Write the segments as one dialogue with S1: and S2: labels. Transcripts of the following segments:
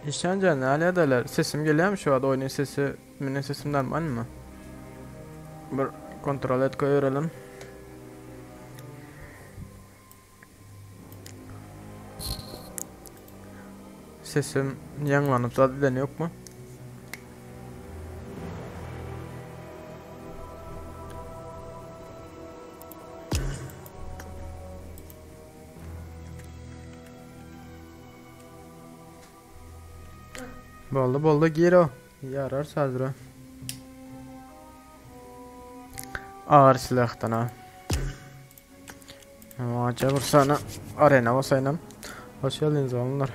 S1: Işanja näle ederler? Sesim gelýärmi şu wagt oýnuň sesi meniň sesim normalmy? Bir kontrol et görelim. Sesim ýaňlanyp zat eden ýokmy? Boldy boldy gir o. Ýarar sazra. Agyr silahdan ha. Aca bir sana arena basaýynam. Hoş geldiniz oğlanlar.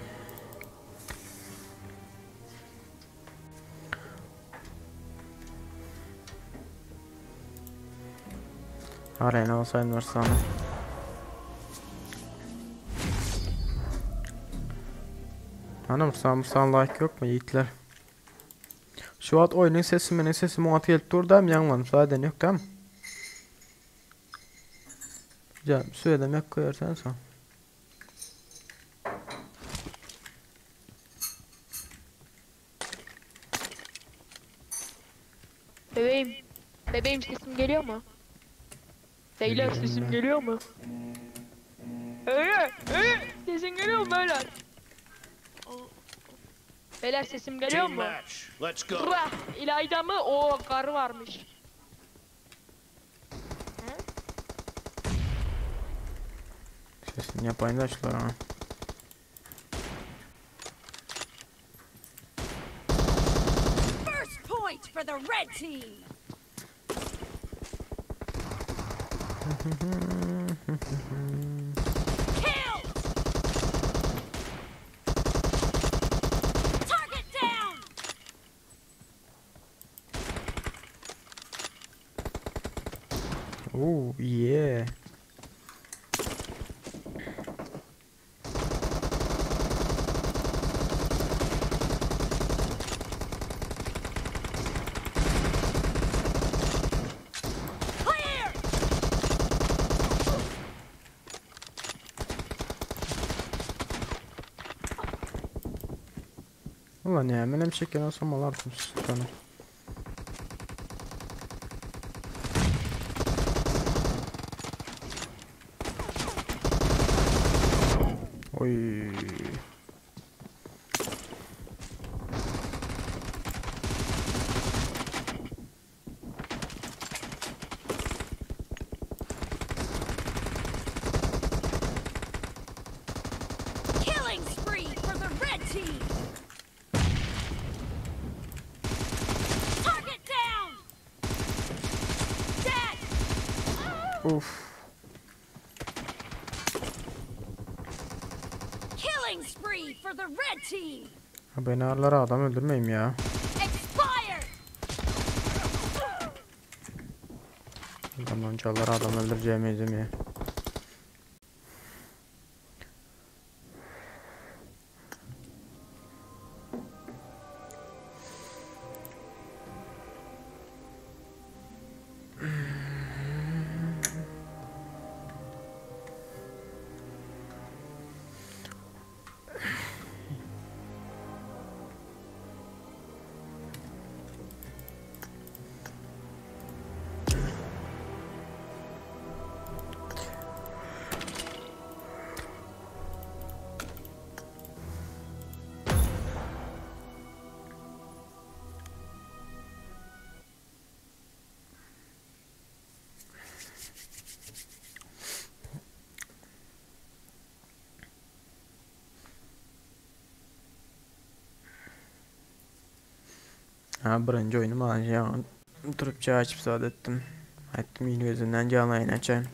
S1: Arena basaýyn bir sana. Hanım san like yok mu yiğitler? Şu wagt oýnuň sesi meniň sesim oňat gelip dur dämi ýaňlanyp zaten ýok dämi? Ja, söylemek koyarsan soň.
S2: Bebeğim. Bebeğim sesim geliyor mu? Beyler sesim geliyor mu? Öyle, öyle. Sesim geliyor mu beyler? Beyler sesim geliyor
S3: Team
S2: mu?
S3: match. Let's go.
S2: Rah, İlayda mı? O karı varmış.
S1: Sesini yapayım da şulara ha.
S4: First point for the red team. Kill! Target down!
S1: Oh yeah.
S4: Clear!
S1: Ulan ya menem çeken olsam alardım sultanı. Oy.
S4: Killing spree for the red team! Target down! Dead!
S1: Uf.
S4: Killing spree for the red team!
S1: Ha beni arlara adam öldürmeyeyim ya.
S4: Expired!
S1: Adam oncalara adam öldüreceğim ya. Ha birinci oyunum alacağım. Durup çay açıp saat ettim. Ettim yine gözünden canlı yayın açayım.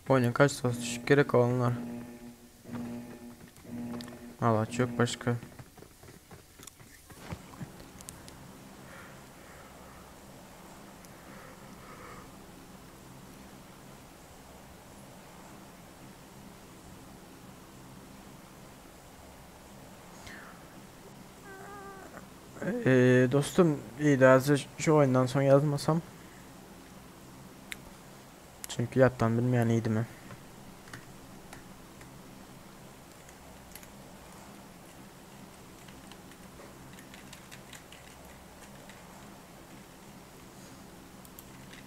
S1: Oyunun kaç saat düşük gerek olanlar. Allah çok başka. Ee, dostum iyi de şu oyundan soň ýazmasam. Çünki ýatdan bilmeýän idimi.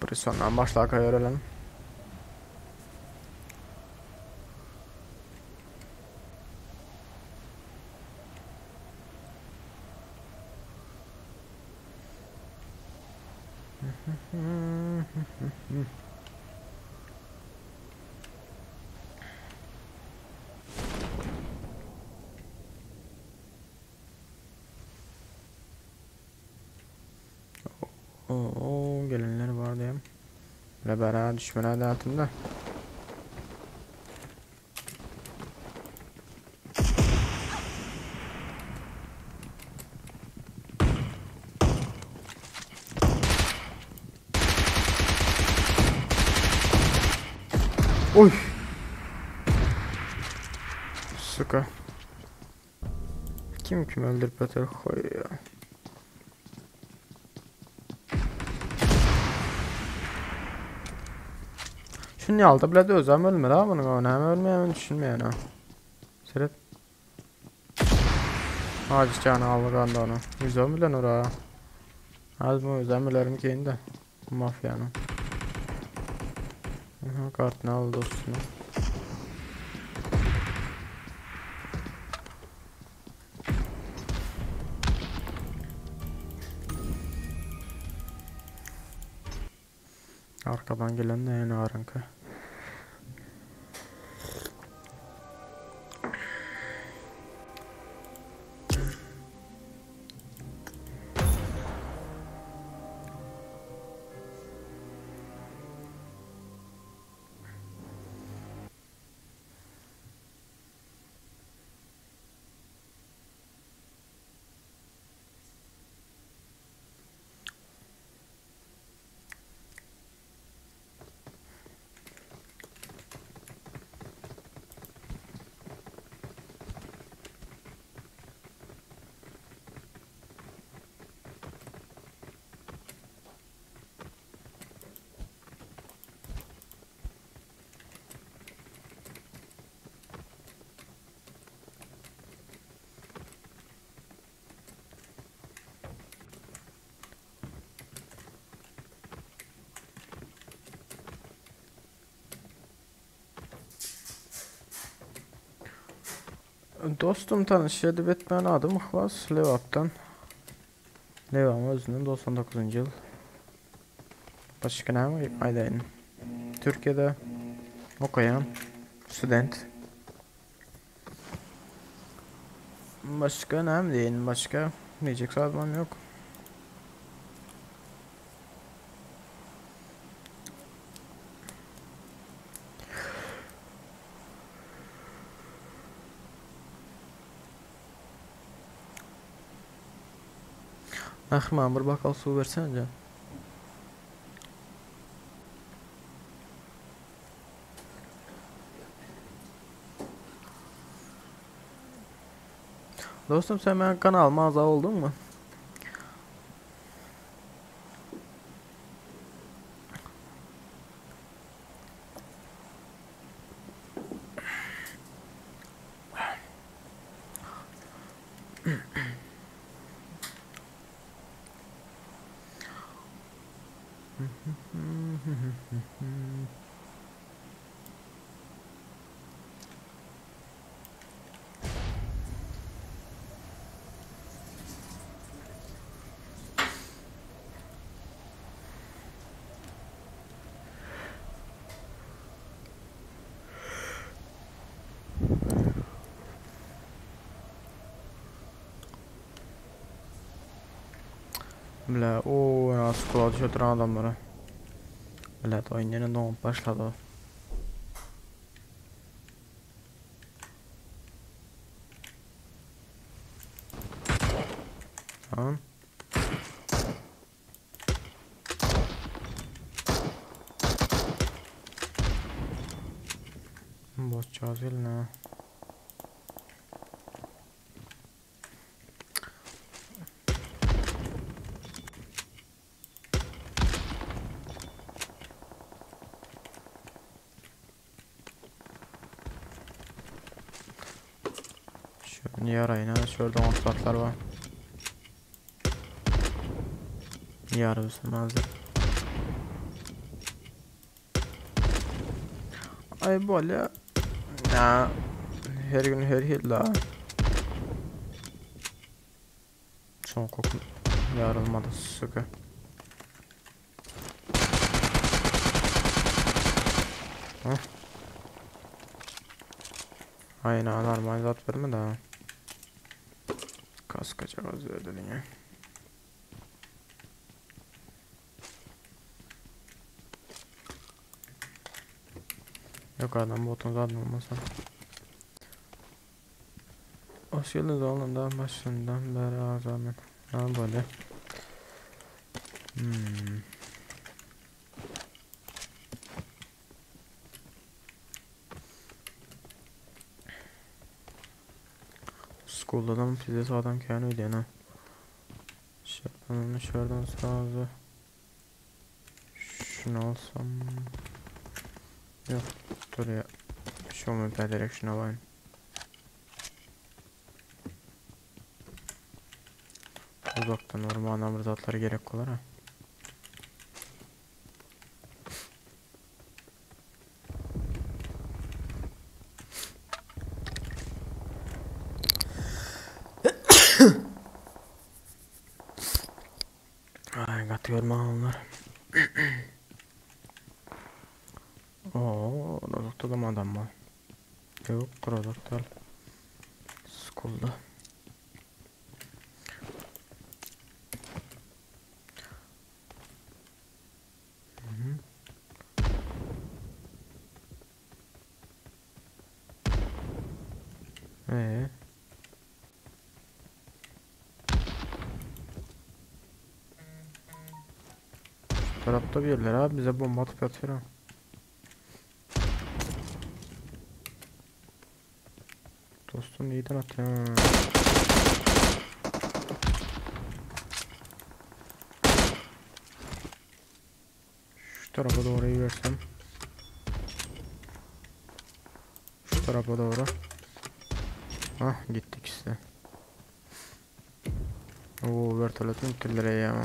S1: Prisondan başlaka görelim. Oo, gelenler var diýem. Bile bera düşmene dağıtım da. Oy. Suka. Kim kim öldürüp atar koyuyor. Şunu aldı bile de özem ölmedi ha bunun ona hem ölmeye düşünmeyen ha. Seret. Hacı canı aldı kandı onu. 110 milyon ora. Az mı özem bilerim ki indi. Mafyanın. Aha kartını aldı dostunu. Arkadan gelen de en ağırınki. Dostum tanış edip etmän adım Ihlas Lebapdan. Lebam özünden 99. yıl. Başka näme aýdaýyn? Türkiýede okaýan student. Başka näme diýin? Başka diyecek zadym yok. Ahman bir bakal suw bersene can. Dostum sen benim kanalıma aza oldun mu? Bile o nasıl kulağa düşürdü adamlara. Bile oyun yine doğup başladı. Tamam. Boş eline. Şunu yarayın ha. Şurada oňatlar bar. Ýarysy mazda. Ay bolýa. Ya her gün her hil la. Son koku yarılmadı sıkı. Hah. Aynen normal zat verme daha. Kaskaca gaz verdin ya. Yok adam botun zaten olmasa. Hoş geldiniz oğlum daha başından beri azamen. Ha böyle. Hmm. School'da da mı pizza adam kendi öyle ha. Şuradan şuradan sağda. Şunu alsam. Yok dur ya. Şu mu direkt şuna alayım. Uzaktan orman amrızatları gerek olur ha. Ay gaty görme onlar. Oo, Rozokta da mı adam var? Yok, Rozokta. School'da. Ee. Şu tarafta bir yerler abi bize bomba atıp yatıyor ha. Dostum neyden atıyor? Şu tarafa doğru versem. Şu tarafa doğru. Hah gittik işte. Oo vertolyotun türleri ya.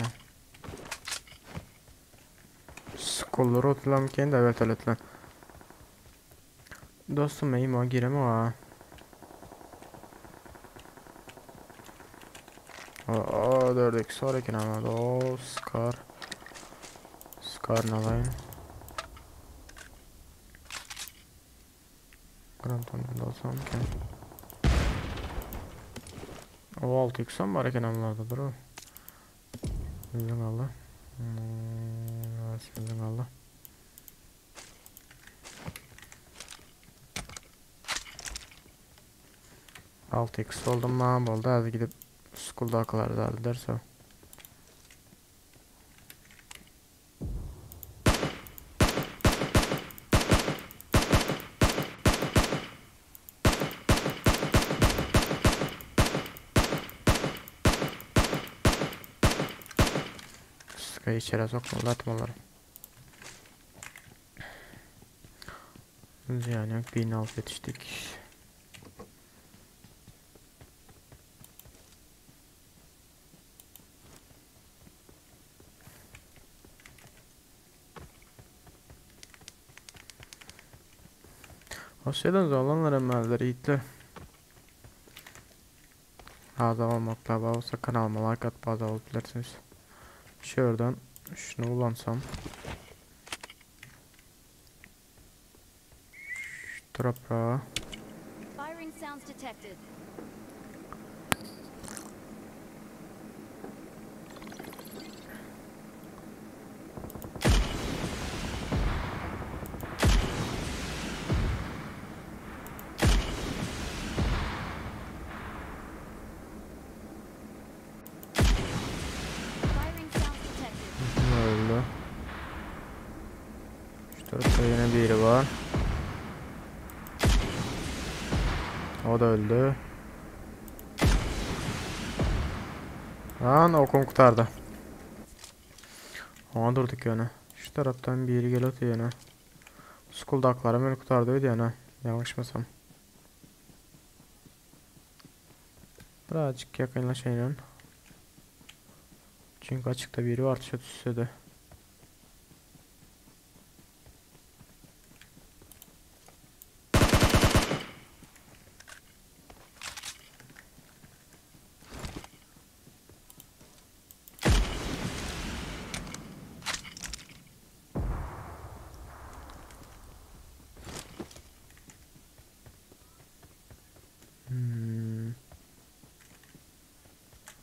S1: Skolları otulam kendi vertolyotlar. Dostum iyiyim o gireme ha. Aa dördük sonraki ama o Scar. Scar ne alayım? Granton'da alsam ki. O 6 yüksem var eken onlarda dur. Bizden Allah. Bizden Allah. Altı x oldum lan boldu. Hadi gidip school'da akılar da derse. Sıkayı içeri sokma atmaları. Yani 1006 yetiştik. Hoş geldiniz oğlanlar emmelleri yiğitler. Azam olmakla olsa kanalıma like atıp azam olabilirsiniz. Şuradan şunu kullansam. Şu toprağa.
S4: Firing sounds detected. Firing sounds detected.
S1: Öldü. Şu tarafta yine biri var. O da öldü. Lan okum kurtardı. Ona durduk yani. Şu taraftan biri geliyor yine. Skuldakları beni kurtardı yani. Yanlışmasam. Birazcık yakınlaşayım. Çünkü açıkta biri var şu tüsede.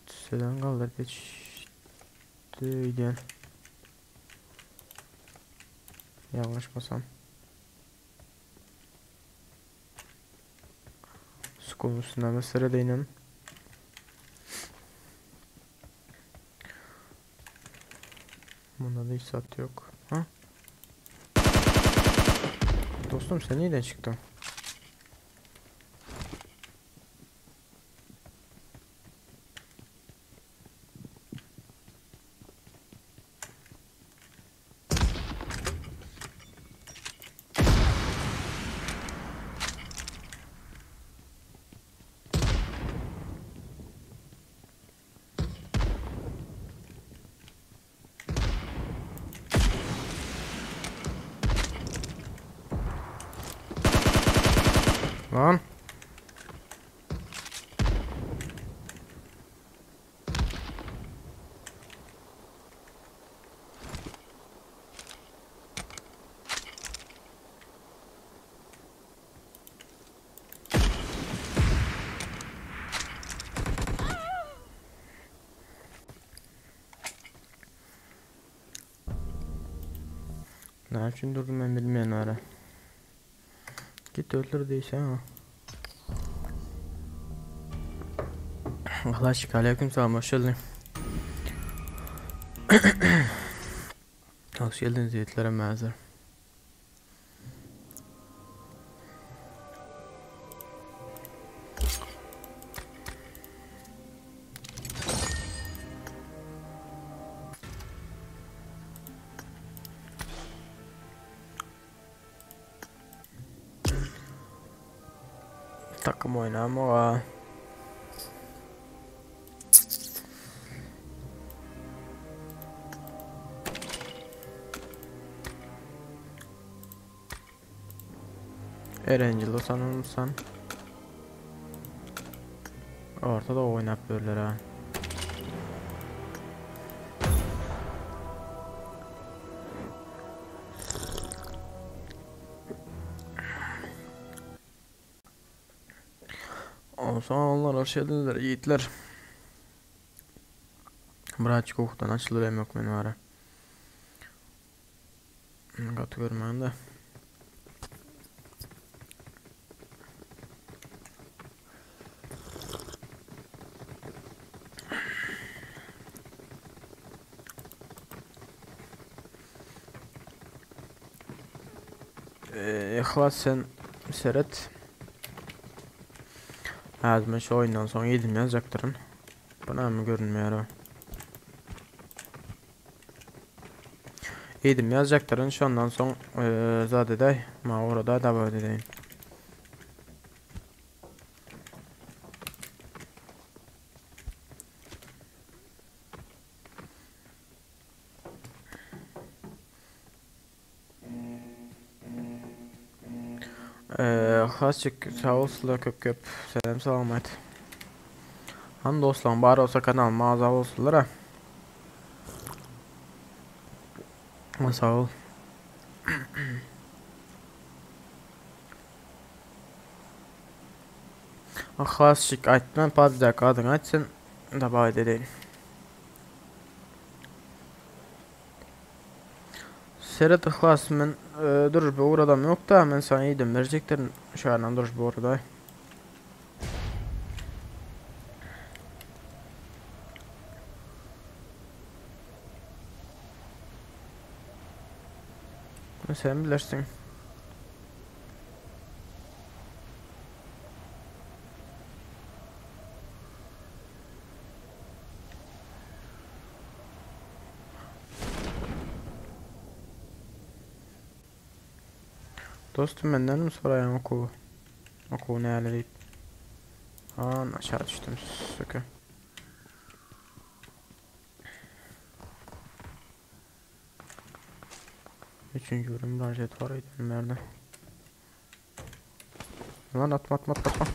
S1: Tüseden kaldır geçti gel. Yanlışmasam. Skulun üstünden mesele değinim. Bunda da hiç sat yok. Ha? Dostum sen nereden çıktın? Lan. Ne için durdum ben bilmeyen ara. Git öldür değilse ha. Allah aşkına aleyküm selam hoş geldin. Hoş geldiniz yiğitlere məzər. Takım oynama. Erencil sanırsan. Ortada oynap bölür ha. Olsun onlar hoş geldiniz yiğitler. Birazcık okudan açılır hem yok benim ara. Katı görmeyin de. İhlas sen seret. Hazır şu oyundan sonra yedim yazacaktırın. Bana mı görünmüyor o? Yedim yazacaktırın. Şu ondan sonra zade de ma orada devam edeyim. Hasçık sağ olsunlar köp köp selam salamat. Han dostlar bari olsa kanalıma azal olsunlar ha. Sağ ol. Hasçık aytman PUBG'da kadın açsın da bay edeyim. Seret ihlas men dur bu adam yok da men sana yedim vereceklerin şu an dur bu arada. Sen bilirsin. Dostum benden mi sorayım oku? Oku ne öyle deyip. An aşağı düşdüm söke. Üçüncü bölüm rajet var idi nerede? Lan atma atma atma. atma.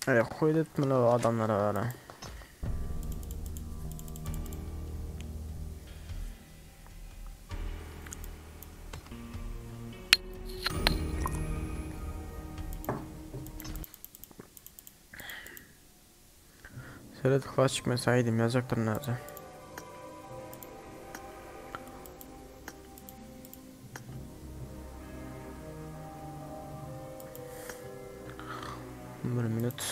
S1: Evet, koy etme o adamlara öyle. Seret klasik mesaidim yazacaktır nerede? Bir minut.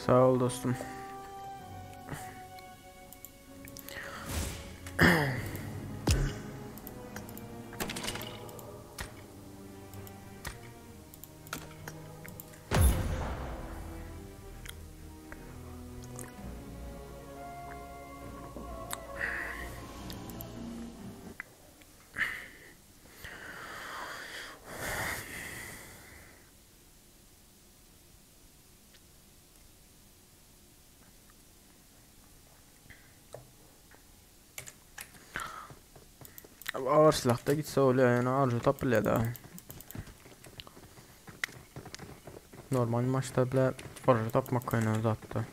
S1: Sağ ol dostum. Ağır silahda gitse oluyor yani arzu tapılıyor da. Normal maçta bile arzu tapmak oynadı hatta.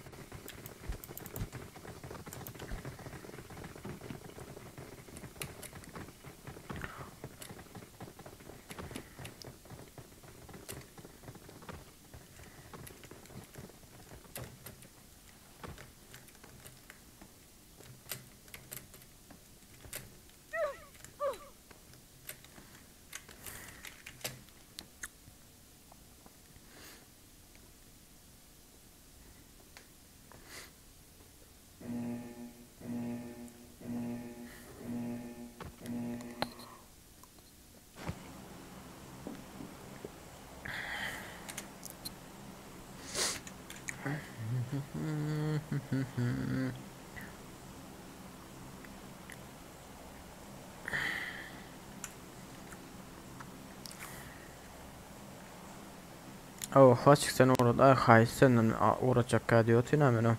S1: Oh, klasik sen orada ay hay senden uğraşacak diyor tina men.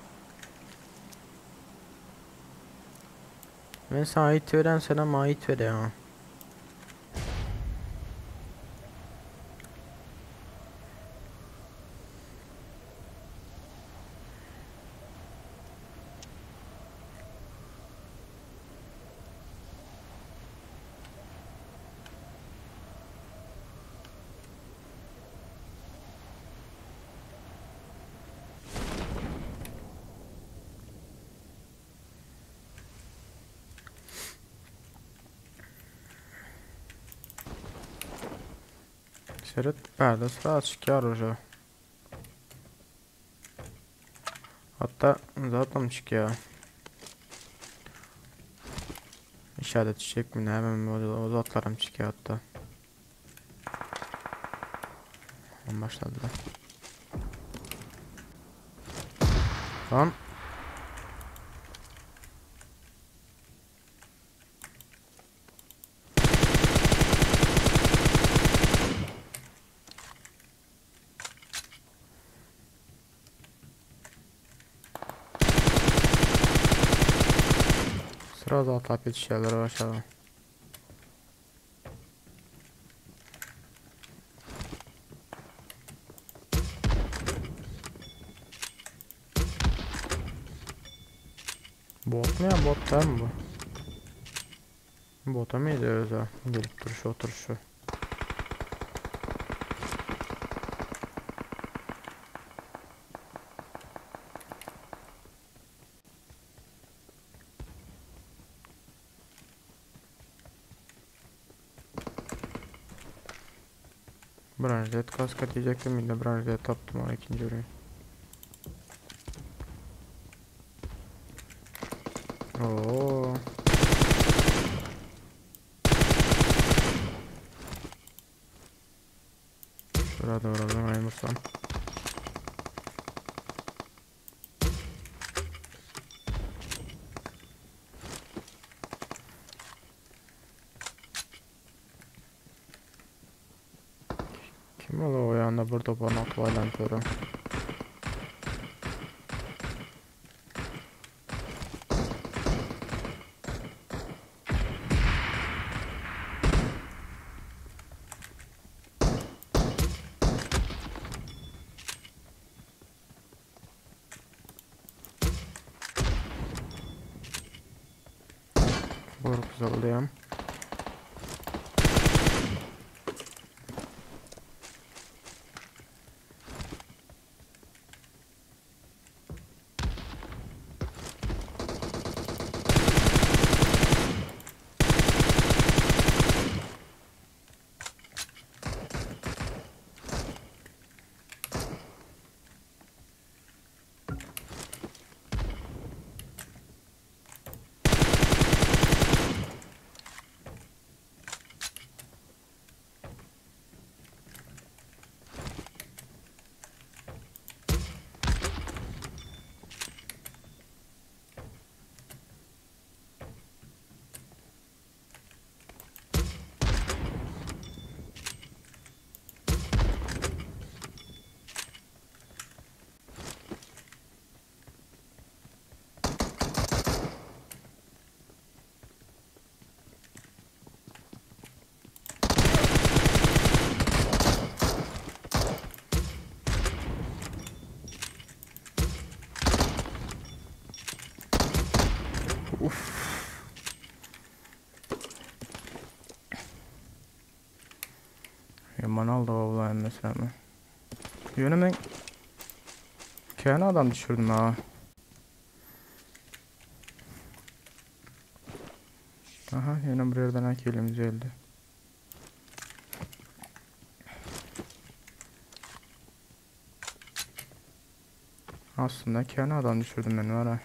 S1: Men sana it veren sana ma it veriyor. Seret perde sıra çıkar hoca. Hatta zaten çıkıyor. İşaret çiçek mi ne hemen o zatlarım çıkıyor hatta. Başladılar. Tamam. Sразу atlap yetişýärler aşağı. Bot mu ya? Bot değil mi bu? Bota mıydı öyle? Gelip duruşu oturuşu. Branžet kaska diýjekdim, indi branžet tapdym ony ikinji bir. Oo. Şurada oradan ayırsam. Kim ola o ýanda bir topar atyp aýlanyp ýören. Gorkuzalýam. Uff. Yaman aldı vallahi mesela. Ýöne men kän adam düşürdüm ha. Aha, ýene bir ýerden akilimiz geldi. Aslında kän adam düşürdüm men var ha.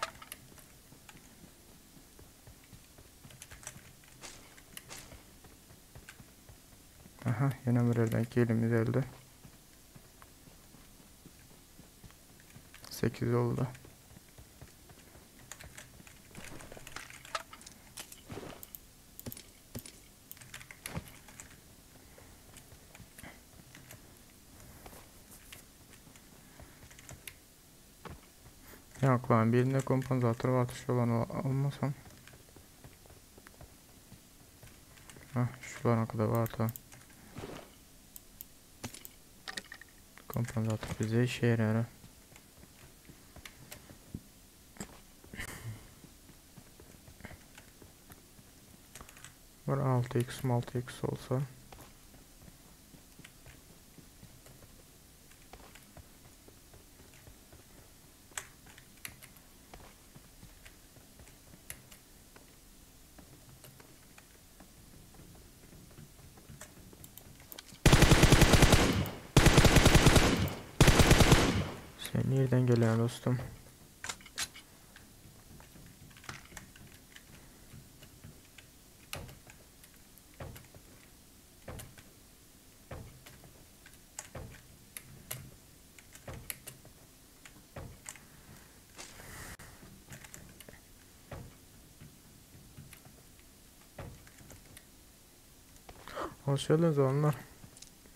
S1: Aha, ýene bir ýerden kilimiz geldi. 8 oldu. Yok lan birinde kompanzatör var şu olan almasam. Hah şulara kadar var da. Kompanzatör bize işe yarar. Var 6x 6x olsa. Sen nereden geliyorsun dostum? Hoş geldiniz onlar.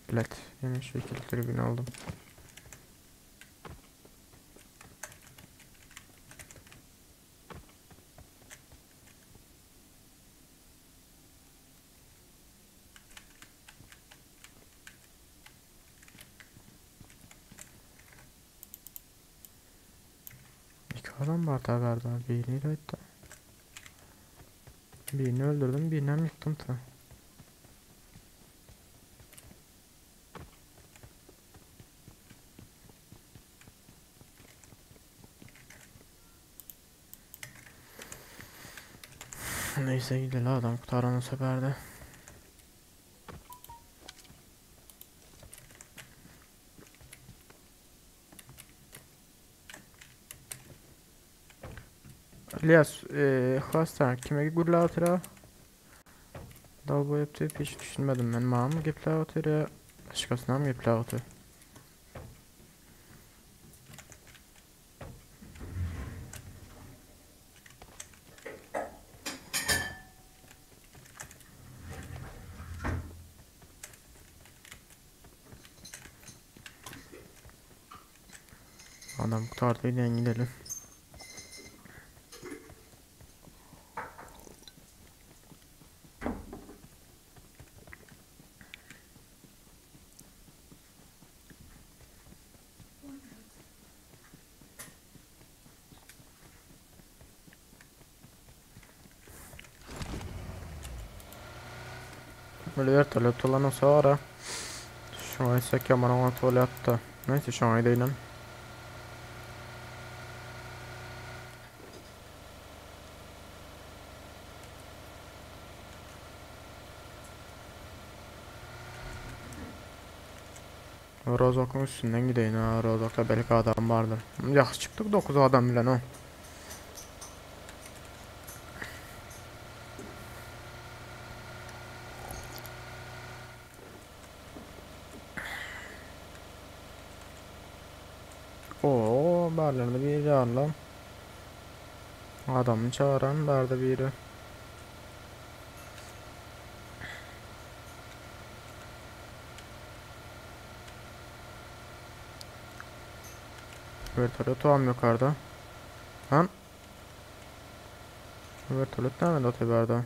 S1: Bilet. Yine şu ikili tribünü aldım. İki adam var da verdi. Birini de Birini öldürdüm, birini hem yıktım ta. Neyse gidelim adam kurtaran o sefer de. İlyas, hasta kime gürläp otyr? Dalboýap diýip hiç düşünmedim men. Maňa mı gepläp otyr ýa başgasyna mı gepläp otyr? Adam kurtardı gidelim gidelim. Böyle vertolyot olan olsa ara. Şu an ise keman ona tuvalette. Neyse şu an değilim. Rozok'un üstünden gideyim ha. Rozok'ta belki adam vardır. Yaxşı çıktık 9 adam bilen o. Oo, barlarında biri lan. Adamı çağıran barda biri. Vertolyot tam yukarıda. Lan. Vertolyot nerede otoberde?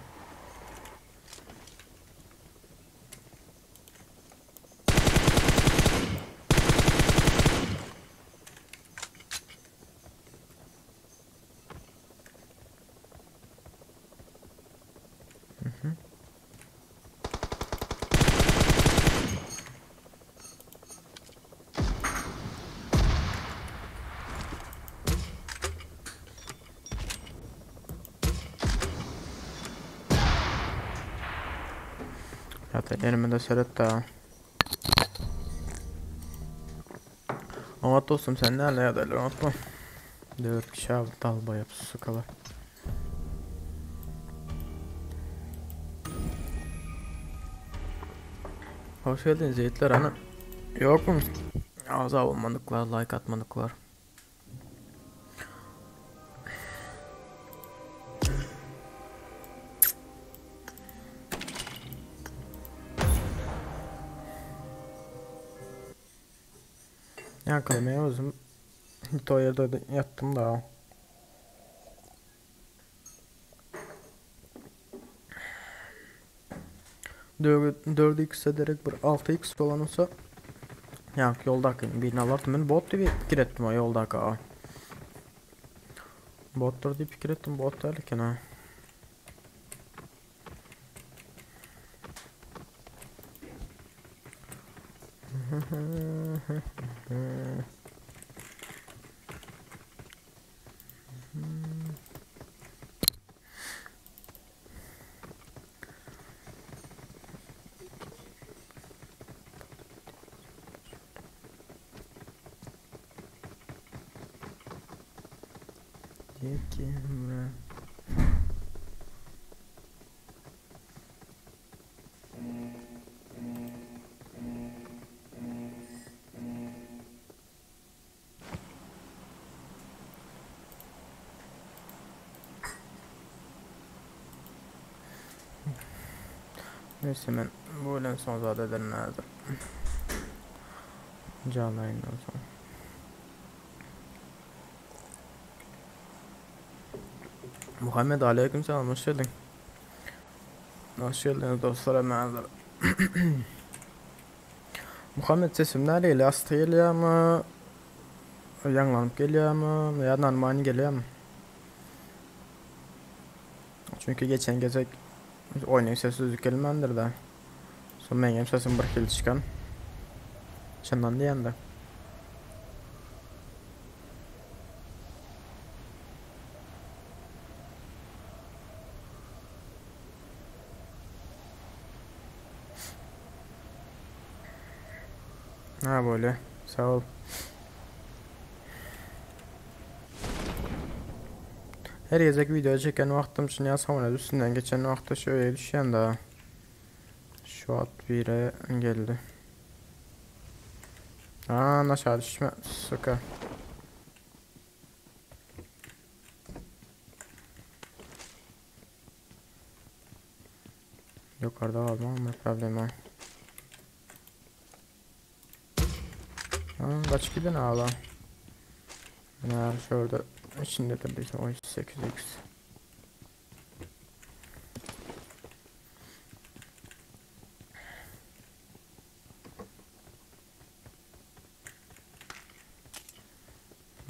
S1: Zaten elime de seret daha. Ama dostum sen nerede ya unutma. 4 kişi aldı dalba yapısı sıkalar. Hoş geldiniz yiğitler ana. Yok mu? Ağza olmadıklar, like atmadıklar. Yakalamaya özüm o yerde yattım da. Dördü x ederek bir 6x olan olsa ya yoldaki birini alardım ben bot diye fikir ettim o yoldaki ha. Bottur diye fikir ettim bot derken ha. Neyse ben bu ölen son zaten lazım. Canlı yayından sonra. Muhammed aleyküm selam, hoş geldin. Hoş geldiniz dostlar hemen. Muhammed sesim nereyle? Hasta geliyor mu? Yanlanıp geliyor mu? Ya normal geliyor mu? Çünkü geçen gece oyunun sesi düzük gelmendir de. Son benim sesim bir kill çıkan. Şundan diyen de. Ha böyle. Sağ ol. Her gezek video çeken wagtym şuny ýa samolýot üstünden geçen wagtda şu öýe düşýän da. Şu wagt biri geldi. Aa, aşağı düşme, suka. Yukarıda kalma ama problem o. Aa, kaç gidin ağla. Ne şurada içindedir bir 8x.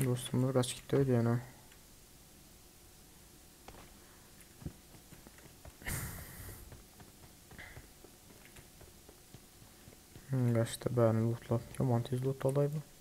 S1: Dostumuz kaç gitti öyle yani. Kaçtı ben lootla. Yaman tez loot olay bu.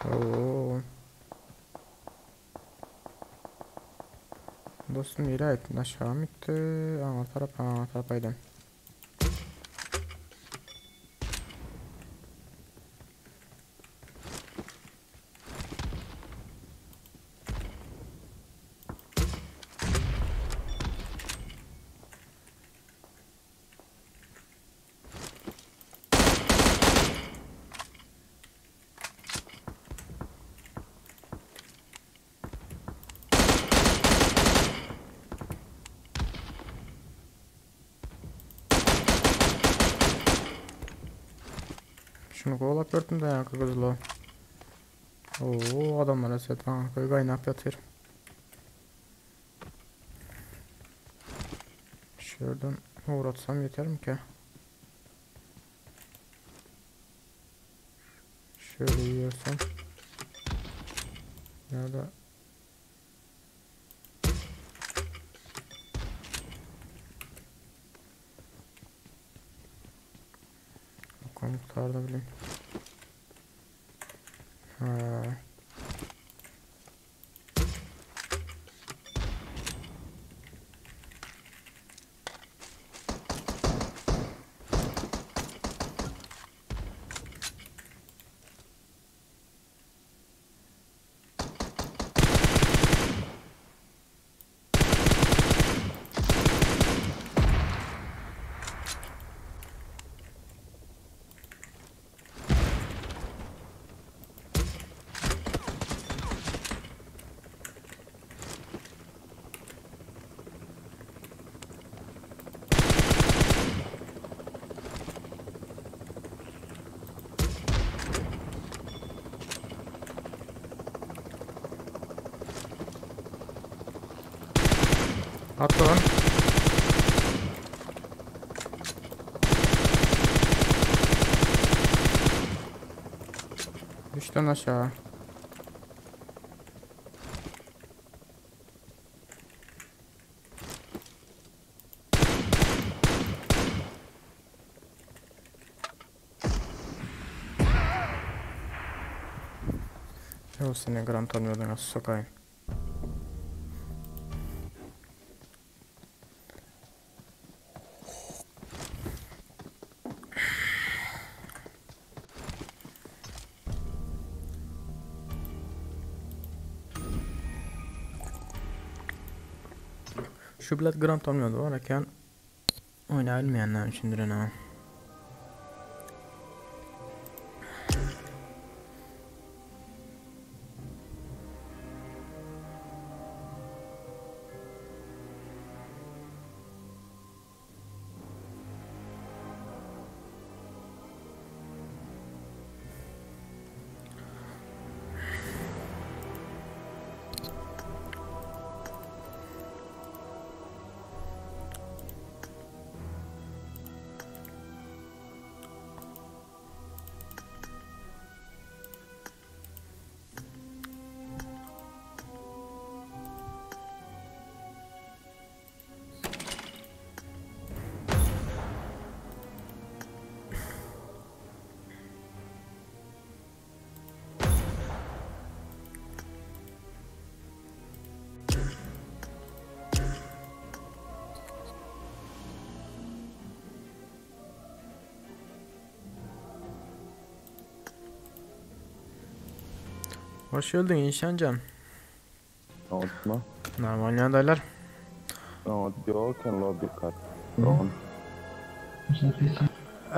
S1: Oo. Dostum yere ettin aşağı mı gitti? Ana taraf ana tarafa gidin. Şunu kovalap gördüm de ya kızla. Oo adamlar set ha koy kaynap yatıyor. Şuradan uğratsam yeter mi ki? Şöyle yiyorsam. Ya da Bakalım kurtardı bile. Ha. Atla lan. Düştün aşağı. Yok seni gram tanıyordun nasıl sokayım. Şu bilet gram tanıyordu var eken oynayabilmeyenler üçündür ha. Hoş geldiň Işanjan.
S3: Unutma.
S1: Normal ýagdaýlar.
S3: Oňat ýok eken lobby kart. Dogan.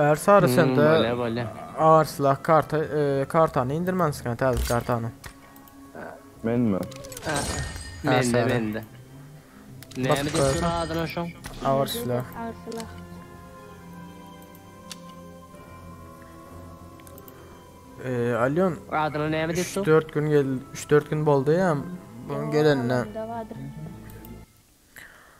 S1: Ersary sende
S5: Bolýa bolýa.
S1: agyr silah karta e, kartany indirmänsiň täze kartany.
S3: Menmi?
S5: Mende
S1: Ersary.
S5: mende. Näme
S1: Basyp
S5: diýip
S1: goýarsyň.
S5: adyna şoň?
S1: Agyr silah.
S6: Ağır silah.
S1: E, Alyon
S5: Adyna näme diýip
S1: 3-4 gün gel 3-4 gün boldy ya. Bunun gelenine.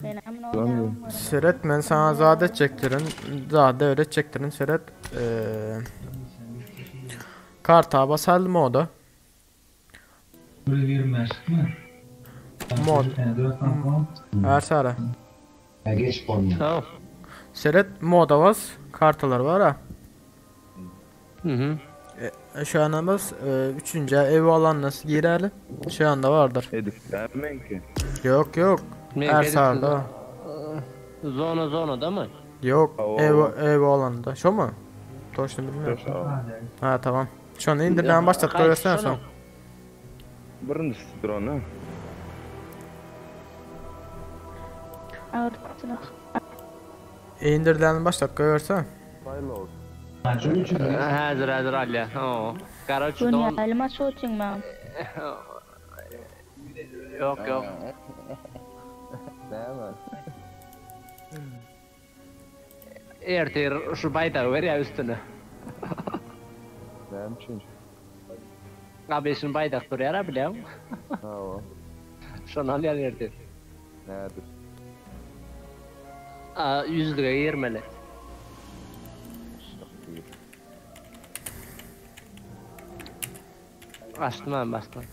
S6: Ben amına oynayamam.
S1: Seret men sana zat etjekdirin. Zat öğretjekdirin seret. E, karta basalım o da. Mod. Ersara.
S5: Tamam.
S1: Seret moda bas. Kartalar var ha.
S5: Mhm.
S1: E, şu an bas. E, üçüncü ev alan nasıl girerli? Şu anda vardır.
S3: Edip ki.
S1: Yok yok.
S5: Men
S1: Ersar'da.
S5: Zona zona da mı?
S1: Yok.
S3: Aa.
S1: Ev ev alanda. Şu mu? Toşunu bilmiyorum. Ha tamam. Şu anda indirden başlat
S5: Kaç
S1: koyarsan
S5: şunu?
S1: son.
S3: Birincisi drone.
S6: Ağır silah.
S1: İndirden başlat koyarsan.
S3: Payload.
S5: Hazır hazır Alya. Ha. Karaç
S6: Dünya
S5: don.
S6: elma shooting man.
S5: Yok yok.
S3: Näme?
S5: Ertir şu baydağı ver ya üstüne.
S3: Näme üçin?
S5: Abi şunu baydak duruyor ha biliyorum.
S3: Ha o.
S5: Şunu al ya ertir.
S3: Nädir?
S5: Aa, 100 liraya girmeli. Bastım ben bastım.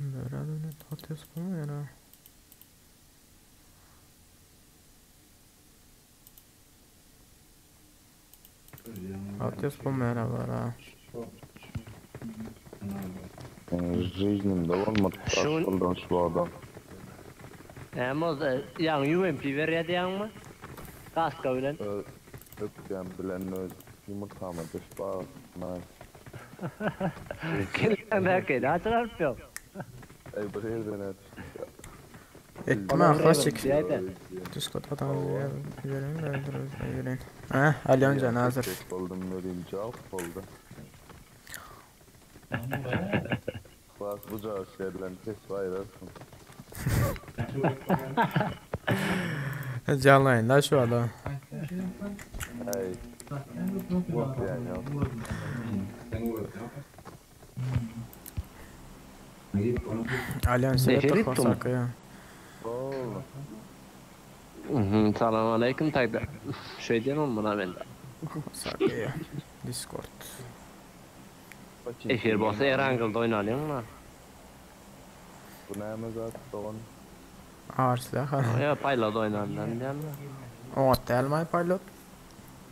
S1: Böyle ne tatlısı bu mu ya? Atıyoruz bu merhabalar ha.
S3: Yani Жизнimde bolmadyk.
S5: Şu-
S3: Şundan şu adam.
S5: Hem o da yani UMP ver ya diyen mi? Kaska bilen.
S3: Ö öpýän bilen öz yumurtama düş bar. Nay.
S5: Kelden belki açar yapıyor.
S3: Ey bir yerden et.
S1: Ettim ha klasik.
S5: Diýdi.
S1: Discord adam yürüyün yürüyün. Ha Alyon hazır.
S3: Tek Oldum vereyim cevap oldu. Bak bu cevap şeylerden ses ayırarsın.
S1: Canlı yayında şu adam.
S3: Hey. Bak yani yok.
S1: Alyon seret
S5: Nehir
S1: de
S5: ettim.
S1: ya.
S3: Oldu.
S5: Mhm, salam aleyküm tayda. Şey diyen olma ben de.
S1: Sakya. Discord.
S5: Efir bolsa Erangel'da oynalıyor mu?
S3: Bu näme zat dogan?
S1: Ağır silah ha.
S5: Ya paylada oynandan diyen mi?
S1: O attı elmayı pilot.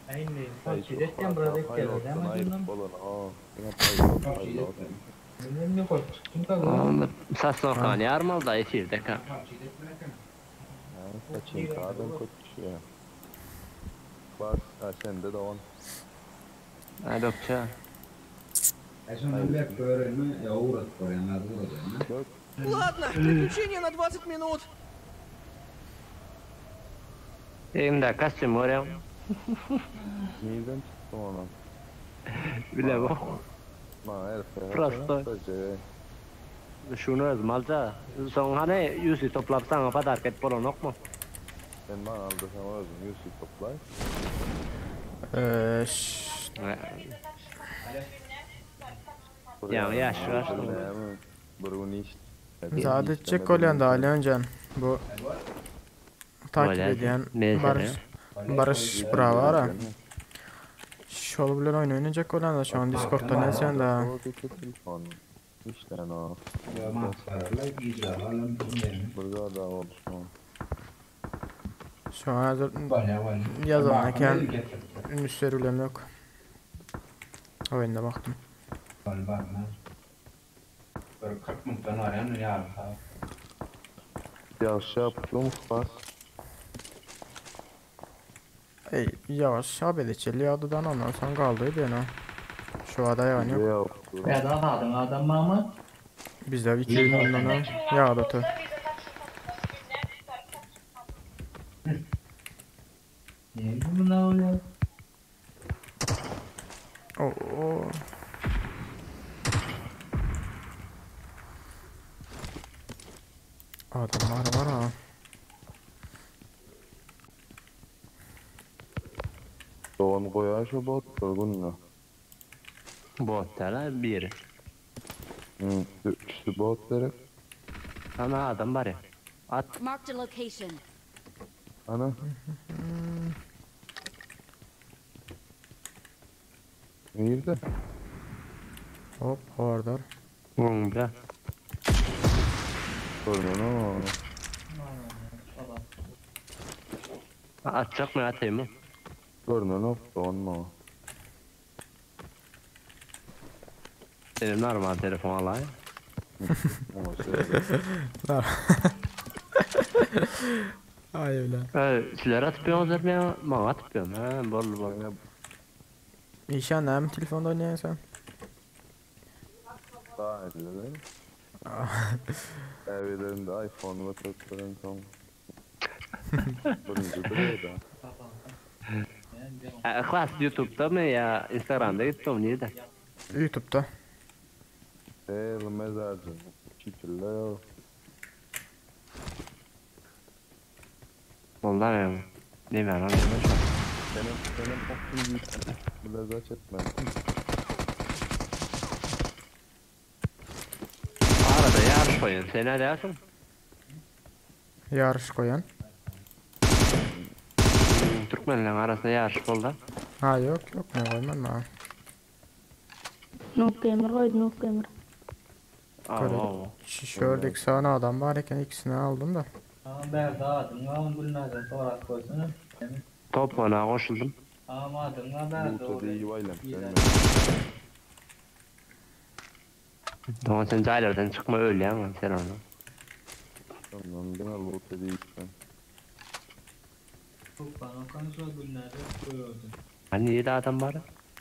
S3: Hey, şu Pilot'tan ayrı bolan. Aa, yine pilot, pilot.
S5: Sasnokan yarmal da efirde ka.
S3: Ha, Saçın kadın koç ya. Bas, ha sende de on.
S5: Ha dokça.
S7: Ладно, приключения на 20 минут.
S5: Elimde kostüm var ya.
S3: Nereden çıktı onu?
S5: Bile bak.
S3: Ma herif.
S5: Prosto. Şunu öz malca. Son hani yüzü toplapsan kadar et bolon ok mu?
S3: Sen bana aldı sen özün yüzü toplay.
S1: Eee şşş.
S5: Ya yaş var.
S3: Bir gün iş.
S1: Zat edecek olan da Alyon can. Bu takip
S5: Böyle.
S1: ediyen
S5: Neyse
S1: Barış Barış Bravo ara. Şol bilen oyun oynayacak olan da şu an Discord'da ne sen da.
S3: Telefon. İşten o. Burada da oldu şu an.
S1: Şu an hazır yazan eken müşterilerim yok. Oyunda baktım.
S3: Ya şey yaptım bas.
S1: Ey ýagyş şap edeçeli ýagdydan ondan soň galdy diýen o. Şu wada ýagan ýok.
S3: Bäde azadyň adam barmy?
S1: Bizde 2 gün ondan öň ýagdy otyr.
S3: Niye bu ne oluyor?
S1: Oo. Adamlar var ha.
S3: Doğan goýar şu bot gününe.
S5: Bot däl biri.
S3: Hı, üçüsü bot gerek.
S5: Ana adam bar ya. At.
S4: Marked a location.
S3: Ana. Nerede?
S1: Hop hordar.
S5: Öňde.
S3: Görmün o.
S5: Atjak mı atayım mı?
S3: Görmün o. Doğan mı?
S5: Benim normal telefon alayım.
S3: Ama şöyle.
S1: Ay öyle.
S5: Sizler atıp ýoňlar men maňa atyp ýoň. Ha, boldy boldy.
S1: İşan näme telefonda oýnaýaň sen?
S3: Daha edilir. Evlerinde iPhone ve testlerin son. Birinci duruyor da.
S5: Klas YouTube'da mı ya Instagram'da gitdim nirde?
S1: YouTube'da.
S3: Eee mezarcı. Çiçirler ya.
S5: Ondan ya. Ne ben lan?
S3: Benim benim okul bir lezzet etmez.
S5: Arada yarış koyun. Sen ne dersin?
S1: Ýaryş goýan.
S5: Türkmenlerin arasında yarış boldy.
S1: Ha yok yok ne koymam ha.
S6: Noob Gamer koydu Noob Gamer.
S5: Aa.
S1: Şöyle iki sany adam bar eken ikisini aldym da.
S8: Tamam ben dağıdım. Tamam gülmezden sonra koysana.
S5: Top bana goşuldum.
S8: Tamam adım var ben
S3: Bu da iyi vaylam.
S5: Tamam sen caylardan çıkma öl ya sen onu.
S3: Tamam ben al bu da iyi.
S8: Çok bana konuşma gülmezden koyuyordun.
S5: Hani yedi adam var.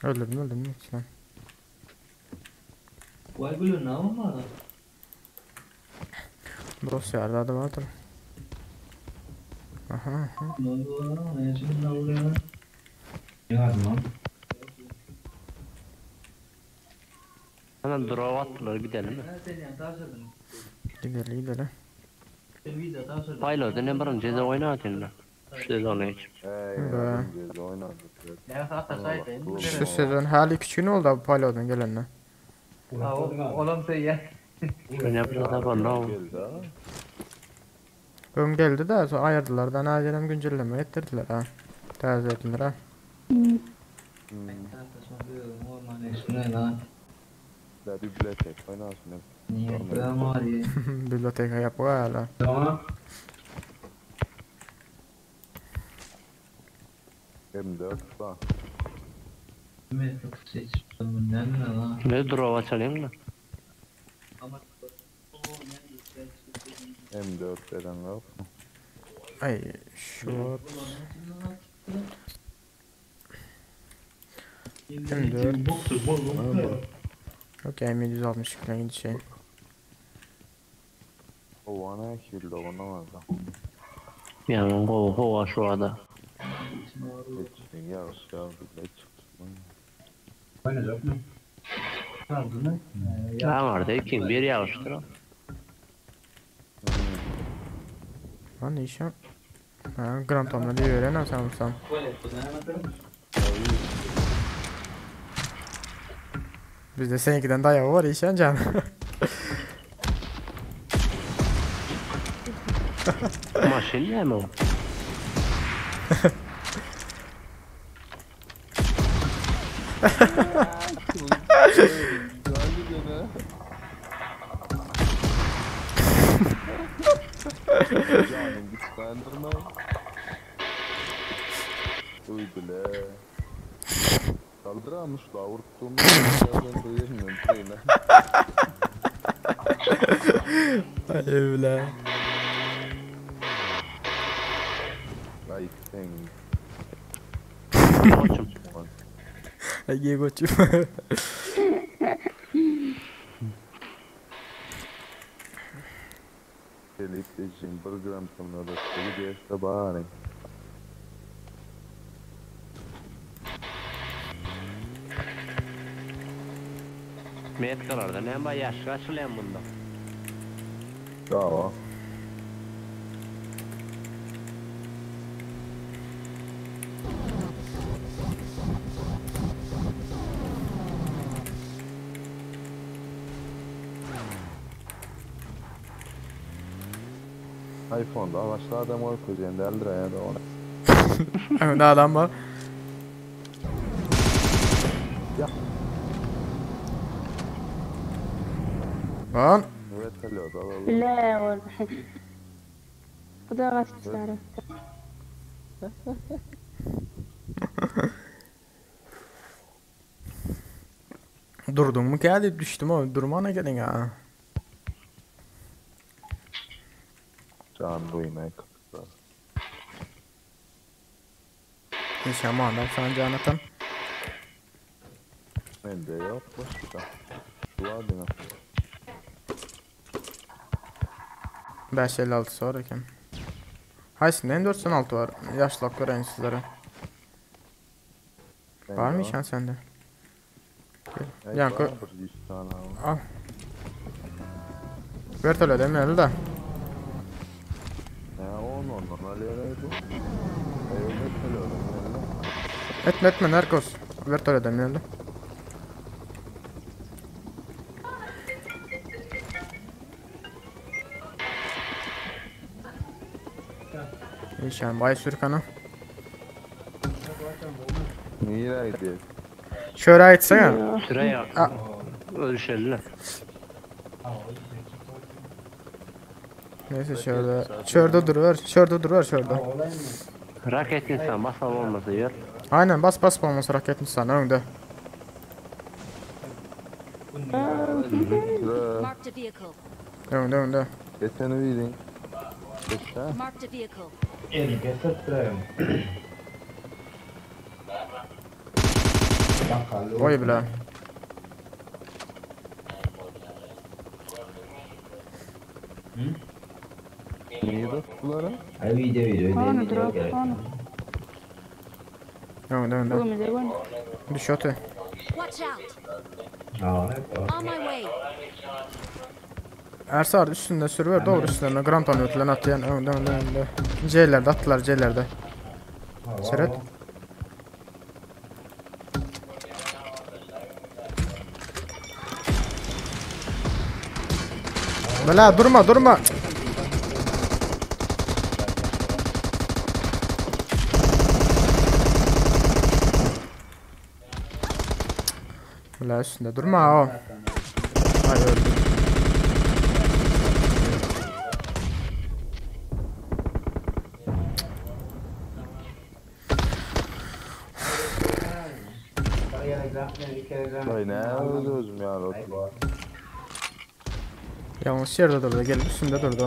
S1: Öldürdüm öldürdüm ikisini.
S8: Vay gülün ne olmadı?
S1: Burası yerde adam vardır. Aha aha.
S8: Ne oldu lan? Ne şimdi ne oluyor lan?
S5: Hemen drop attılar gidelim mi?
S8: Ben seni yani tavşadım.
S1: Gidelim gidelim.
S8: Ben video tavşadım.
S5: Pilot'un ne birinci sezon oynatın da. Şu sezonu hiç.
S3: Hey,
S1: Be.
S3: birinci oynadık.
S8: Ben hatta saydım.
S1: Şu sezon hali küçüğün oldu abi Pilot'un gelenine.
S8: Oğlum sen ya.
S5: Ben yapacağım da bana.
S3: Geldi ha.
S1: Öm geldi de sonra ayırdılar da nadiren güncelleme ettirdiler ha. Täze etdiler ha.
S6: Hmm.
S8: Ben hatta son diyorum orman üstüne lan.
S3: Da bibliotek oynasın.
S8: Niye ben var ya.
S1: Biblioteka yapıyor hala.
S3: M4 da.
S8: Mesut seçtim ne ne lan?
S5: Ne drop açalım mı?
S8: Ama
S3: M4 veren yok.
S1: Ay şu M4. Okey M762 bilen gideceğim.
S3: O ana kirli oynamadı.
S5: Yani o hova şu ada.
S3: Geçtin ya ya bile çıktı.
S5: Ben vardı kim bir yağıştır o.
S1: Lan ne işe? Ha, gram tamla diye öğrenemem sen vursam. Bizde seninkiden daha yağı var işen can.
S5: Maşin ne mi o?
S3: Geldi gene. Canım güçlendirme. Uy bile. Kaldıramış da vurttuğum.
S1: Ay öyle.
S3: Ay sen.
S5: Goçum.
S1: Ay goçum.
S3: Gelip geçin bir gram sonra da gidýär bari.
S5: Metkalarda näme bar ýaşyk açylýan bunda.
S3: Bravo. iPhone'da başga adam görkezýän däldir ýa da ony.
S1: Önde adam var.
S3: Ya.
S1: Lan.
S3: Vertolýot alalım.
S6: Bile oldu. Bu da kaçmışlar.
S1: Durdun mu geldi düştüm o. Durmana gelin ha.
S3: Can duýmay kapylar.
S1: Nişan adam sana can atan.
S3: Mende yok başka. Şu var diňe.
S1: 556 var eken. Haysında 406 var. Yaşlak göreyim sizlere.
S3: Mende
S1: Var mı nişan sende?
S3: Ey,
S1: Yankı-
S3: var bir 100 tane var.
S1: Al. Vertolyo demeyeli de.
S3: Ya on ondan alýar bu. Ey, vertolýot demeli.
S1: Etme etme Narcos. Vertolyo demeyeli. Nişan bay sürkanı.
S3: Nirä gidýär?
S1: Şöyle etsene.
S5: Süre
S1: A-
S5: Ölüşeli.
S1: Neyse şöyle. Şurada duruver. Şurada duruver şurada.
S5: Raket insan basal olmasa ýer.
S1: Aynen bas bas olması raket insan önde.
S3: Süre.
S4: Marked a vehicle.
S1: Önde önde.
S3: Geçeni bilin. Geçen.
S4: Marked a vehicle.
S8: Eli getirttireyim. Bakalım.
S1: Oy bile.
S3: Niye tuttular?
S8: Ay video video
S6: Onu
S8: video
S6: drop
S8: gerek.
S6: onu.
S1: Önde önde.
S6: Bugün bize gön.
S1: Düş otu.
S4: Watch out.
S8: Ha, ne
S4: On my way.
S1: Ersar üstünde sürüver doğru üstüne. Gram tanıyor lan atlayan önde önde önde. C'lerde attılar C'lerde. Seret. Bela durma durma. Bela üstünde durma o. Ay öldü.
S3: Ay ne özüm ya otur.
S1: Yanlış yerde durdu. Gelip üstünde durdu.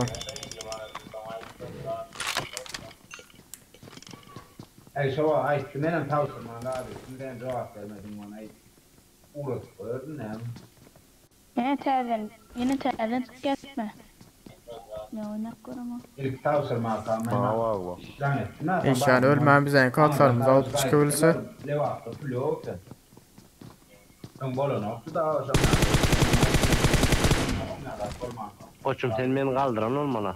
S8: Ey şova ay menem tavsırman abi. Ben cevap vermedim ona. Ay uğraşıp gördün ne?
S6: Yine terden. Yine terden gitme. Ne oynak ama.
S8: İlk tavsırma
S3: Ha var var.
S1: İnşallah ölmem bize en katlarımız alıp çıkabilse.
S8: Levapta pul yoktu. Ben bolon yoktu da o zaman.
S5: Goçum sen meni galdyran olmaly.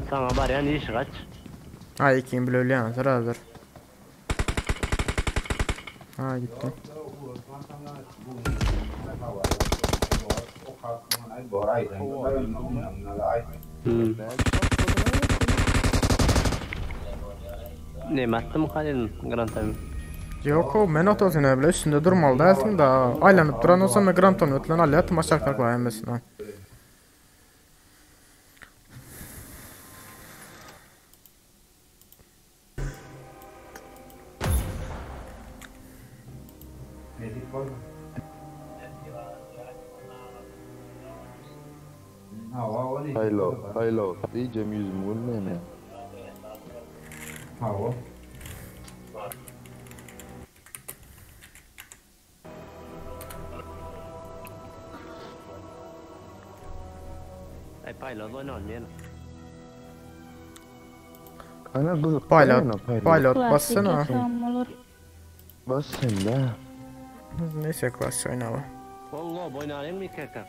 S5: Sana barýan iş kaç.
S1: Ay kim bile ölüyor hazır. Ha gitti.
S5: Hmm. Ne attım kalın Grand Theft.
S1: Yok o men otosuna bile üstünde durmalı dersin da aylanıp duran olsam ben gram tanıyor lan alya aşağı takla hemmesine.
S3: Haylo, haylo. Diyeceğim yüzüm gülmeyeyim ya.
S8: Hawa.
S5: Ay pilot oýnalyň ýene.
S3: Ana gyzyk.
S1: Pilot,
S3: Pilot.
S1: pilot
S6: Klasik
S1: bassana.
S6: ýatsam bolar.
S3: Bas sen de.
S1: Neyse klasik oynayalım.
S5: Ol lob oýnalyň mı kaka?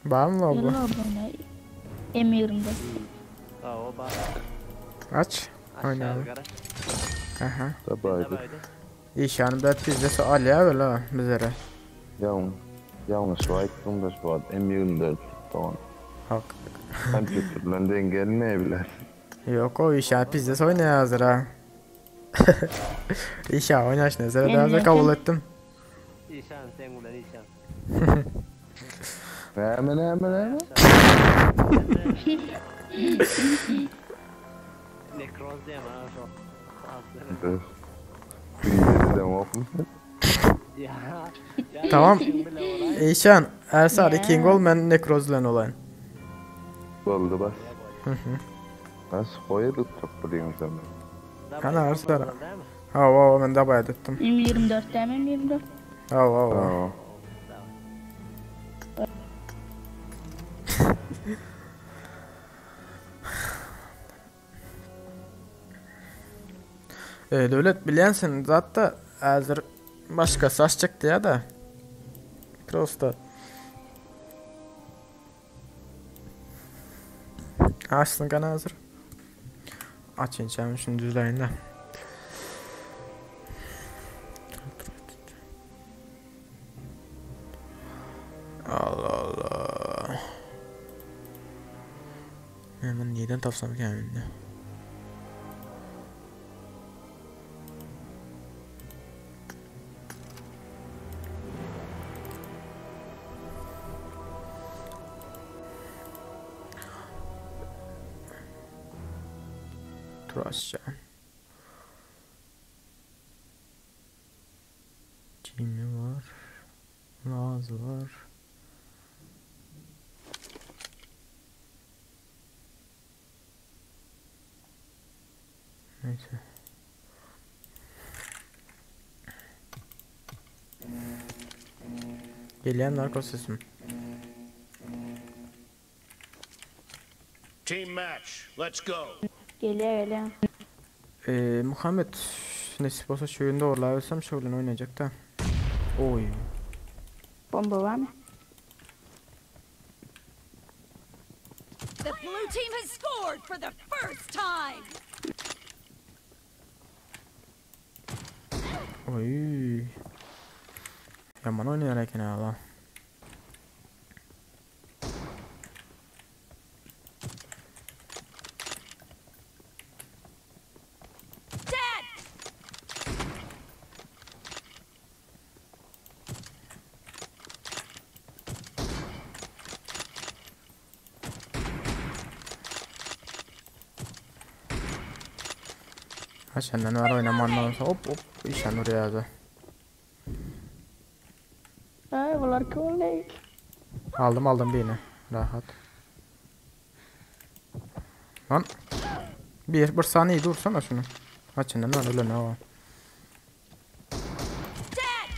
S1: Var mı bu?
S6: Ýyl obuna. M24.
S5: Ha o bak.
S1: Aç.
S5: Aşağı
S1: Oynayalım.
S5: gara.
S1: Aha.
S3: Tabaydı.
S5: Tabaydı.
S1: İşanı da pizzası alya öyle bizlere.
S3: Ýalňyş. Ýalňyş aýtdym da şu wagt M24 tamam.
S1: Hak.
S3: Kompýuterden den gelmeyebilir.
S1: Yok o işan pizzası oynaya hazır ha. İşan oynaş ne zere daha da kabul ettim.
S5: İşan sen ulan işan.
S3: Hemen hemen hemen.
S5: Nekroz diýem ha şu.
S3: Dur. Bir yerden okmuş.
S5: Ya.
S1: Tamam. İşan Ersari King ol ben Nekrozlen olayım.
S3: Boldy bas. Bas koyup tuttuk zaman.
S1: Kana Ersari. Ha va ben de bayat ettim.
S6: M24 dämi M24?
S1: Ha va va.
S3: Tamam.
S1: E, devlet bilýänsin zatda häzir başga saç çykdy ya da. Prosta. Açsın kana hazır. Açın çayım şunu düzleyin de. Allah Allah. Ben bunu neden tapsam ki yani? Dur açacağım. Jimmy var. Laz var. Neyse. Gelen narko sesim.
S9: Team match. Let's go.
S6: Gelýär gelýär.
S1: Ee, Muhammed nesip olsa şu oyunda orlayabilsem şu oyunu oynayacak da. Oy.
S6: Bomba barmy?
S4: The blue team has scored for the first time.
S1: Oy. Yaman oynayan eken ha lan.
S4: Dead.
S1: Ha senden var oynaman lazım. Hop hop. İşen oraya da.
S6: Ay bular kim
S1: Aldım aldım birini. Rahat. Lan. Bir, bir saniye dursana şunu. Açın lan öyle ne o.
S4: Dead.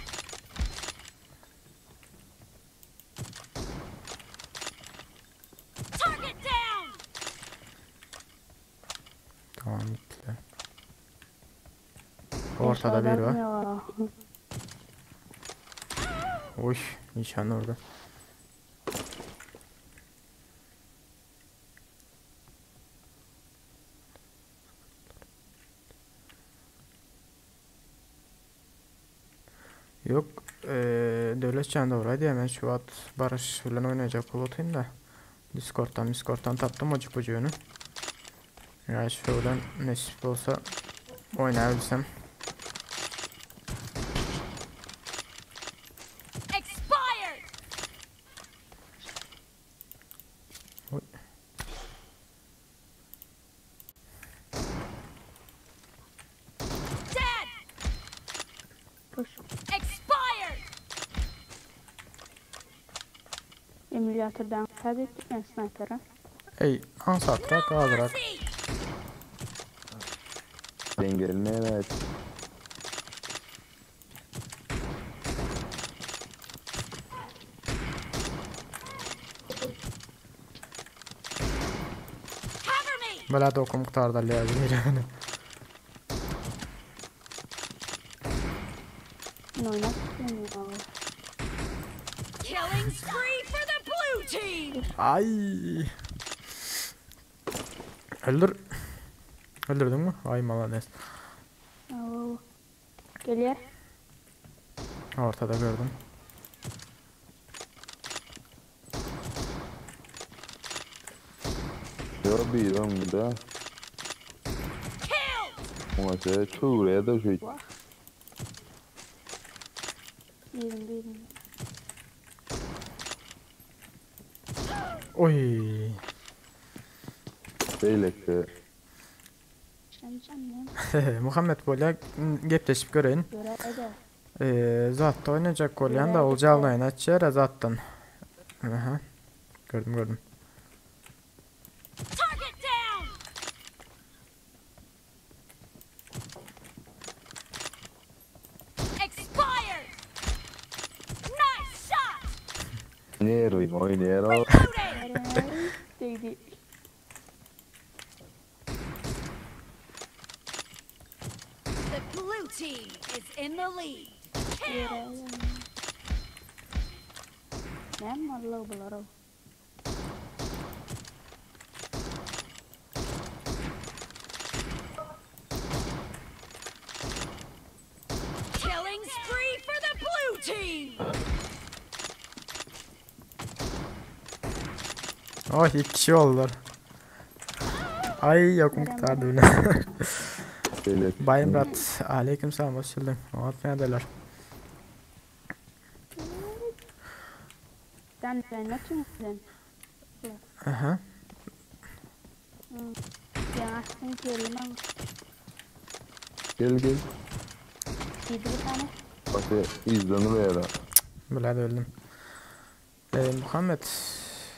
S4: Target down.
S1: Tamam bitti. Ortada bir var. Oy, nişan orada. Yok, eee Devletcan da oraydı ya ben şu at Barış bilen oynayacak bulutayım da. Discord'dan Discord'dan taptım acık bucuğunu. Ya şuradan nasip olsa oynayabilsem.
S4: Expired.
S1: Oy.
S4: Dead. Expired.
S6: Emülatörden tabii ben sniper'a.
S1: Ey, ansatrak,
S4: No
S1: azrak.
S4: mercy.
S3: Sen gelmeýän aýt.
S4: Cover me!
S1: Bela dokum gutardy alýar.
S6: Oýnap bilmeýär.
S4: Killing spree for the blue team!
S1: Ay. Öldür. Öldürdün mü? Ay malades.
S6: Aw. Gelýär.
S1: Ortada gördüm.
S3: Yo bir öňde.
S4: Killed!
S3: Oňa se çöwreye de şu.
S6: Wah. Birin birin.
S1: Oy.
S3: Beýleki
S6: Sen sen ne?
S1: Muhammed bolýa gepleşip göreýin.
S6: Göräýde.
S1: Ee, zatda oynayacak bolýan da oljalnaýyn açýar zatdan. Aha. Gördüm gördüm.
S4: Target down! Expired! Nice shot!
S3: Nerwim oýnaýar o.
S4: Reloading!
S6: Degdi.
S4: The blue team is in the lead. Killed!
S6: Näme Allah bular o.
S4: Killing spree for the blue team!
S1: Oy iki kişi oldular. Ay yokum kurtardı bile.
S3: Beýleki.
S1: Bay Murat. Aleyküm selam hoş geldin. Murat neredeler?
S6: Sen ben nasıl sen?
S1: Aha.
S6: Ya sen kelime
S3: Gel gel.
S6: Yedi bir tane.
S3: Bak izlenir ýa.
S1: Bile de öldüm. Ee, Muhammed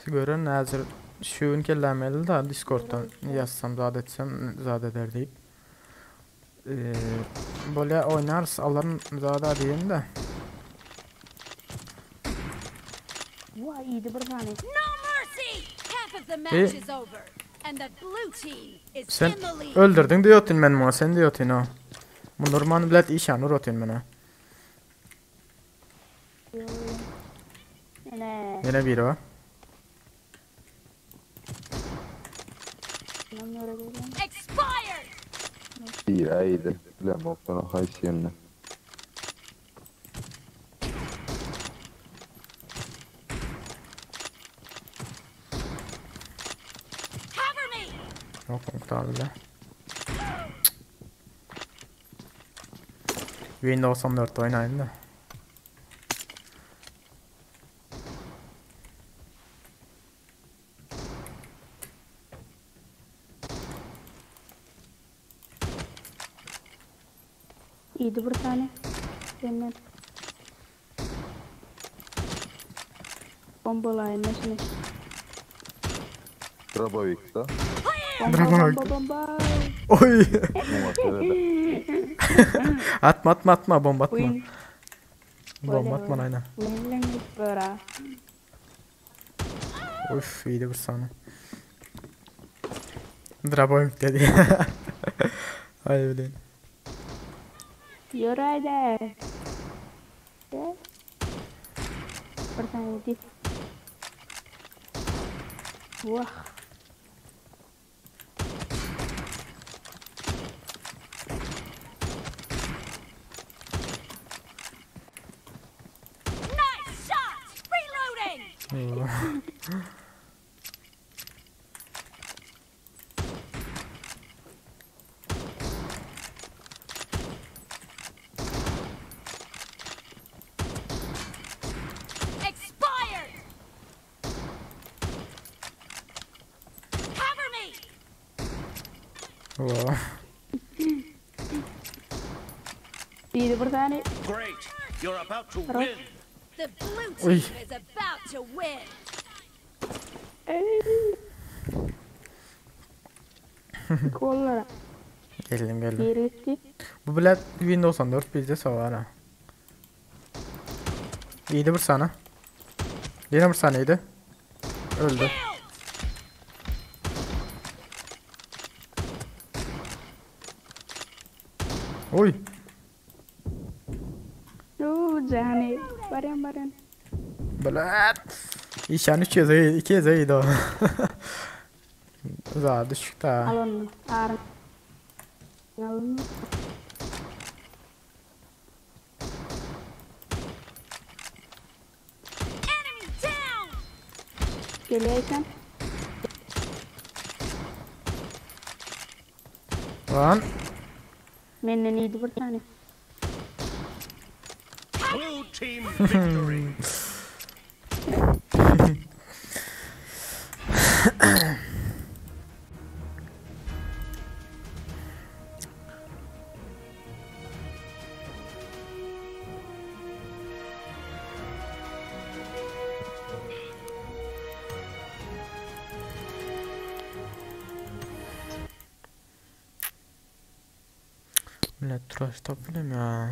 S1: gören hazır şu gün kellemeli da Discord'dan yazsam zat etsem zat eder deyip. Ee, böyle oynarız alırım zat diyeyim de.
S6: Vay iyiydi bir tane.
S4: No mercy! Half of the match
S1: E-
S4: is over, and the blue team is
S1: Sen
S4: in the lead.
S1: öldürdün diyotun ben bana sen diyotun o. Bu normal bilet işan urotun bana.
S6: Ne?
S1: Yine biri o.
S6: Anlamıyorum.
S4: Expired!
S3: Bir aýdy. Bilen bokdan haýsy ýerine.
S4: Cover me!
S1: Yok kurtardı bile. Windows 14 oynayın da.
S6: İyiydi bir tane. Benim. Bombalayın nesini.
S3: Drabovik'ta.
S6: Bomba
S1: Drabovic.
S6: bomba bomba.
S1: Oy.
S3: Oňa sebäp.
S1: atma atma atma bomba atma.
S6: Win.
S1: Bomba atma aynen.
S6: Win'le böyle.
S1: Uf iyiydi bir saniye. Drabovic dedi. Ay bileyim.
S6: Yürü Bir tane değil. Vah.
S4: Nice shot! Reloading! Expired! Cover me!
S1: Oo.
S6: İyiydi bir tane.
S7: Great. You're about to win.
S4: The blue team
S1: Oy.
S4: is about to win.
S6: Ey. Kollara.
S1: Geldim geldim.
S6: Biri gitdi.
S1: Bu bilet Windows 14 bizde var ha. İyiydi bir sana. Yine bir saniydi. Öldü. Oy.
S6: Oo jany. Barýan barýan.
S1: Bilet. İşan 3 yazı 2 yazıydı o. Za düşük da.
S6: Al onu. Arın. Al onu.
S4: Enemy down!
S6: Gelýärsen.
S1: Lan.
S6: Menden iyiydi bir tane.
S7: Blue team victory.
S1: Millet tıraş tapılım ya.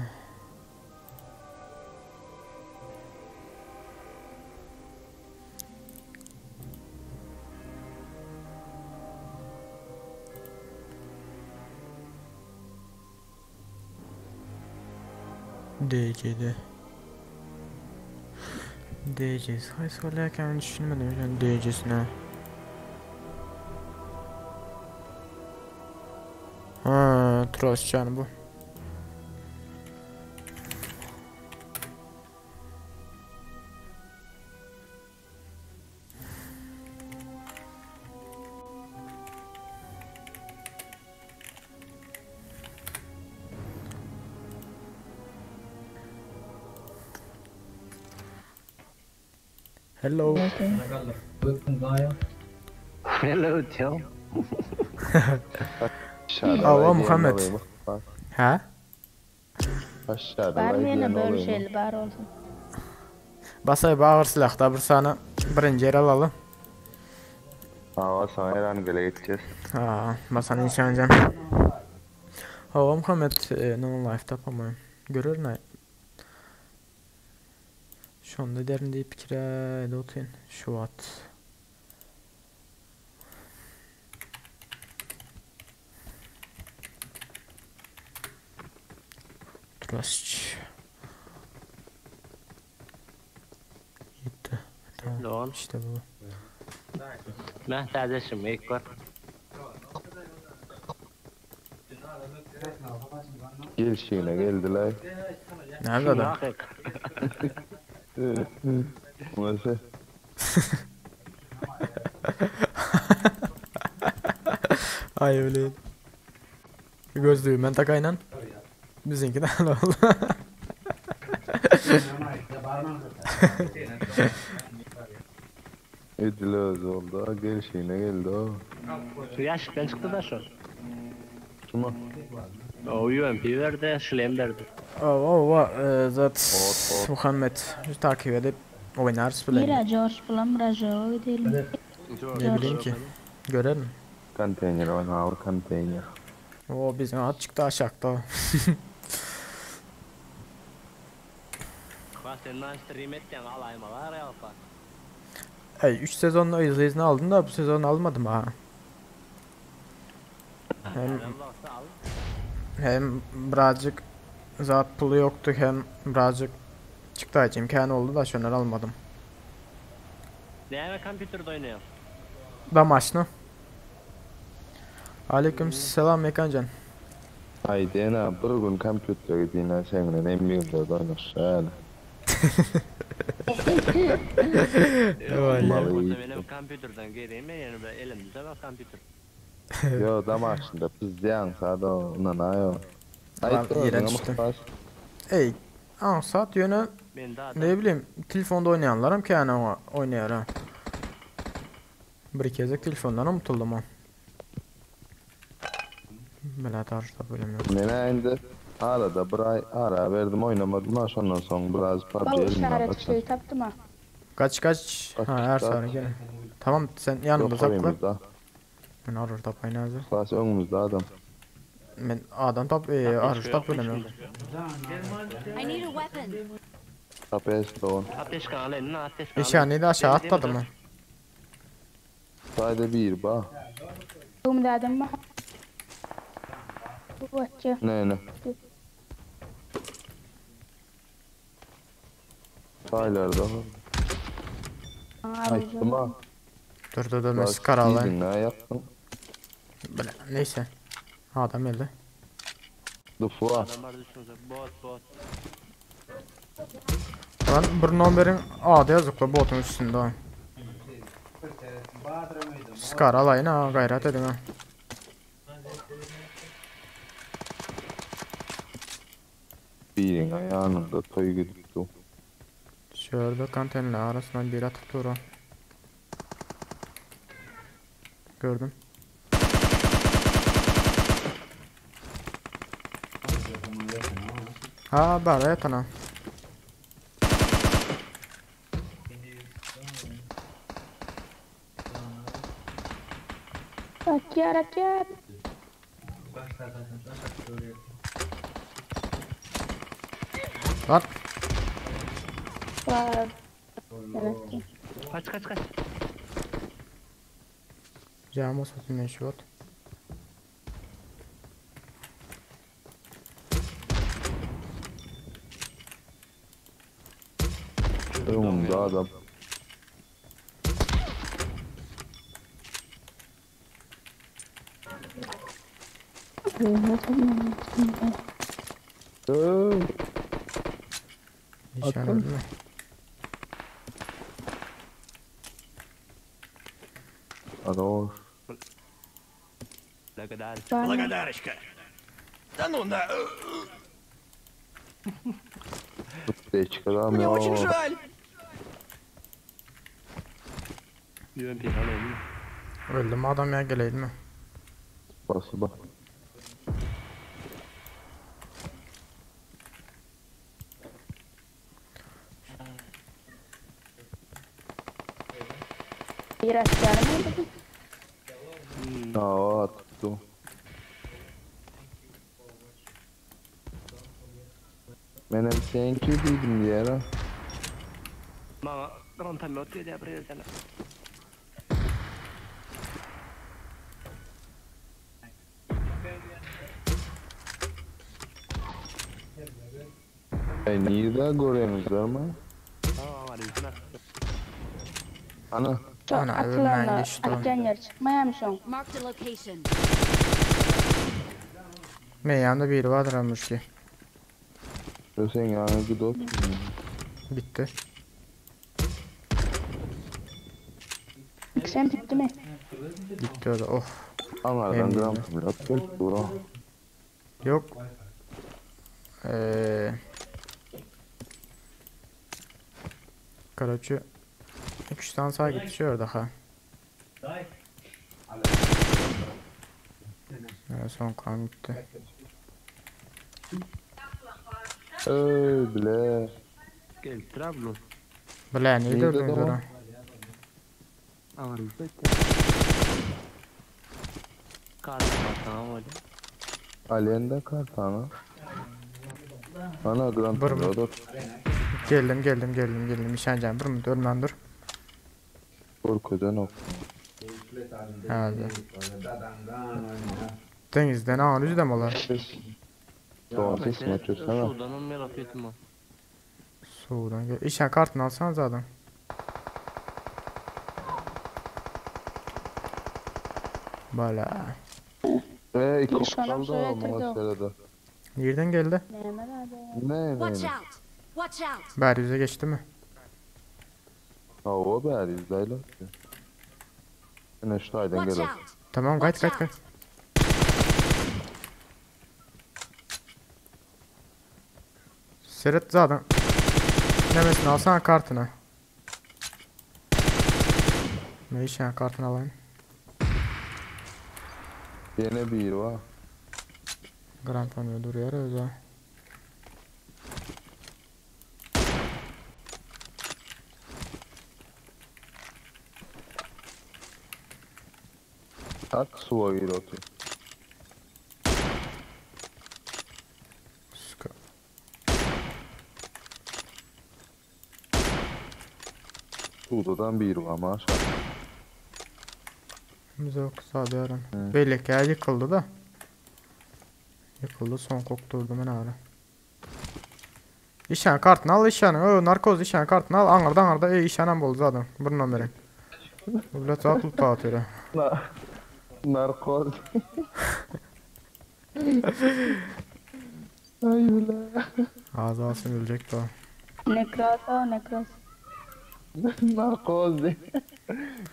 S1: DC'de. DC'si haýsy bolýarka men düşünmedim şonuň DC-sine. Ha, Troscan bu. Hello.
S5: Hello Joe.
S1: Ava Muhammed. Ha?
S3: Aşağıda
S6: Bar
S3: lay
S6: mı
S3: diyen
S6: ýene
S3: olayım.
S6: bölüşeli bar olsun.
S1: Basay bağır silahda bir sana birinci yer alalı.
S3: Ava sana her an gele gideceğiz.
S1: Ha, basan inşancam. Hava Muhammed e, no life tapamayım. Görür ne? Şonda derin deyip pikire edotun. Şu at. Trust. Gitti. Tamam.
S5: Doğan.
S1: İşte bu.
S5: Meh täzeşim ilk var.
S3: Gelişine geldiler.
S1: Nerede adam?
S3: Nasıl?
S1: Ay öyle. Gözlüğü ben takayla. Bizimki de oldu.
S3: Edil öz oldu. Gelişine geldi o.
S5: Yaşıktan çıktı da şu.
S3: Şuma.
S5: O UMP verdi, Şilem verdi.
S1: Ova ova e, zat
S3: Ot, ot.
S1: Muhammed şu takip edip oynarız bile.
S6: Nira George bulam Rajo'a gidelim.
S1: Ne bileyim ki. Görelim.
S3: Konteyner oyna ağır konteyner.
S1: O bizim at çıktı aşağıda.
S5: Bak sen lan stream ettin alaymalar ya bak.
S1: Ey 3 sezonla izni aldım da bu sezon almadım ha. Hem
S5: Allah'sa al.
S1: hem birazcık zat pulu yoktu hem birazcık çıktı imkanı oldu da şunları almadım.
S5: Näme kompýuterde oýnaýar?
S1: Damaşlı. Aleyküm selam Mekancan.
S3: Haydi ena bir gün kompýuter gidin seninle emmiňde oynaşan.
S1: Vallahi.
S5: Bolsa benim kompýuterden gireyim men ýene bir elimde bak kompýuter.
S3: Yo damaşında pizdiyan sada ondan ayo.
S1: Lan, iğrenç işte. Ey, an saat yönü
S5: Men daha
S1: ne bileyim telefonda oynayanlarım ki yani o oynayar ha. Bir kez telefondan unutuldum o. Bela tarzda bölüm yok.
S3: Mene indi arada bir ay ara verdim oynamadım ha şondan soň biraz PUBG
S6: Bal
S3: elimden
S6: işaret
S3: kaçan.
S6: şey taptım ha.
S1: Kaç kaç.
S3: Kaç,
S1: Ha her
S3: kaç.
S1: sarı gel. Tamam sen yanımda
S3: Yok
S1: sakla.
S3: önümüzde.
S1: Ben arır tapayın hazır.
S3: Klas önümüzde adam.
S1: Men adam tap, e, aruş tap bilemem.
S4: I need a weapon.
S3: Tapes don.
S5: Ateşka alayım lan ateşka.
S1: Nişanlıyı da aşağı atladı mı?
S3: Sayda bir ba.
S6: Öňde adam bar. Watcha.
S3: Ne ne. Saylarda. Aytdım ha.
S1: Dur dur dur ben skar alayım.
S3: Ne yaptın?
S1: Bile, neyse. Adam öldü.
S3: Dufu.
S5: Bot bot.
S1: Lan bir nomberin A'da yazıkla botun üstünde. Skar alayın ha gayret edin ha.
S3: Birin ayağında toy gidip
S1: Şurada konteynerler arasından bir atıp dur. Gördüm. Ha bari yatana.
S6: Atýar atýar.
S1: Lan
S6: Var. Evet.
S5: Kaç kaç kaç.
S1: Cama satayım ben şu bot.
S3: Önümde adam. Ee,
S1: Nişan öldü mü?
S3: Хорош.
S5: Благодарочка.
S7: Благодарочка. Да ну на.
S3: Аптечка da
S7: Мне очень
S3: mı?
S7: жаль.
S5: UMP alayım.
S1: Öldü mü adam ya geleydi mi?
S3: Спасибо.
S6: Bir atýar mı?
S3: Aa, attı. Menem thank you dedim diye ha.
S5: Bana grantamı atıyor diye buraya sana.
S3: E niye göremizler mi?
S5: Tamam hadi yüzüne.
S3: Ana.
S1: Ana,
S6: Atylanlar,
S1: ölmän geçti o.
S6: atýan yer çykmaýam şoň.
S4: Marked a location.
S1: Men yanında biri vardır almış ki.
S3: Sen yani gidot.
S1: Bitti.
S6: Sen bitti mi?
S1: Bitti o da oh.
S3: Anlardan
S1: Memnun
S3: gram pilot gel dura.
S1: Yok. Короче, 3 tane sağ gitti şu daha. Evet, son kan gitti.
S3: Ey bile.
S5: Gel Trabzon.
S1: Bile ne
S3: Neydi
S1: dördün
S3: adam o?
S1: dura?
S5: Ağrı Kar tamam öyle.
S3: Alenda kartana. Ana gram
S1: Bır mı?
S3: pilot.
S1: Geldim geldim geldim geldim. Nişancam bir mi? Ölmem dur.
S3: Korkudan ok.
S1: Hadi. Denizden ağır yüzden olar.
S3: Doğru sesini açıyorsana.
S5: Sudan'ın merak etme.
S1: Sudan gel. İşen kartını alsana zaten. Bala.
S3: Ey iki
S6: Şuna
S3: kaldı
S6: şöyle
S3: ama
S6: tırdı.
S3: meselede.
S1: Nereden geldi?
S6: Näme abi?
S3: Ne ne
S4: Watch
S3: ne?
S4: out! Watch out!
S1: Bari yüze geçti mi?
S3: Ha o bari izleyle. Ne şu aydan
S4: Watch
S3: gel.
S4: out!
S1: Tamam kaç
S4: Watch
S1: kaç kaç.
S4: out!
S1: Seret zaten. Nemesini alsana kartını. Ne işe kartını alayım.
S3: Yine bir var.
S1: Grand Panyo duruyor öyle.
S3: At suya gir otur. Suwdadan biri bar maşa.
S1: Bize ok sadıyorum. Beyleki ya yıkıldı da. Yıkıldı son kokturdu men ara. İşan kartını al işan. Ö narkoz işan kartını al. Aňyrda aňyrda ey işanam boldy zaten. Bir nomeri. Bu bilet atlyp dağıtıyor.
S3: Na narkoz. Ay ula.
S1: Az alsın ölecek o.
S6: Nekroz o nekroz.
S3: Narkoz.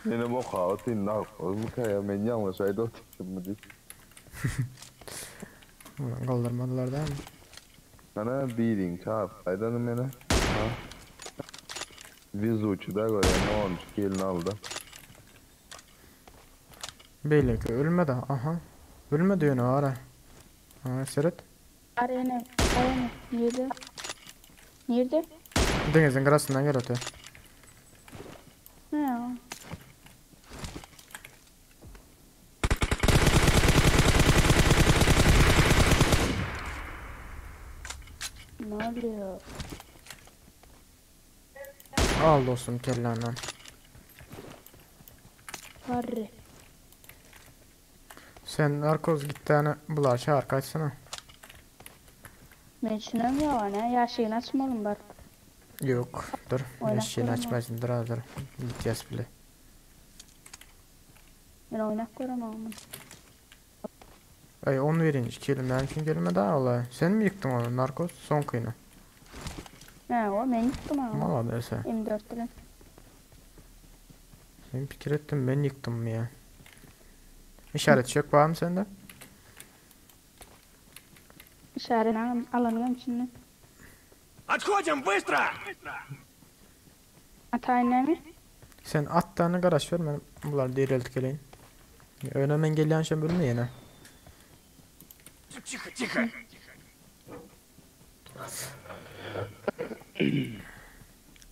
S3: Yine bu kaotin narkoz mu kaya men yanlış ayda oturdum mu diye.
S1: Ulan Kaldırmadılar değil mi?
S3: Ana birin çarp aydanım mene. Ha. Vizuçu da göre ne olmuş gelin aldı.
S1: Beyleki ölmedi. Aha. Ölmedi yine ara. Ha seret.
S6: Arena. Arena. Nerede? Nerede?
S1: Denizin kırasından gel öte.
S6: Ha. Ne oluyor?
S1: Al dostum kellenden.
S6: Harry.
S1: Sen narkoz git tane bular çağır kaçsana.
S6: Ben düşünüyorum ya ne? Ya şeyini açmalım bak.
S1: Yok dur.
S6: Oynak
S1: Eşeğini
S6: göremem.
S1: açmasın dur az dur. Gideceğiz bile.
S6: Ben oynak göremem.
S1: Ay 10 verince kelimden üçün kelime daha olay. Sen mi yıktın onu narkoz? Son kıyını.
S6: Ne o? Ben yıktım ama.
S1: Mala sen.
S6: M4 ile.
S1: Ben fikir ettim ben yıktım mı ya? İşaret yok var mı sende?
S6: İşaretini alalım şimdi.
S7: Отходим, быстро!
S6: Atay mi?
S1: Sen at tane garaj ver ben bunlar direlt geleyim. Öne gelen şey bölümü yine.
S7: Тихо, тихо!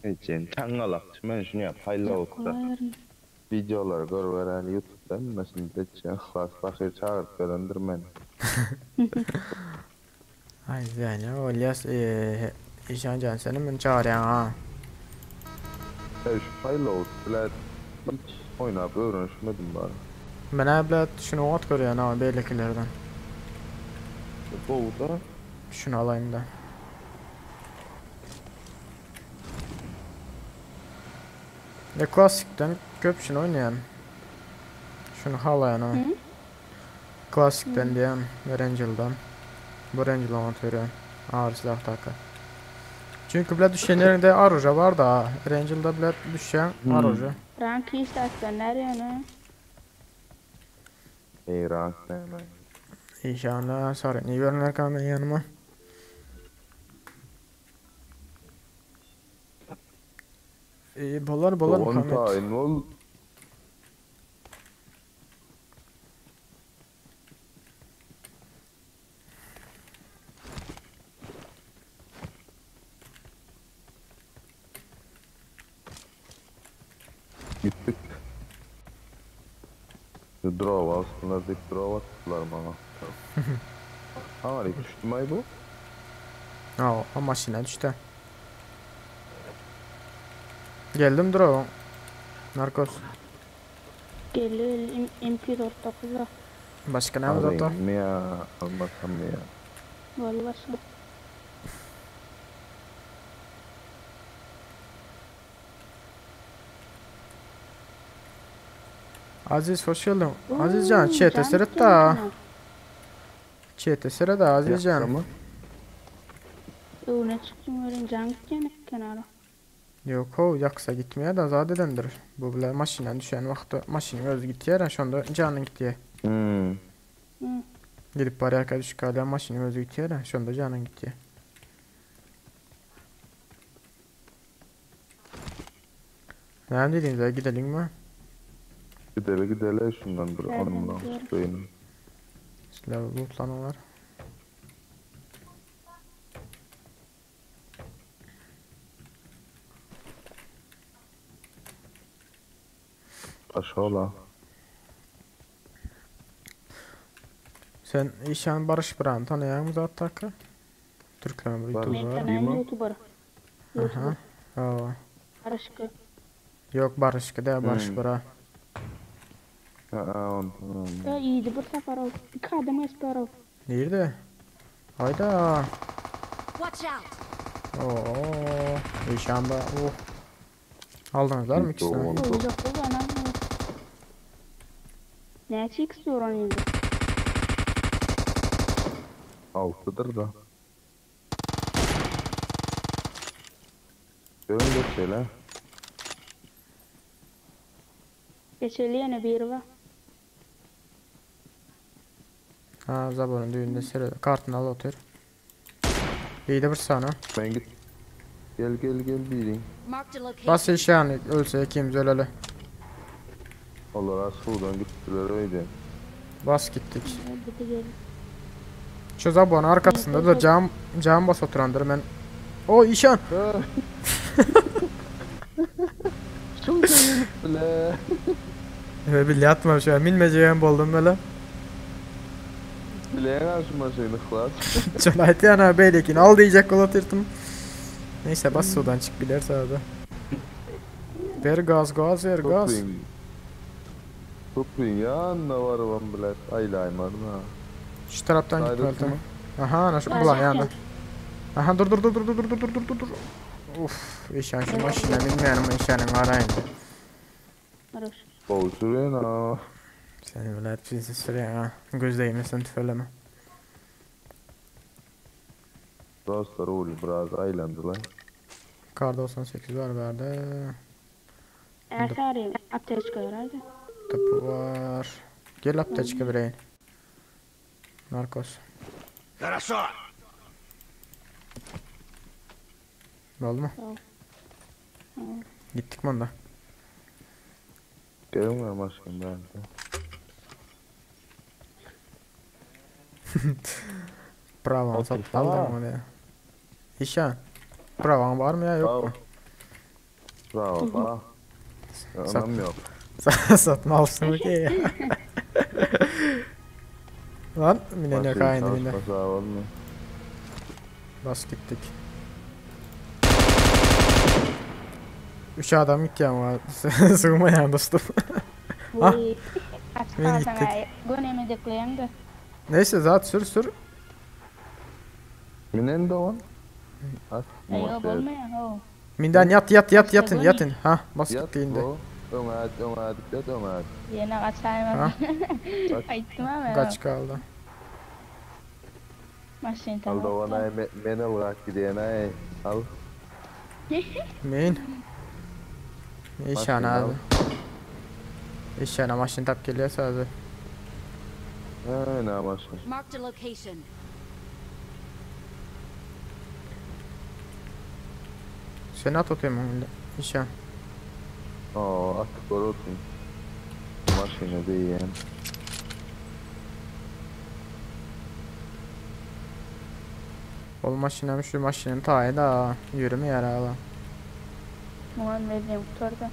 S3: Ecen çangalak men şunu yap hayla olsa.
S6: Kolay
S3: Videolar gör veren YouTube'dan mesela geçen klas bakır çağırıp verendir men.
S1: Ay yani o İlyas işan can seni ben çağıryan ha.
S3: Ya şu hayla olsa bile hiç oynayıp öğrenişmedim bari.
S1: Ben abla şunu ot görüyorsun ha beylekilerden.
S3: Bu da
S1: Şunu alayım da. Ya klasikten köp şunu oynayan. Şunu halayan ha.
S6: Hı?
S1: Klasikten diyen Rangel'dan. Bu Rangel amatörü. Ağır silah takı. Çünkü bile düşen yerinde aruja var da. Rangel'da bile düşen
S3: Hmm.
S1: aruja.
S6: Rank istersen nereye ne?
S3: Ey rank ne men.
S1: İnşallah sonra iyi görünler kalmayın yanıma. İyi bolar bolar
S3: On
S1: Muhammed.
S3: tayin ol. Gittik. Draw alsınlar deyip draw attılar bana. Ha, düştü mü bu?
S1: Ha, o maşina düştü. Geldim dur o. Narkoz.
S6: Geliyor MP49'a.
S1: Başka ne var zaten?
S3: Alayım mı ya? Almasam mı ya?
S6: Gol başına.
S1: Aziz hoş geldin. Azizcan
S6: Oo,
S1: çete
S6: can
S1: seret
S6: gitken
S1: da.
S6: kana.
S1: Çete seret da Azizcan.
S3: Yaksa mı?
S6: Öne çıktım öyle can gitken kenara.
S1: Yok o yaksa gitmeye de zadedendir. Bu bile maşinen düşen vakti maşinin özü gittiyer. Şu anda canın gittiye.
S3: Hmm.
S6: Hı.
S1: Gidip bariyaka düşük hala maşinin özü gittiyer. Şu anda canın gittiye. Ne dediğinize gidelim mi?
S3: Gidele gidele şundan bir
S6: Nereden
S3: onunla
S6: gidiyorum?
S3: beynim.
S1: Silah lootlananlar.
S3: Aşağı ola.
S1: Sen işan Barış Bırak'ın tanıyan mı zaten ki? Türklerin bir
S3: Var.
S1: YouTuber
S6: Ben
S1: var.
S3: Değil
S6: tanıyan
S3: mi?
S6: YouTuber.
S1: Aha.
S6: YouTuber.
S1: Aa,
S6: Karışık.
S1: Ýok Baryşky däl Baryş bira.
S3: Ha ondan.
S6: Ya iyiydi bir sefer ol. İki adam geçti ol.
S1: Nirde? Hayda.
S4: Watch out!
S1: Oo, işan ba. Oh. Aldyňyzlar mı ikisini?
S6: Olacak bu bana. Ne çıksın oranın indi?
S3: Altıdır da. Görün geçelim.
S6: Geçeli yine bir var.
S1: Ha, Zabor'un düğünde seyredin. Kartını al otur. İyi de bir sana.
S3: Ben git. Gel gel gel bilin.
S4: Marked a location.
S1: Bas işan ölse ikimiz öleli.
S3: Onlar sudan gittiler öyle.
S1: Bas gittik.
S6: Hadi gel.
S1: Şu Zabor'un arkasında da cam cam bas oturandır ben. O işan.
S3: Çok gittiler.
S1: Ve bir yatma şu an minmeyeceğim buldum böyle.
S3: Bileğin karşıma şeyini kılar.
S1: Çölaytı yana beylekin al diyecek kola tırtım. Neyse bas sudan çık biler sağda. Ver gaz gaz ver gaz.
S3: Toplayın. Toplayın yanına var olan bilet. Aylaymadım ha.
S1: Şu taraftan
S3: Haydi
S1: gitmeli
S3: oturma.
S1: tamam. Aha ana şu bulan yandı. Aha dur dur dur dur dur dur dur dur dur dur. Uf işan şu maşına bilmeyelim işanın arayın.
S6: Barış.
S3: Bol sürüyorsun ha.
S1: Seni böyle hepsi sürüyor ha. Göz değmesin tüfeleme.
S3: Dostlar oğlu biraz aylandılar.
S1: Kar 98 var bende.
S6: Eser ateş koyar
S1: Topu var. Gel aptečka bireyin. Narkos.
S7: Хорошо!
S1: Oldu mu?
S6: Tamam.
S1: Gittik mi onda?
S3: Gelin var maşın ben de.
S1: Bravo
S3: Okey,
S1: satın
S3: tamam.
S1: aldım onu ya. İşan. Bravo var mı ya yok mu?
S3: Bravo bravo.
S1: Sat.
S3: Anam yok.
S1: Satın alsın okey ya. Lan minen yok aynı minen.
S3: Çalışması olmuyor.
S1: Bas gittik. Üç adam gitti ama sığmayan dostum. Ah.
S6: Vay. Aç
S1: Men
S6: kalsana.
S1: gittik.
S6: Gönemi dekleyen de.
S1: Neyse zaten sür sür.
S3: Minen de on. At.
S6: Yok olmuyor. ho.
S1: Minden yat yat yat
S6: İşte
S1: yatın
S6: bu
S1: yatın. Ha bas
S3: Yat
S1: gitti indi.
S3: bu. Öne at, öne at, yat öne at.
S6: Yine kaçayım.
S1: Ha.
S6: Ayıttım ama.
S1: Kaç kaldı.
S6: Maşın
S3: Al da
S6: tamam.
S3: ona men al bak gideyim ay. Al.
S1: Min. İşan
S3: Maşın al.
S1: abi. İşan maşın tap geliyor sadece.
S3: Ha ne maşın.
S4: Marked a location.
S1: Sen at atayım onu. İşan.
S3: Oo at gol olsun. Maşını değil.
S1: Ol maşınam şu maşının tayi da yürüme yaralı.
S6: Muhammed kurtardı.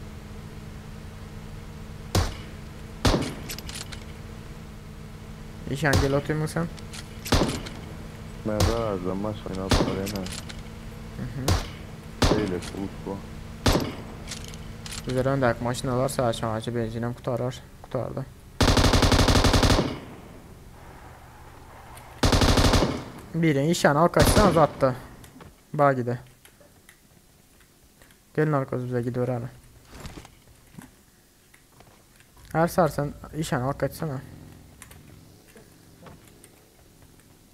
S1: İşan gel atayım mı sen?
S3: Ben razı maşını at oraya. Öyle ult bu.
S1: Güzel öndeki maşinalar sağ çağcı benzinem kurtarır. Kurtardı. Birini işan al kaçtan uzattı. Bağ gide. Gelin arkoz bize gidiyor abi. Her sarsan işan al kaçsana.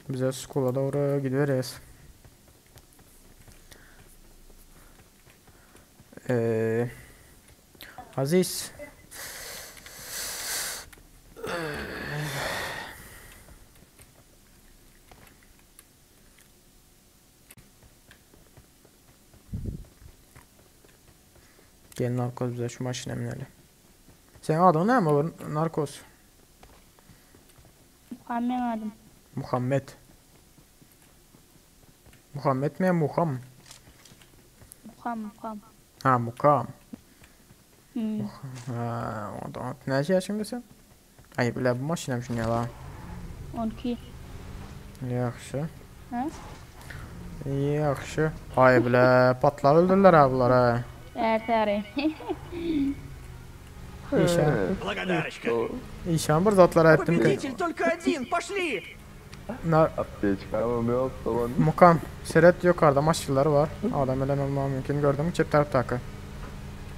S1: Bize skula doğru gidiyoruz. Ee, Aziz. Gel narkoz bize şu maşına binelim. Senin adın ne mi olur narkoz?
S6: Muhammed adım.
S1: Muhammed. Muhammed mi Muham?
S6: Muham Muham.
S1: Ha Mukam.
S6: Hmm.
S1: Ha, o da ne yaşında sen? Ay bile bu maşına şunu ya lan.
S6: 12.
S1: Yaxşı.
S6: Ha?
S1: Yaxşı. Ay bile patlar öldürürler ha bunlar ha.
S6: Ärsary.
S1: Işan.
S7: Благодарочка.
S1: Işan bir zatlar aýtdym ki.
S7: Победитель только один, пошли!
S1: Na
S3: Apteçkamam yok dogan.
S1: Mukam seret ýokarda maşynlar bar. Adam bilen olmagy mümkin gördüňmi çep tarapdaky.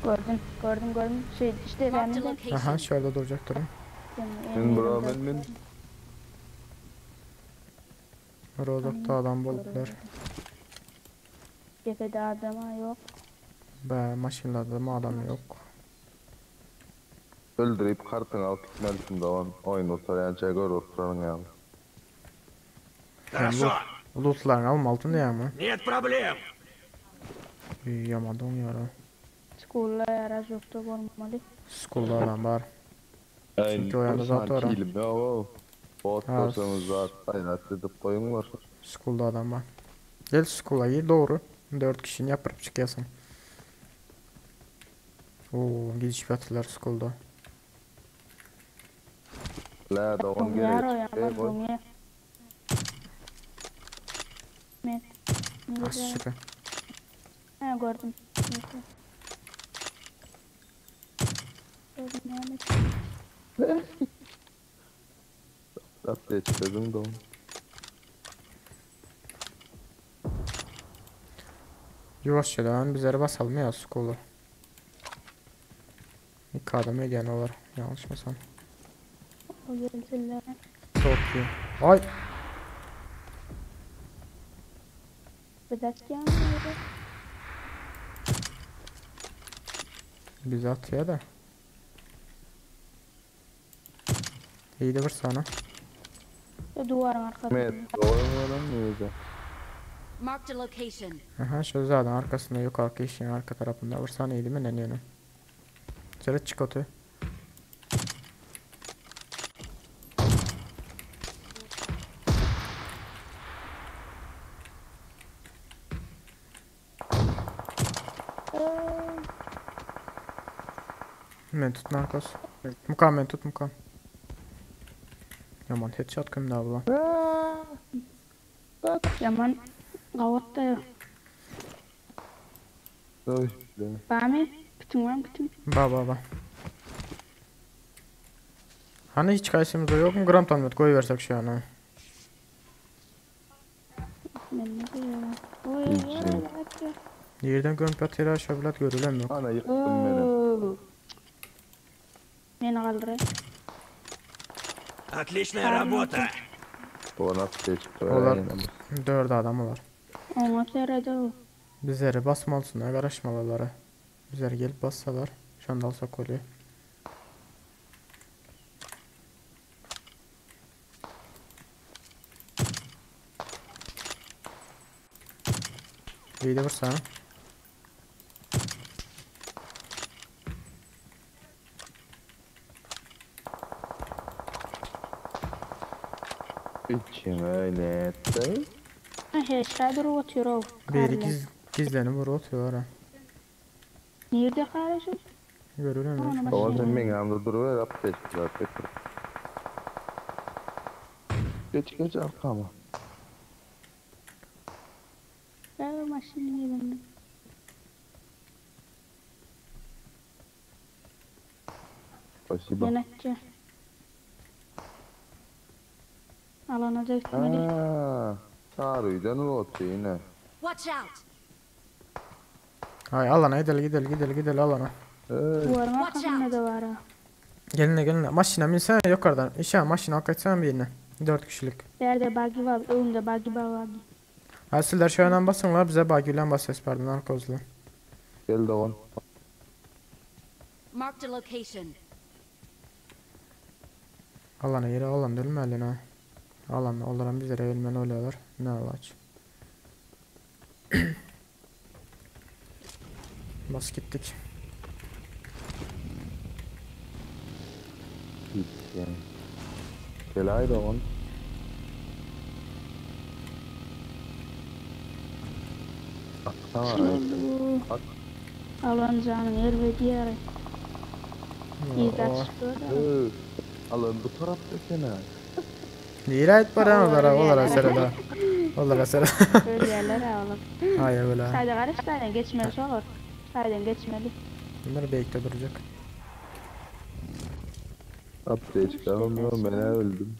S6: Gördüm, gördüm, gördüm. Şey işte
S4: Marked a
S6: ben de.
S1: Aha
S4: location.
S1: şöyle duracak durun.
S3: Min bro min min.
S1: Rozokda adam boluplar.
S6: Tepede adama yok.
S1: Be maşynlarda mı adam yok.
S3: Öldürüp kartını alıp gitmelisin dogan. Oyun oturyanca gör oturanın ýaly.
S7: Хорошо,
S1: Lootlarını almaltın diye mi?
S7: нет проблем.
S1: Yamadım yara.
S6: Skulda yara yoktu olmalı.
S1: Skulda adam var. Çünkü o yanda zat var ha.
S3: Kilim yok. Bot
S1: Ha.
S3: bolsanız zat gaýrat edip goýuňlar.
S1: Skulda adam var. Gel skula gir doğru. 4 kişini yapıp çıkıyorsun. Oo gidiş batırlar skulda.
S3: La dogan
S6: Yara
S3: gerek.
S6: ya,
S3: Ey, goý.
S6: bak ya. Met.
S1: Ah süper.
S6: Ha gördüm. Neyse. Gördüm yani.
S3: Apteçkadyň dogan.
S1: Yavaşça bizlere basalım ya skulu. İlk adam ödeyen var. Yanlışmasam.
S6: O gelsinler.
S1: Çok iyi. Ay
S6: Bir dakika. ya.
S1: bizi atıyor da. İyi de vur sana.
S6: Ya Duvarın arkasında.
S3: Met dogan bolan neydi?
S4: Marked a location.
S1: Aha şu zaten arkasında yukarı işin arka tarafında vursan iyiydi mi ne diyorsun? Şöyle çık otu. Men tut narkos. Mukam men tut mukam. Yaman headshot kim daha bulan.
S6: Yaman. Gavatta ya.
S3: Oy.
S6: Bami. Bütün var mı bütün?
S1: Ba ba ba. Hani hiç kaysımız yok mu? Gram tanımet koyuversek şu an.
S6: Ben ne diyorum? Oy, oy, oy,
S1: Yerden gömüp atıyor aşağı bilat görülen yok.
S3: Ana ýykdym meni.
S6: oy. Meni kaldır.
S7: Отличная работа.
S3: Dogan apteçka.
S1: Olar. Dört adam var.
S6: Ona serede o.
S1: Bizleri basmalısınlar, karışmalıları. Bizleri gelip bassalar, şu anda alsak oluyor. İyi de vursana.
S3: Içime netdi.
S6: Ha heşadır o oturuyor.
S1: Biri giz, gizlenip vuruyor atıyor ha.
S6: Nerede kardeşim?
S1: Görülüyor mu?
S6: Ona
S3: Dogan sen
S6: başlayalım.
S3: meň ýanymda duruber apteçka zat getir. Geç geç arkama.
S6: Ben maşını yedim.
S3: Спасибо.
S6: Yönetçi. Alana da gitmeli.
S3: Ha, Sarıydan otu yine.
S4: Watch out!
S1: Hay alana gidelim gidelim gidelim gidelim alana.
S3: Ey,
S6: Duvarın
S4: Watch
S6: arkasında
S4: out.
S6: da var ha.
S1: Geline geline. Maşına binsene yukarıdan. İşe maşına hak etsene birine. 4 kişilik.
S6: Nerede buggy var? Önünde buggy var buggy.
S1: Ha sizler şöyle basınlar bize bagülen bas ses pardon arkozlu.
S3: Gel dogan.
S4: Marked a location.
S1: Alana yeri alan ölmeli ha. Alan olaran bizlere ölmeli oluyorlar. Ne alaç. Bas gittik.
S3: Git. Gel ay dogan. Atsana. Bak.
S6: Alan canın yer ve diğeri. İyi de
S1: Oo.
S6: çıkıyor.
S3: Hey, Alın bu tarafta sene.
S1: Nere ait paran olara olara serada. Olara serada.
S6: Öyle yerler alalım.
S1: Hayır öyle.
S6: Sadece karış tane geçmesi olur. Aýdan geçmeli.
S1: Bunlar beýikde durjak.
S3: Apteçkam ýok, men öldüm.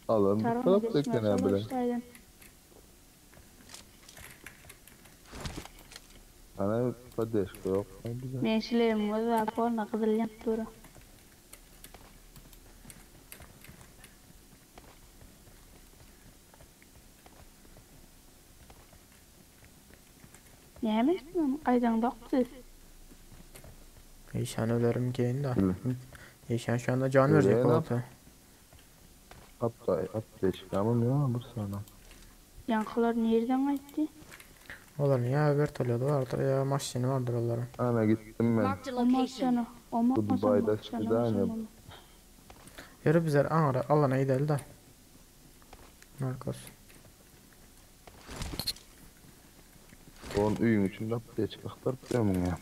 S3: Alan
S6: Tarona
S3: apteçka
S6: geçmeli.
S3: näme bilen.
S6: Aýdan.
S3: Ana poddeşka ýok.
S6: Men şilerim var porna gyzyl ýanyp dur. Näme istiyorsun? Aýdan doktor.
S1: Eyşan ölerim keyin da.
S3: Hı.
S1: Eyşan şu anda can verecek
S3: Öyle lan.
S1: oldu.
S3: Apta apteçkamım ýok bir sana.
S6: Yankılar nereden aýtdy?
S1: Onların ya vertolyodu vardır ya maşini vardır onların.
S3: Ana gittim ben.
S4: Marked a location.
S6: Olmazsana. Olmazsana.
S3: Dubai'de Sudanya.
S1: Yürü bizler Ankara alana gidelim de. Narkos.
S3: Onun üyün içinde apteçka aktarıp diyorum ya.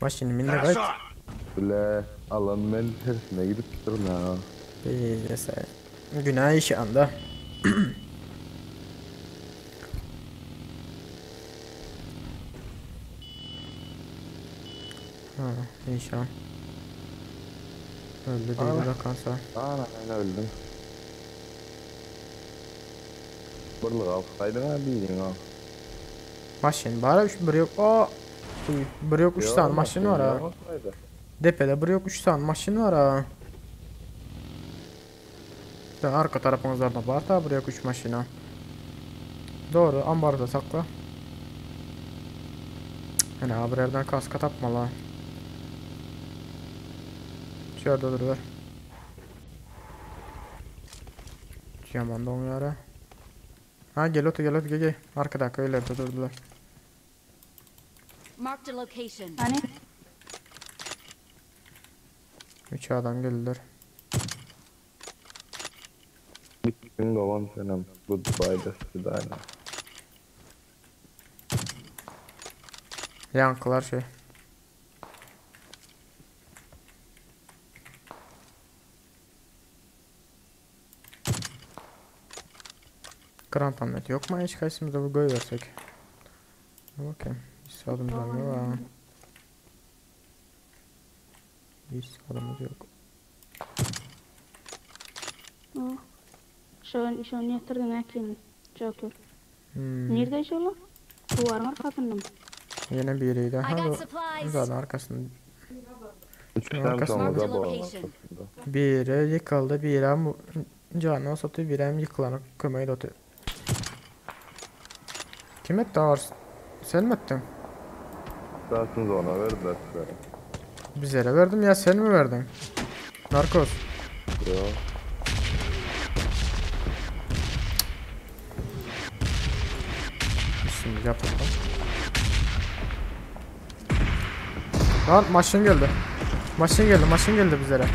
S1: Maşini minne kayıt.
S7: Хорошо!
S3: Bile alan ben tersine gidip durun ha.
S1: Neyse. Günah işi anda. Ha, inşallah. Öldü değil
S3: Ana.
S1: rakansa.
S3: Ana ben öldüm. Birlik alsaydın ha bilin ha.
S1: Maşin bari üç bir yok. Aa. Uy, bir yok 3 tane maşin var ha. Depede bir yok 3 tane maşin var ha. De arka tarafınızda var da buraya 3 maşina. Doğru ambarda sakla. Yani abi yerden kaska tapma la. Şu yerde dur ver. Yaman da yara. Ha gel otur gel otur gel gel. Arkadaki öylerde durdular.
S4: Marked a location.
S6: Hani
S1: 3 adam geldiler.
S3: Gittin babam senem. Goodbye Sudanya.
S1: Yankılar şey. Grand Ahmet yok mu? Hiç kaysımızda bu goy versek. Dur Bakayım. Hiç sağlığımız var mı? Hiç sağlığımız yok.
S6: Oh. Şu şu yatırdın hakim. Joker. Nerede şu Duvarın arkasında mı?
S1: Yine biriydi.
S4: I
S1: Ha
S4: got
S1: bu
S4: supplies.
S1: zaten arkasında.
S3: Üç
S1: Şunun
S3: tane
S1: arkasında.
S3: sonra
S4: Marked
S3: da
S4: a
S3: bu
S4: location.
S3: arkasında.
S1: Biri yıkıldı, biri hem canı satıyor, biri hem yıkılanı kömeği de atıyor. Kim etti ağır? Sen mi ettin?
S3: Zaten ona verdiler size.
S1: Bizlere verdim ya sen mi verdin? Narkoz.
S3: Yo.
S1: Şimdi yapalım. Lan maşın geldi. Maşın geldi, maşın geldi bizlere.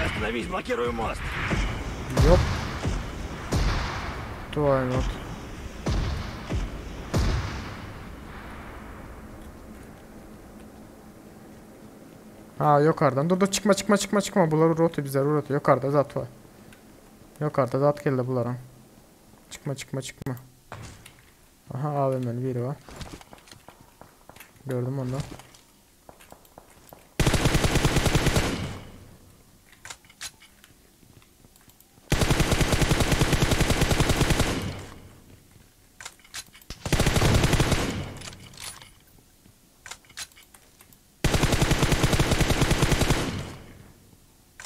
S7: Остановись, блокирую мост!
S1: Yok. Dua not. Ha yukarıdan. Dur dur çıkma çıkma çıkma çıkma. Bunlar rotu bize rotu. Yukarıda zat var. Yukarıda zat geldi bunların. Çıkma çıkma çıkma. Aha AVM'nin biri var. Gördüm onu.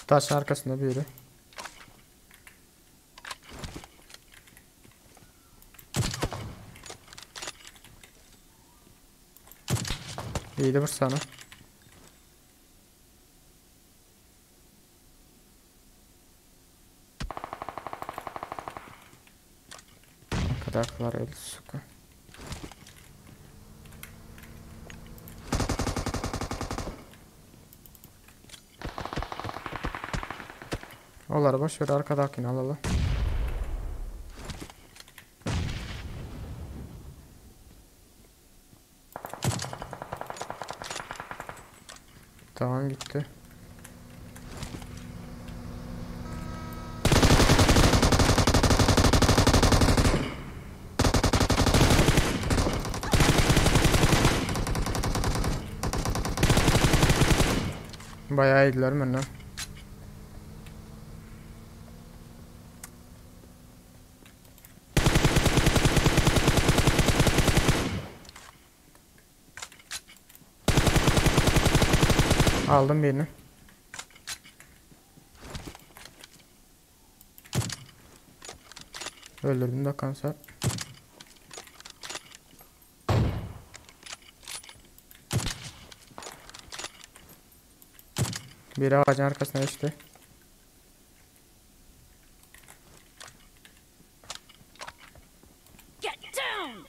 S1: Taşın arkasında biri. İyi de vur sana. Arkadakiler öldü suka. Onları boş ver arkadakini alalım. Tamam gitti. Bayağı iyidiler menden. Aldım birini. Öldürdüm de kanser. Biri ağacın arkasına geçti.
S4: Get down!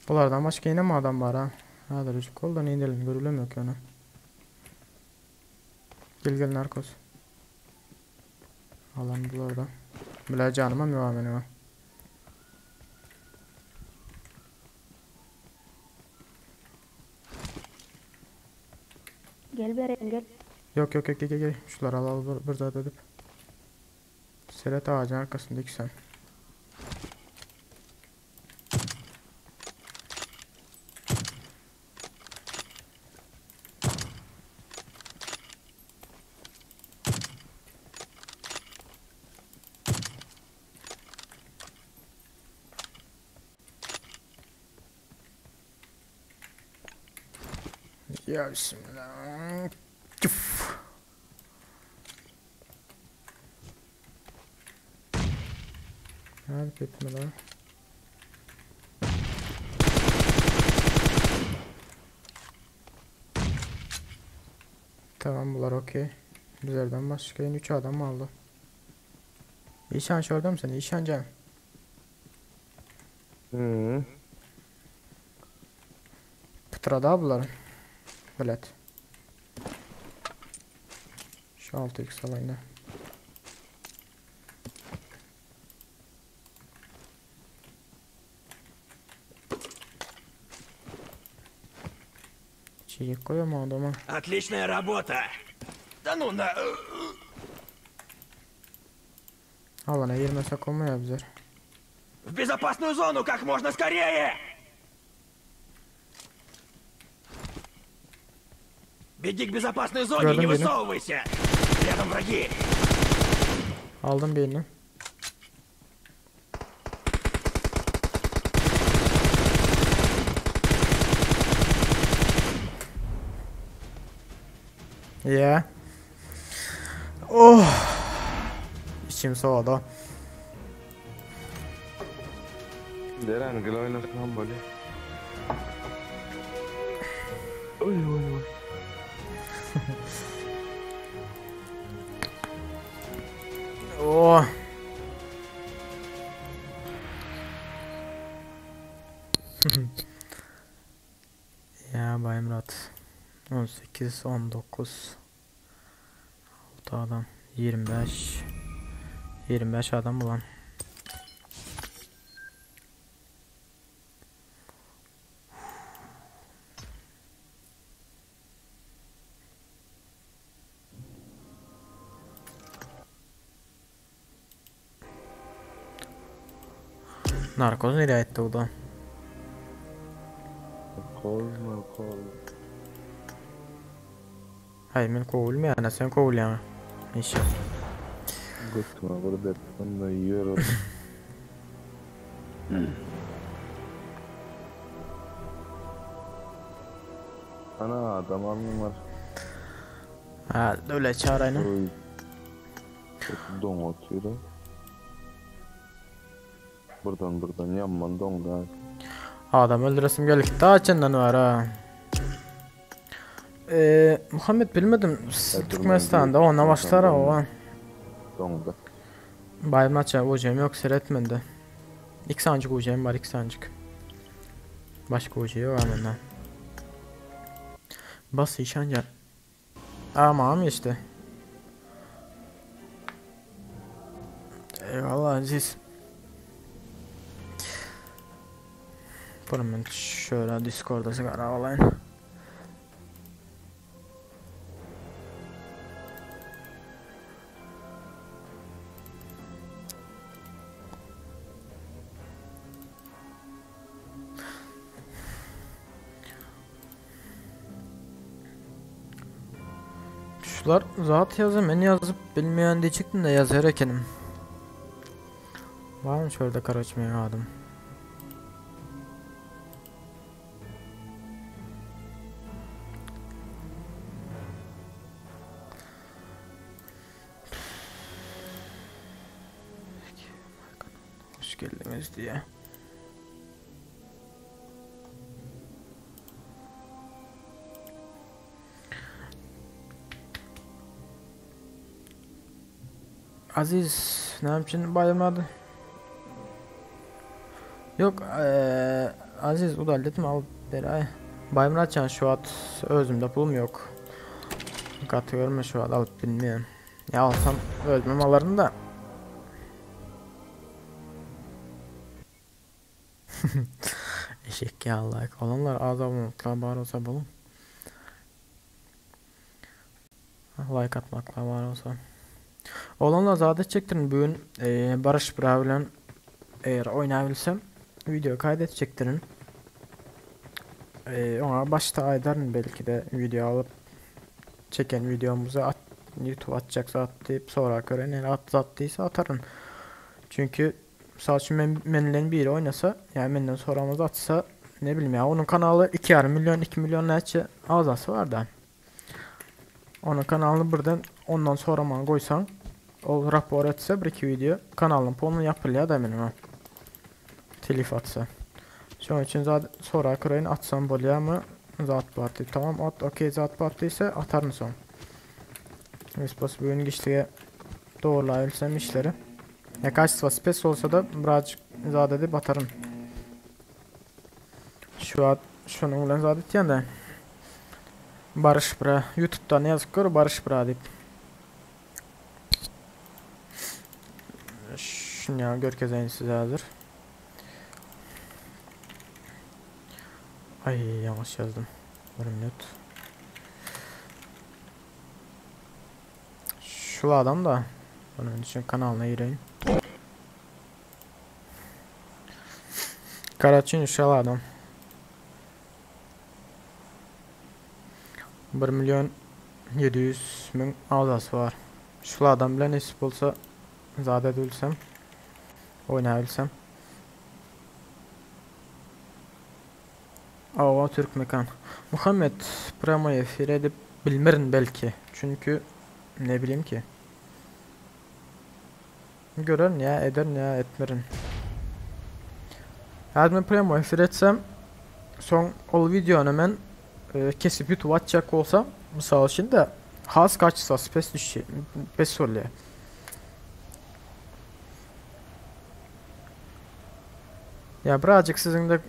S1: Bulardan başka yine mi adam var ha? Hadi rüzgâr koldan indirelim görülemiyor ki ona. Gel gel narkoz. Alan bularda. Bile canıma mı var benim ha?
S6: Gel bereyim gel.
S1: Yok yok yok gel gel gel. Şuları al al bir, bir zat edip. Seret ağacın arkasındaki sen. Ya bismillah. Cüf. Hadi gitme lan. Tamam bunlar okey. Bizlerden başka yine 3 adam aldı. İşan şurada mısın? İşancam.
S5: Hı.
S1: Pıtrada bunların. Bilet. Şu 6x alayım da. Çiğ koyma adama.
S7: Отличная работа! Да ну на...
S1: Alana girmesek olmuyor bizler.
S7: В безопасную зону как можно скорее! Беги к безопасной зоне и
S1: Gördüm
S7: не
S1: birini.
S7: высовывайся! Рядом враги!
S1: Aldım birini. Yeah. Oh. İçim soğudu.
S3: Deren gel oynasam böyle. Oy oy oy.
S1: Oh. Ya Bay Murat. 18, 19. 6 adam. 25. 25 adam ulan. Narkoz nereye etti o da?
S3: Narkoz narkoz.
S1: Hayır men kovulmayan, sen kovulyan. İnşallah.
S3: Götüme bir depden de yiyorum. Ana adam almam var.
S1: Ha öyle çağırayım.
S3: Oy. Çok don atıyor. Buradan buradan yanman don da.
S1: Adam öldüresim geldi. Daha içinden var ha. Muhammed bilmedim. Türkmenistan'da ona başlar o.
S3: Donda.
S1: Bay maça hocam yok seyretmedi. İki sancık hocam var iki sancık. Başka hoca yok hemen. Bas işanca. Tamam işte. Eyvallah Aziz. Bunu şöyle Discord'a sigara alayım. Şular zat ýazdy, men ýazyp bilmeýän diýjekdim-de ýazar ekenim. Barmy şu ýerde karoç meň adym. Hoş geldiniz diye. Aziz näme üçin baýamady? Yok ee, Aziz udalletme alyp beräý. Baýmyratjan şu wagt özümde pulum yok. Gaty görme şu wagt alyp bilmeýän. Ya alsam özümem alaryn da. Eşek ýaly like olanlar az abonelyklar bar bolsa boluň. Like atmaklar bar bolsa. Olanlar zat etjekdirin bu gün e, Baryş bira bilen eger oýnabilsem video kaydetjekdirin. E, ona başda aýdaryn belki de video alyp çeken videomuzu at YouTube atjak zat diýip sorak gören yani at zat diýse ataryn. Çünki Mysal üçin men menden biri oýnasa, ýa menden soramaz atsa, ne bileyim ya onuň kanaly 2,5 million, 2 million näçe agzasy bar da. Onuň kanalyny birden ondan soraman goýsaň, ol rapor etse bir iki video kanalyň polny ýapylýar da meniň o. Telif atsa. Şonuň üçin zat sora köreýin atsam bolýarmy? Zat bar diýip. Tamam at, okey zat bar diýse ataryn soň. Respost bu gün giçlige dogurlaýbilsem işleri. Ya kaçtwa pes bolsa da birazcık zat edip ataryn. Şu wagt şonuň bilen zat etýän de. Baryş bra. YouTube'dan ýazyp gör Baryş bra diýip. Şuny ýa görkezeýin size hazır. Ay yanlış yazdım. Bir minut. Şu adam da bunun için kanalına gireyim. Karaçin şu adam. 1 milyon 700 müň agzasy bar. Şul adam bilen nesip bolsa zat edebilsem, oynayabilsem. Awa Türk Mekan. Muhammed pramo efir edip bilmerin belki. Çünkü ne bileyim ki. Görerin ya ederin ya etmerin. Eğer men premo efir etsem soň ol videony men e, kesip YouTube atjak bolsam mysal üçin de has kaçsasy pes düşýär, pes bolýar. Ya birazcık sizin de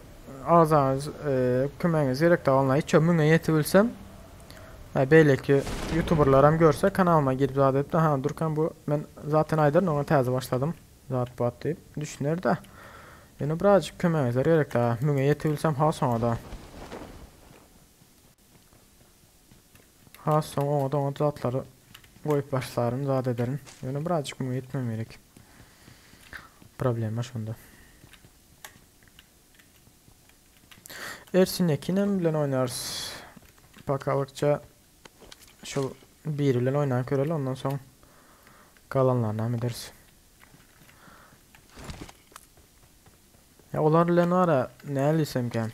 S1: agzaňyz e, kömegiňiz gerek de onla hiç müňe ýetibilsem Ha, beýleki youtuberlaram görse kanalyma girip zat edip ha Durkan bu men zaten aýdaryn oňa täze başladym zat bu at diýip düşüner de. Ýöne birazcık kömegiňiz gerek da müňe ýetibilsem has oňa da. Has soň oňa da oňa zatlary goýup başlaryn zat ederin. Ýöne birazcık müňe ýetmem gerek. Problema şonda. Ersin Ekinem bilen oynarız. Bakalykça şu biri bilen oynayıp göreli ondan soň galanlaryny hem ederiz. Ya olar bilen var ya ne diýsemkäm.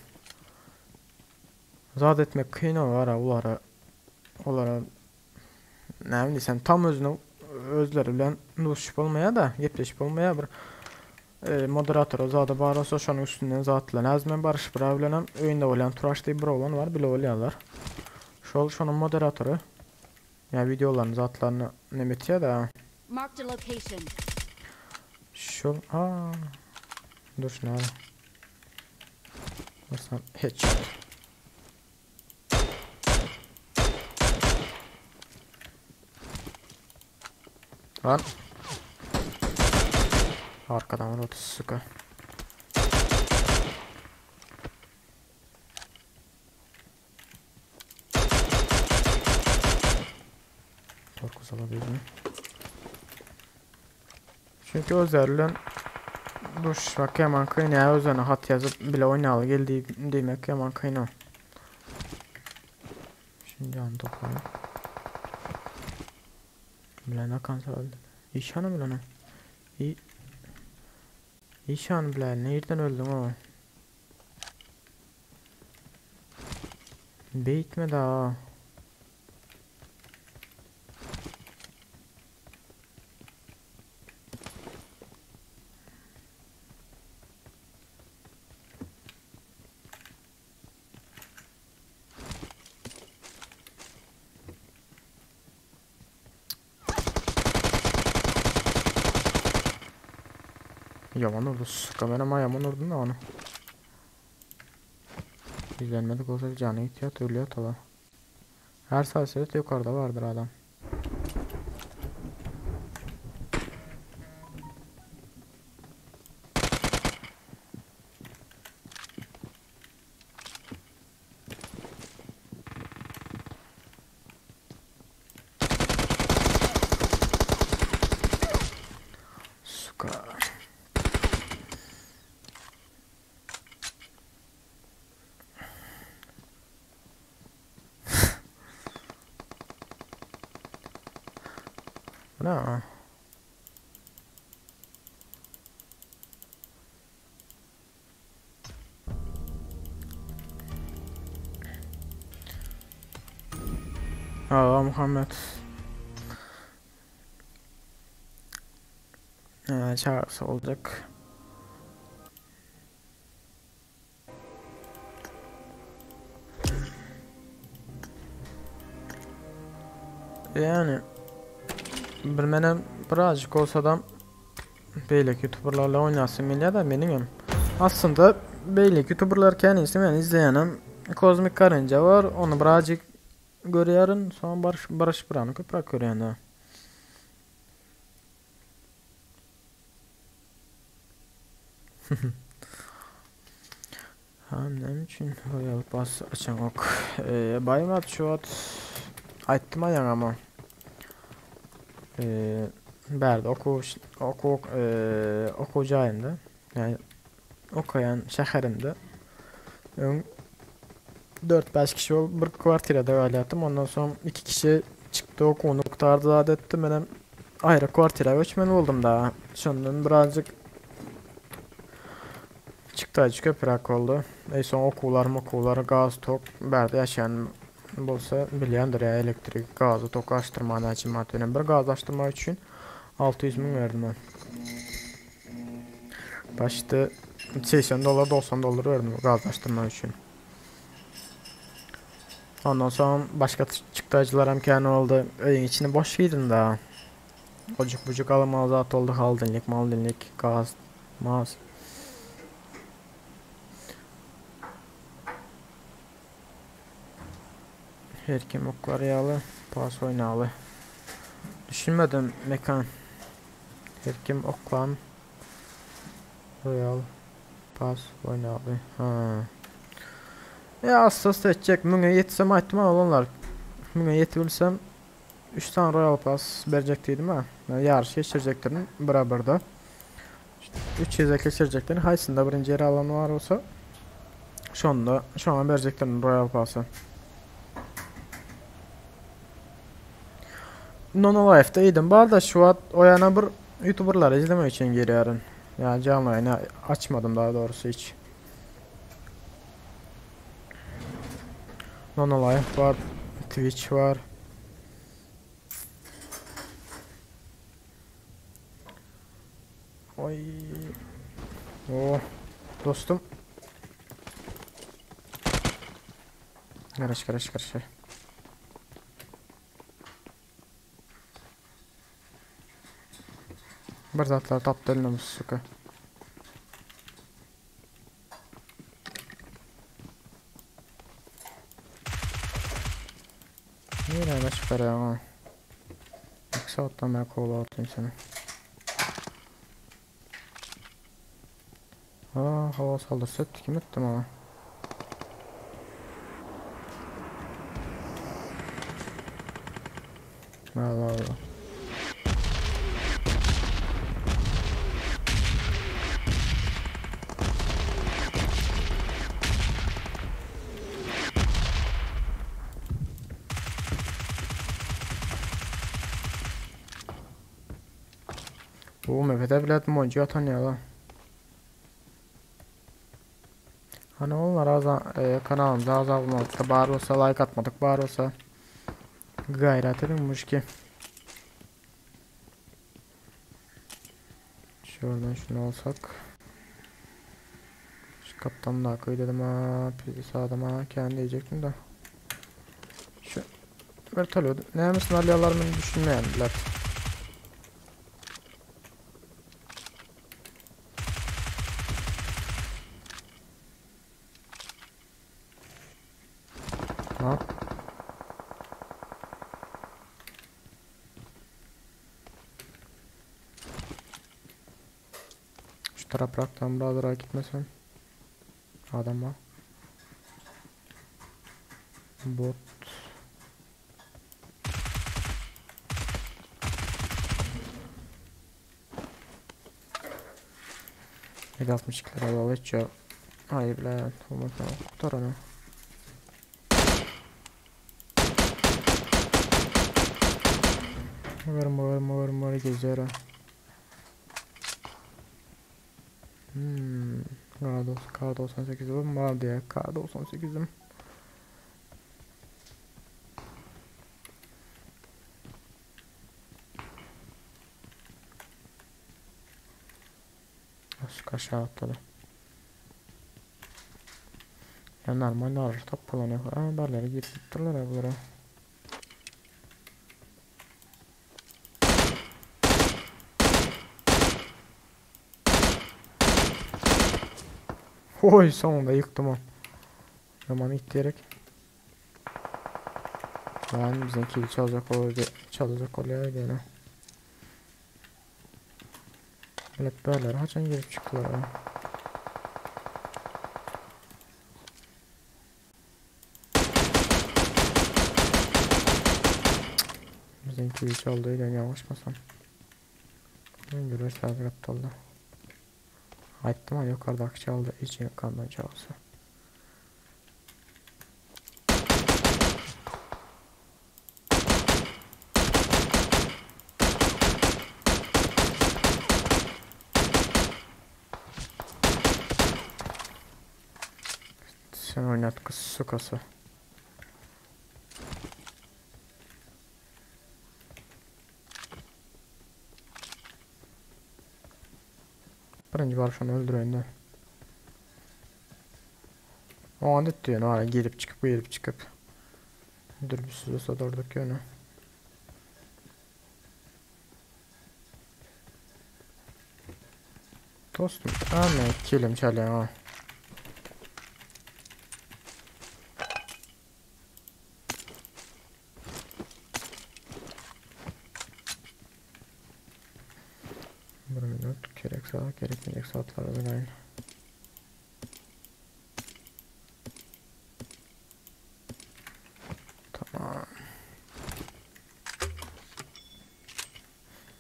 S1: Zat etmek kyn var ya olara olara näme diýsem tam özüne özleri bilen duşup bolmaýar da, gepleşip bolmaýar bir e, moderator zada bar olsa şonuň üstünden zat bilen az men Baryş bira bilen hem öýünde bolýan Turaş diýip bir oglan var bile bolýarlar. Şol şonuň moderatory. Ya videolarını zatlaryny neme etýär da.
S4: Marked a location.
S1: Şol ha. Dur şunu al. Vursam headshot. Lan. Arkadan vurdu suka. Korku alabilir mi? Çünkü özlerle duşmak yaman kıyın ya özlerine hat yazıp bile oynalı geldi demek yaman kıyın o. Şimdi yan toplayalım. Bilen akansa öldü. Işanı bilen o. İ İşan bilen nereden öldün o? Beytme daha. Yaman oldu. Kamerama yaman oldu da onu. İzlenmedik olsa canı gidiyor, ölüyor tala. Her saat yukarıda vardır adam. Suka. Bu ne? Aa Muhammed. Ee, çağrısı olacak. Yani bir menem birazcık olsa da beýleki youtuberlarla oynasym gelýär da meniňem. Aslynda beýleki youtuberlar kendisi men izleýänem Kozmik Karınca var. Onu birazcık görýärin. Soň Barış Barış Byrany köpräk görýän da. Ha näme üçin Royal Pass açaňok? Ee, Baýmat şu wagt aýtdym aýaňama. Ee, bärde okuw okuw ee, okuw jaýynda yani okaýan şäherimde öň 4-5 kişi bolup bir kwartirada galýartym. Ondan soň 2 kişi çykdy okuwyny gutardy zat etdi. Menem aýry kwartira göçmeli boldum da. Şondan birazjyk Çykdaýjy köpräk boldy. Eý soň okuwlar mokuwlar gaz tok bärde ýaşaýan bolsa bilýändir ýa elektrik gazy toky açdyrmaga näçe manat berýän. Bir gaz açdyrmak üçin 600 müň berdim men. Başda 80 dollar 90 dollar berdim gaz açdyrmak üçin. Ondan soň başga çykdaýjylaram kän boldy. Öýüň içini boş giydim daha. Ojuk bujuk alamaly zat boldy haldinlik maldinlik gaz Maz. Her kim oklar ýaly pas oýnaly. Düşünmedim mekan. Her kim oklan royal pas oýnaly. Ha. Ya asas etjek müňe ýetsem aýtdym oglanlar. Müňe ýetibilsem 3 sany royal pass berjek diýdim ha. Ýaryş geçirjekdirin bira-birde. 3 gezek geçirjekdirin. Haýsynda birinji ýeri alan bar bolsa şonda şoňa berjekdirin royal passy. Nono Life'da iýdim bar da şu wagt o ýana bir youtuberlary izlemek üçin girýärin. Ýa janly ýaýyny açmadym daha doğrusu hiç. Nono Life bar, Twitch bar. Oy. Oh. Dostum. Garaş garaş garaş. Bir zatlar tapdy eline suka. Nirä çykarýaň? 2 saatdan bäri kowlap otyryn seni. Aa, hava saldyrsa etdi, kim etdi maňa? Allah Allah. Bu mepede bilet moncu atan ya. Hani onlar aza, e, kanalımıza az olmadık bar olsa like atmadık bar olsa gayret edin ki. Şuradan şunu alsak. Şu kaptan da koy dedim ha. Pizza adama kendi diyecektim de. Şu vertolyodu. Ne misin alıyorlar mı düşünmeyen bilet. Ha? Şu taraftan biraz gitmesen. Adama. Bot. Yedi 62 lira al hiç ya. Ay bile olmaz kurtar onu. Mor mor mor mor gezer. Hmm. K98 var diye K98'im. Aşağı atladı. Ya normal arır top kullanıyor. Aa barları girip dururlar bunlara. Oy sonunda yıktım o. Yaman itleyerek. Ben bizden kill çalacak oldu. Çalacak oluyor gene. Evet böyle haçan girip çıktılar ha. Bizden kill çaldı yani yanlışmasam. Ben görürse aptaldı. Aytdım ha yukarıdaki çaldı. İçin kandan çalsa. Sen oynat kız sukası. Birinci var şunu öldüreyim O an diyor ara girip çıkıp girip çıkıp. Dürbüsüz olsa durduk yönü. Dostum, ama kilim çalıyor ha. Bir minut gerek saat gerekmeyecek saatler de aynı. Tamam.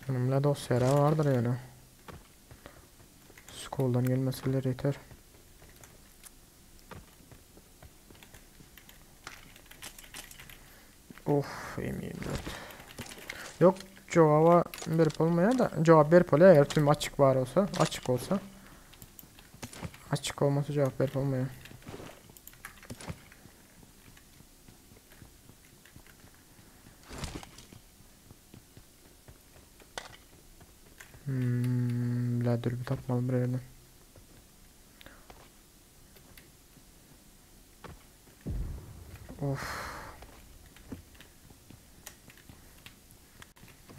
S1: Benimle dosyalar vardır yani. Skoldan gelmeseler yeter. Of M24. Yok cevaba verip olmaya da cevap verip oluyor eğer tüm açık var olsa açık olsa açık olması cevap verip olmuyor. La dürbü tapmalı bir yerden. Of.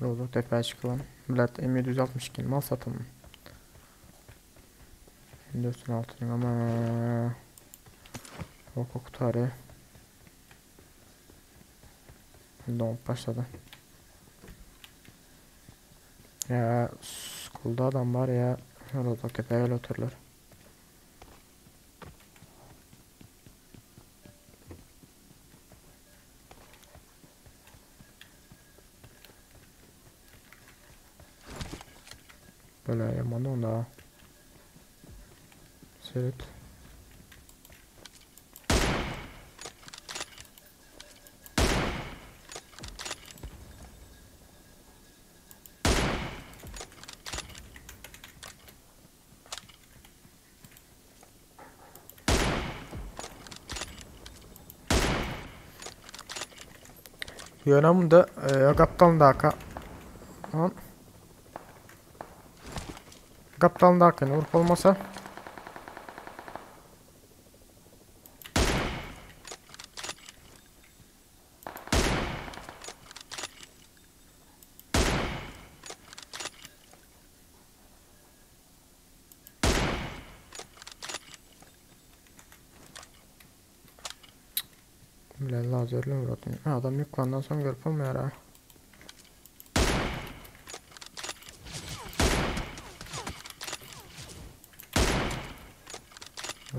S1: Oldu tepeye çıkalım. Millet M762 mal satın. M4'ün ama hukuk tarihi. Donk başladı. Ya skulda adam var ya. Rozok tepeye öyle otururlar. Böyle yaman onda. Seyret. Ýöne munda e, gapdalyndaky Lan. Gapdalyndakyny urup bolmasa. Bile lazerle uğradım. Adam yıklandan soň görüp bolmaýar ha.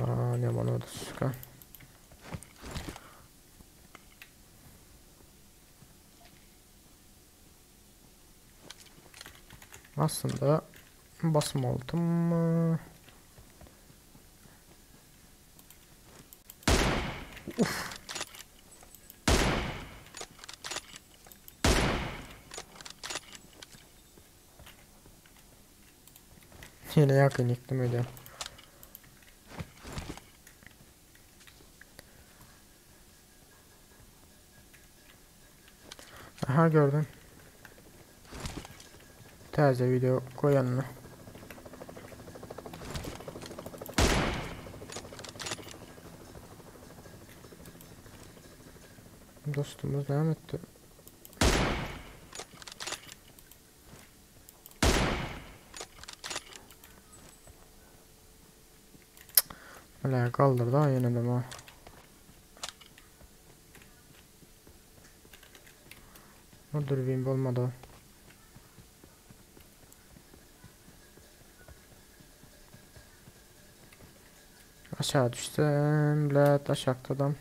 S1: Aa, ne bana oldu suka. Aslında basmaltım mı? Uf. Yine yakın yıktım öyle. Aha gördüm. Täze video goýanyny. Dostumuz näme etdi? Bile kaldırdı ha ýene de ma. O dürbün bolmady. Aşağı düşsem bilet aşakta adam.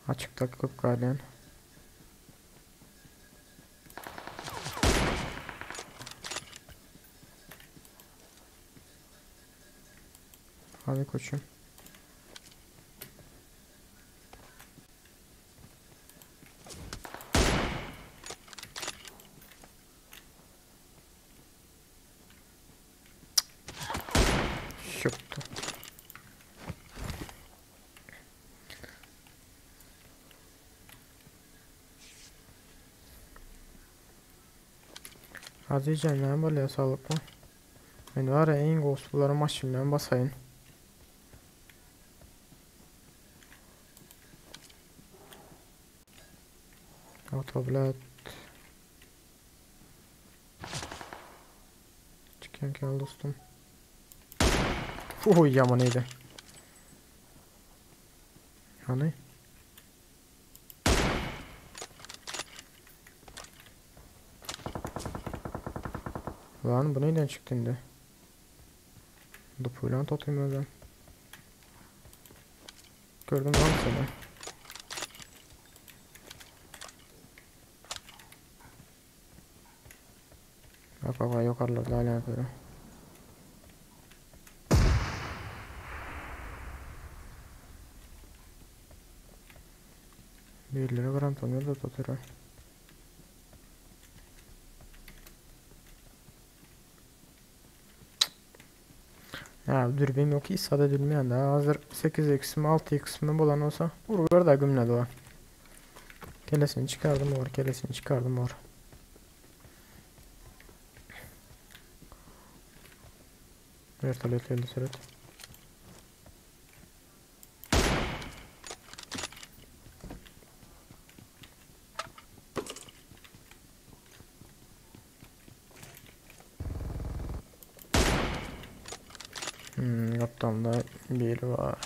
S1: Açıkta köp galýan. Hadi koçum. Şoktu. Azizjan näme bolýar saglykmy? Men var ya iň gowusy bulary maşyn bilen basaýyn. Otoblet. Çykan gel dostum. Uy ýaman iydi. Hany? Lan bu neyden çıktı indi? Dupuyla tutayım özüm. Gördüm lan seni. Bak bak bak yukarılarda hala yapıyorum. Birileri garantanıyor da tutuyor. Ya dürbün yok İsa'da dülmeyen de hazır 8x mi 6x mi bulan olsa vurur da gümledi o. Kelesini çıkardım or, kelesini çıkardım or. Vertolyot geldi süret. Gapdalda biri bar.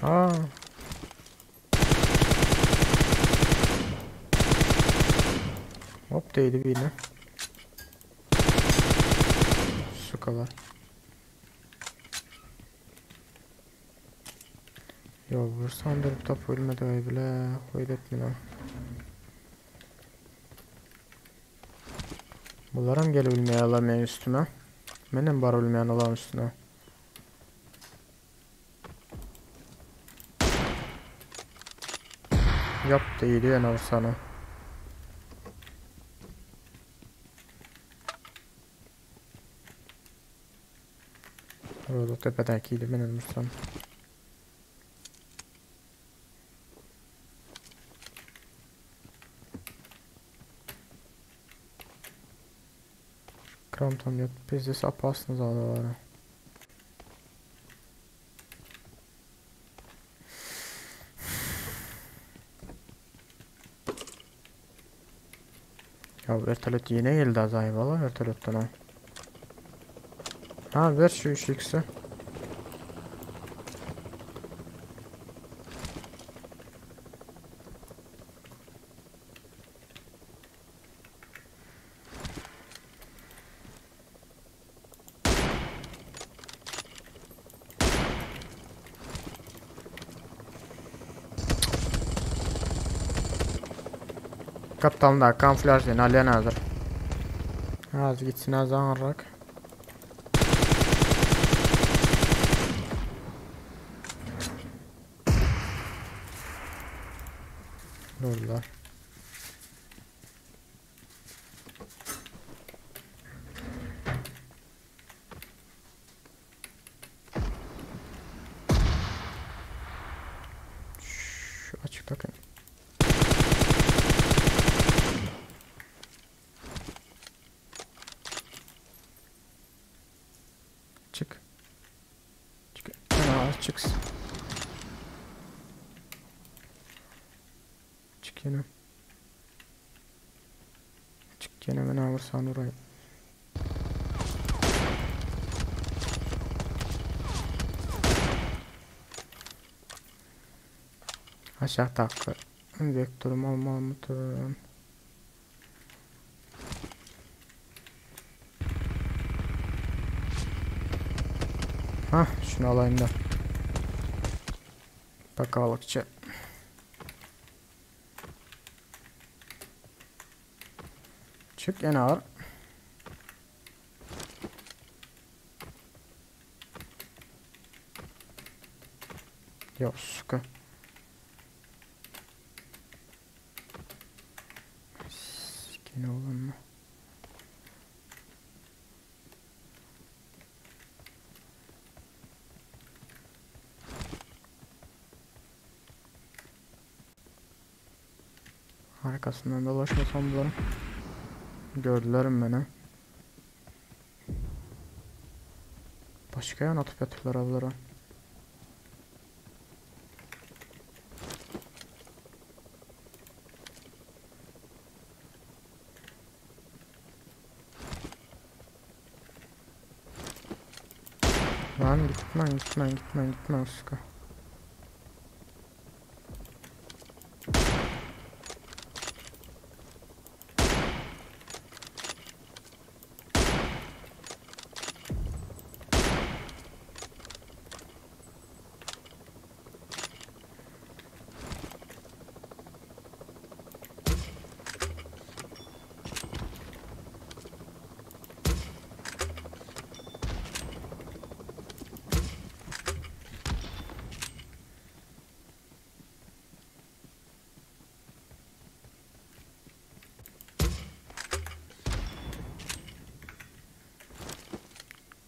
S1: Aa. Hop değdi birine. Sukalar. Yo vursam da top ölmedi ay bile. Koy etmiyor. Bunlar hem gelebilmeýärler meň üstüme. Menem bar bilmeýän olaryň üstüne. Ýapdy diýdi ýene bir sana. Orada tepedäkiydi menen vursam. Kram tam ýok. Pizdesi opasny zada bar. Ya vertolyot yine geldi azayı valla vertolyottan ha. Ha ver şu 3x'i. Kaptanlar kamuflaj diýen alýan hazır. Az gitsin az aňyrrak. Durdular. Şu açıkta Çık. Çık. Aa, çıksın. Çık yine. Çık yine ben alırsan orayı. Aşağıdaky wektorum almalymydyr? Hah, şunu alayım da. Bakalыкça. Çık en ağır. Yok, suka. Gene olan mı? Arkasından dolaşmasam bunların. Gördüler beni. Başka yana atıp yatırlar ablara. Lan gitme gitme gitme gitme uska.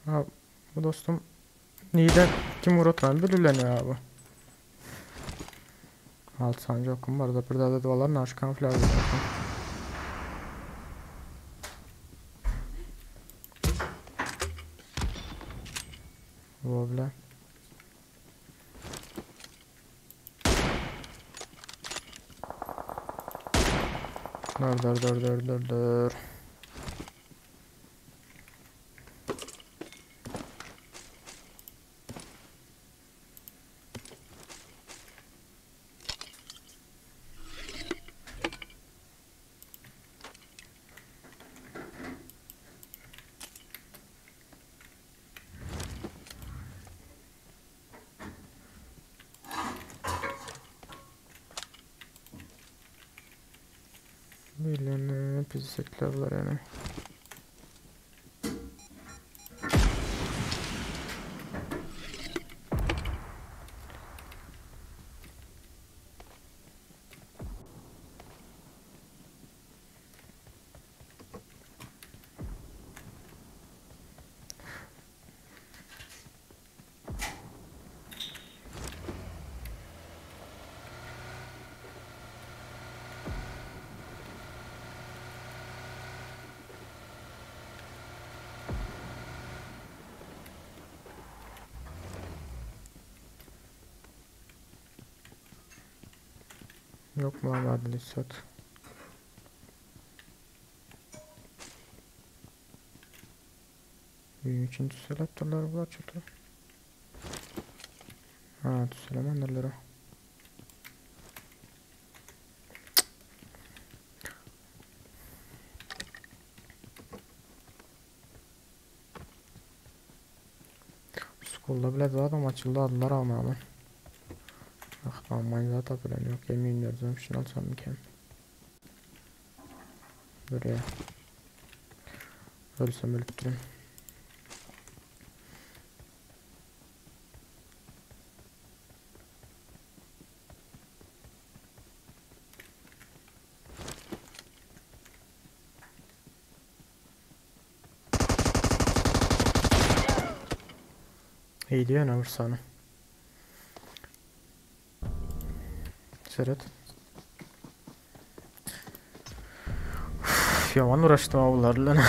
S1: Ha, bu dostum niden kim vurutman bilirleniyor abi. Alt sancı okum var da burada da duvarlar naş kamuflaj. Vobla. Dur dur dur dur dur dur. Bilene pizzetler var yani. Yok mu lan vardı sat. Üçüncü seleptirler bular çatı. Ha tüselemendirler o. Skulda bile zaten açıldı adılar ama ama. Ah aman zaten bilen yok yemin ediyorum şunu alsam mı Buraya. Ölsem ölüp durayım. İyi diyor ne vursana. Seret. Uf, yaman uğraştım ha bunlarla.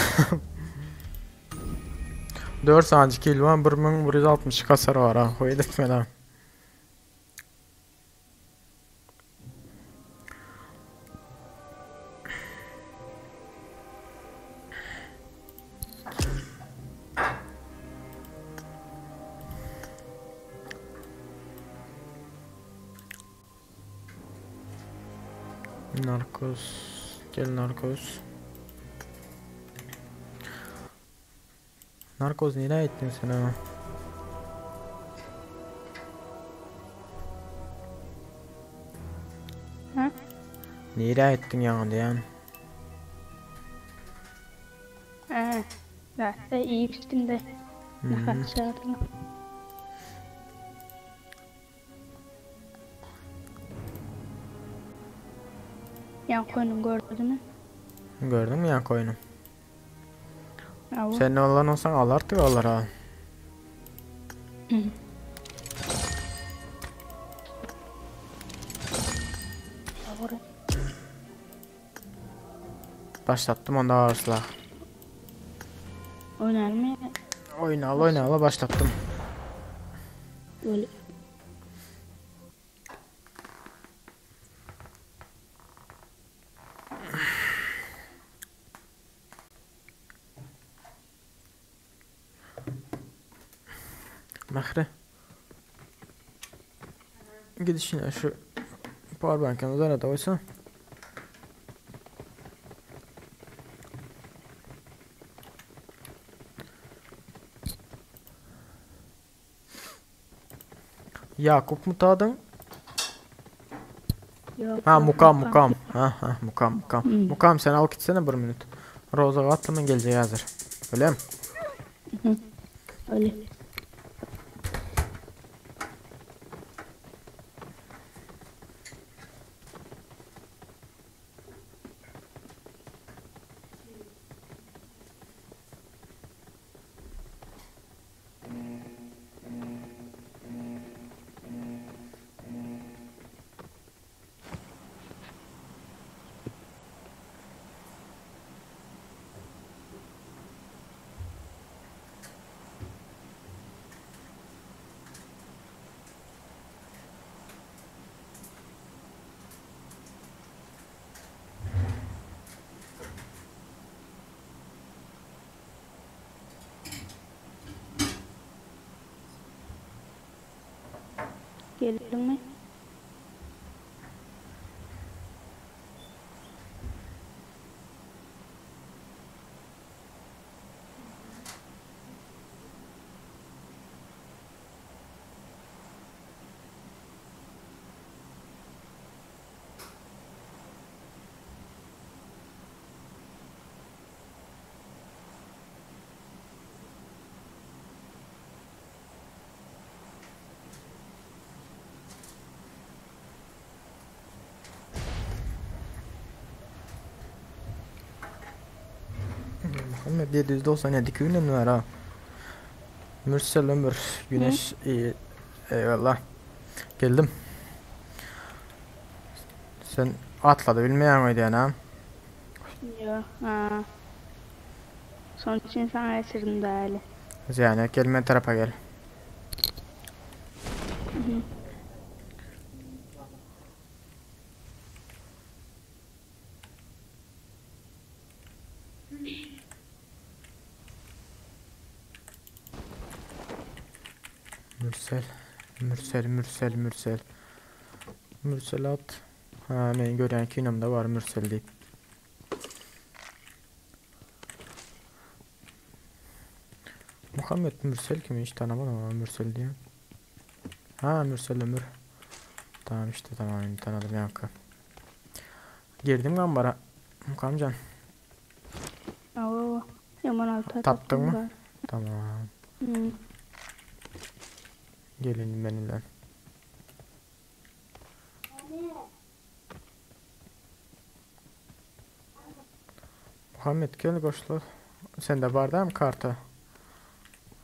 S1: 4 sancı kill var, 1162 hasar var ha. Hoy etme lan. Narkoz. Gel narkoz. Narkoz nereye ettin sen ha?
S6: Ha?
S1: Nereye ettin yani diyen?
S6: Ha. Zaten iyi üstünde. Ne kaçardım. Yan koyunu gördün mü?
S1: Gördün mü yan koyunu?
S6: Avu.
S1: Sen olan olsan alardık alır ha.
S6: Doğru.
S1: Başlattım onda ağırsla.
S6: Oynar mı?
S1: Oyna al oyna al başlattım.
S6: Öyle.
S1: Mahre. Gidişine şu powerbank'ın üzerine de koysan. Yakup mu tadın?
S6: Yok,
S1: Ha
S6: yok,
S1: mukam
S6: yok,
S1: mukam. Ha ha mukam mukam.
S6: Hmm.
S1: Mukam sen al gitsene bir minut. Roza attım gelecek hazır. Öyle mi?
S6: Öyle. Geldin mi?
S1: Muhammed 797 günden var ha. Mürsel Ömür Güneş iyi. Eyvallah. Geldim. Sen atladı bilmeyen miydin ha?
S6: Yok. Ha. Son için sana geçirdim daha öyle.
S1: Yani gel men tarafa gel. Mürsel. Mürsel, Mürsel, Mürsel. Mürsel at. Ha, men görýän kinomda bar Mürsel diýip. Muhammet Mürsel kim hiç tanamadım ama Mürsel diýen. Ha Mürsel Ömür. Tamam işte tamam indi tanadym ýaňky. Girdim gambara. Mukamjan.
S6: Awa. Ýaman alta
S1: Tapdyňmy? Tamam.
S6: Hmm.
S1: Gel indi men bilen. Muhammet gel goşla. Sende bar dämi karta?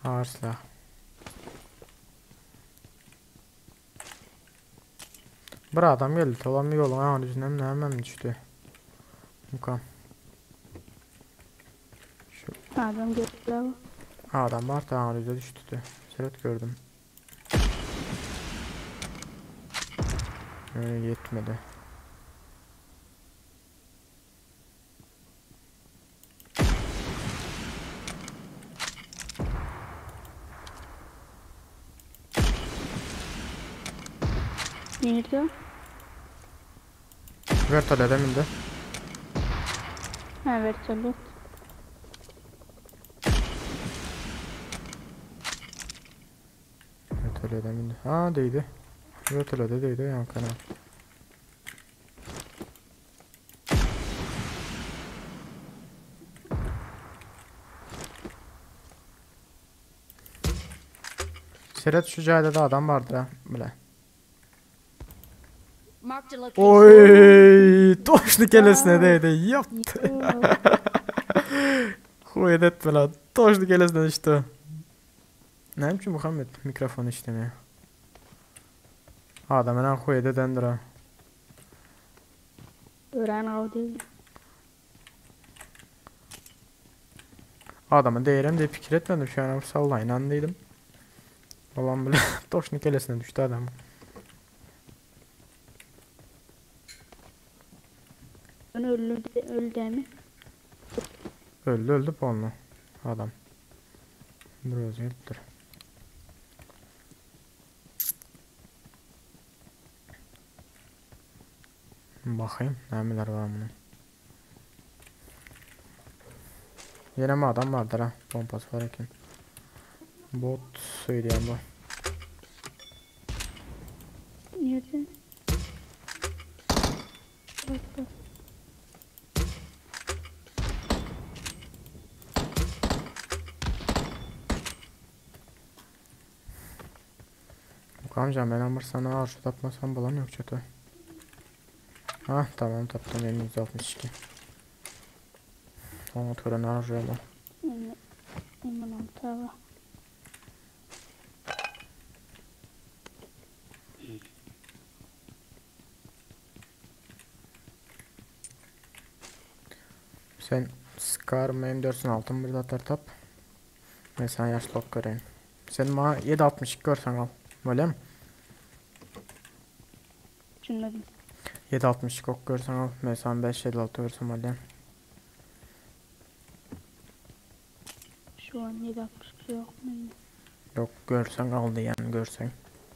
S1: Ağır silah. Bir adam geldi. Tolam ýoluň aňry ýüzüne nämem düşdi. Mukam. Şu
S6: Adam geldi.
S1: adam bar da aňry ýüze düşdi. Seret gördüm. Öyle yetmedi.
S6: Nerede?
S1: Vertolede mindi.
S6: Ha vertolyot.
S1: Vertolede mindi. Ha değdi. Vertolede değdi yankana. Seret şu jaýda da adam bardyr ha bile.
S4: Marked a location.
S1: Oy, toşnu kelesine değdi. Yaptı. Huy etme lan. Toşnu kelesine düştü. Ne biçim Muhammed mikrofon işlemiyor. Adam hemen huy edendir ha.
S6: Ören av değil.
S1: Adamı değerim diye fikir etmedim şu an sallayın andıydım. Olan bile toşnu kelesine düştü adam.
S6: Ben öldü, öldü mi?
S1: Öldü öldü polnu adam. Bir özü gelipdir. Bakayım nämeler var bunun. Yine mi adam vardır ha? Pompası var eken. Bot söyleyen bu.
S6: Nerede? Bak bak.
S1: Amcam ben amır sana arşu tapmasam bulan yok çatı. Ha tamam taptım M162. Ona tören arşu bu.
S6: Aman alta var.
S1: Sen Scar M4'sün altın bir atar tap. Ben sana yaşlı ok göreyim. Sen bana 7.62 görsen al. Öyle mi?
S6: Düşünmedim.
S1: 7.62 ok görsen al. Ben sana 5.56 görsem alayım.
S6: Şu an 7.62 yok mu?
S1: Yok görsen al yani görsen.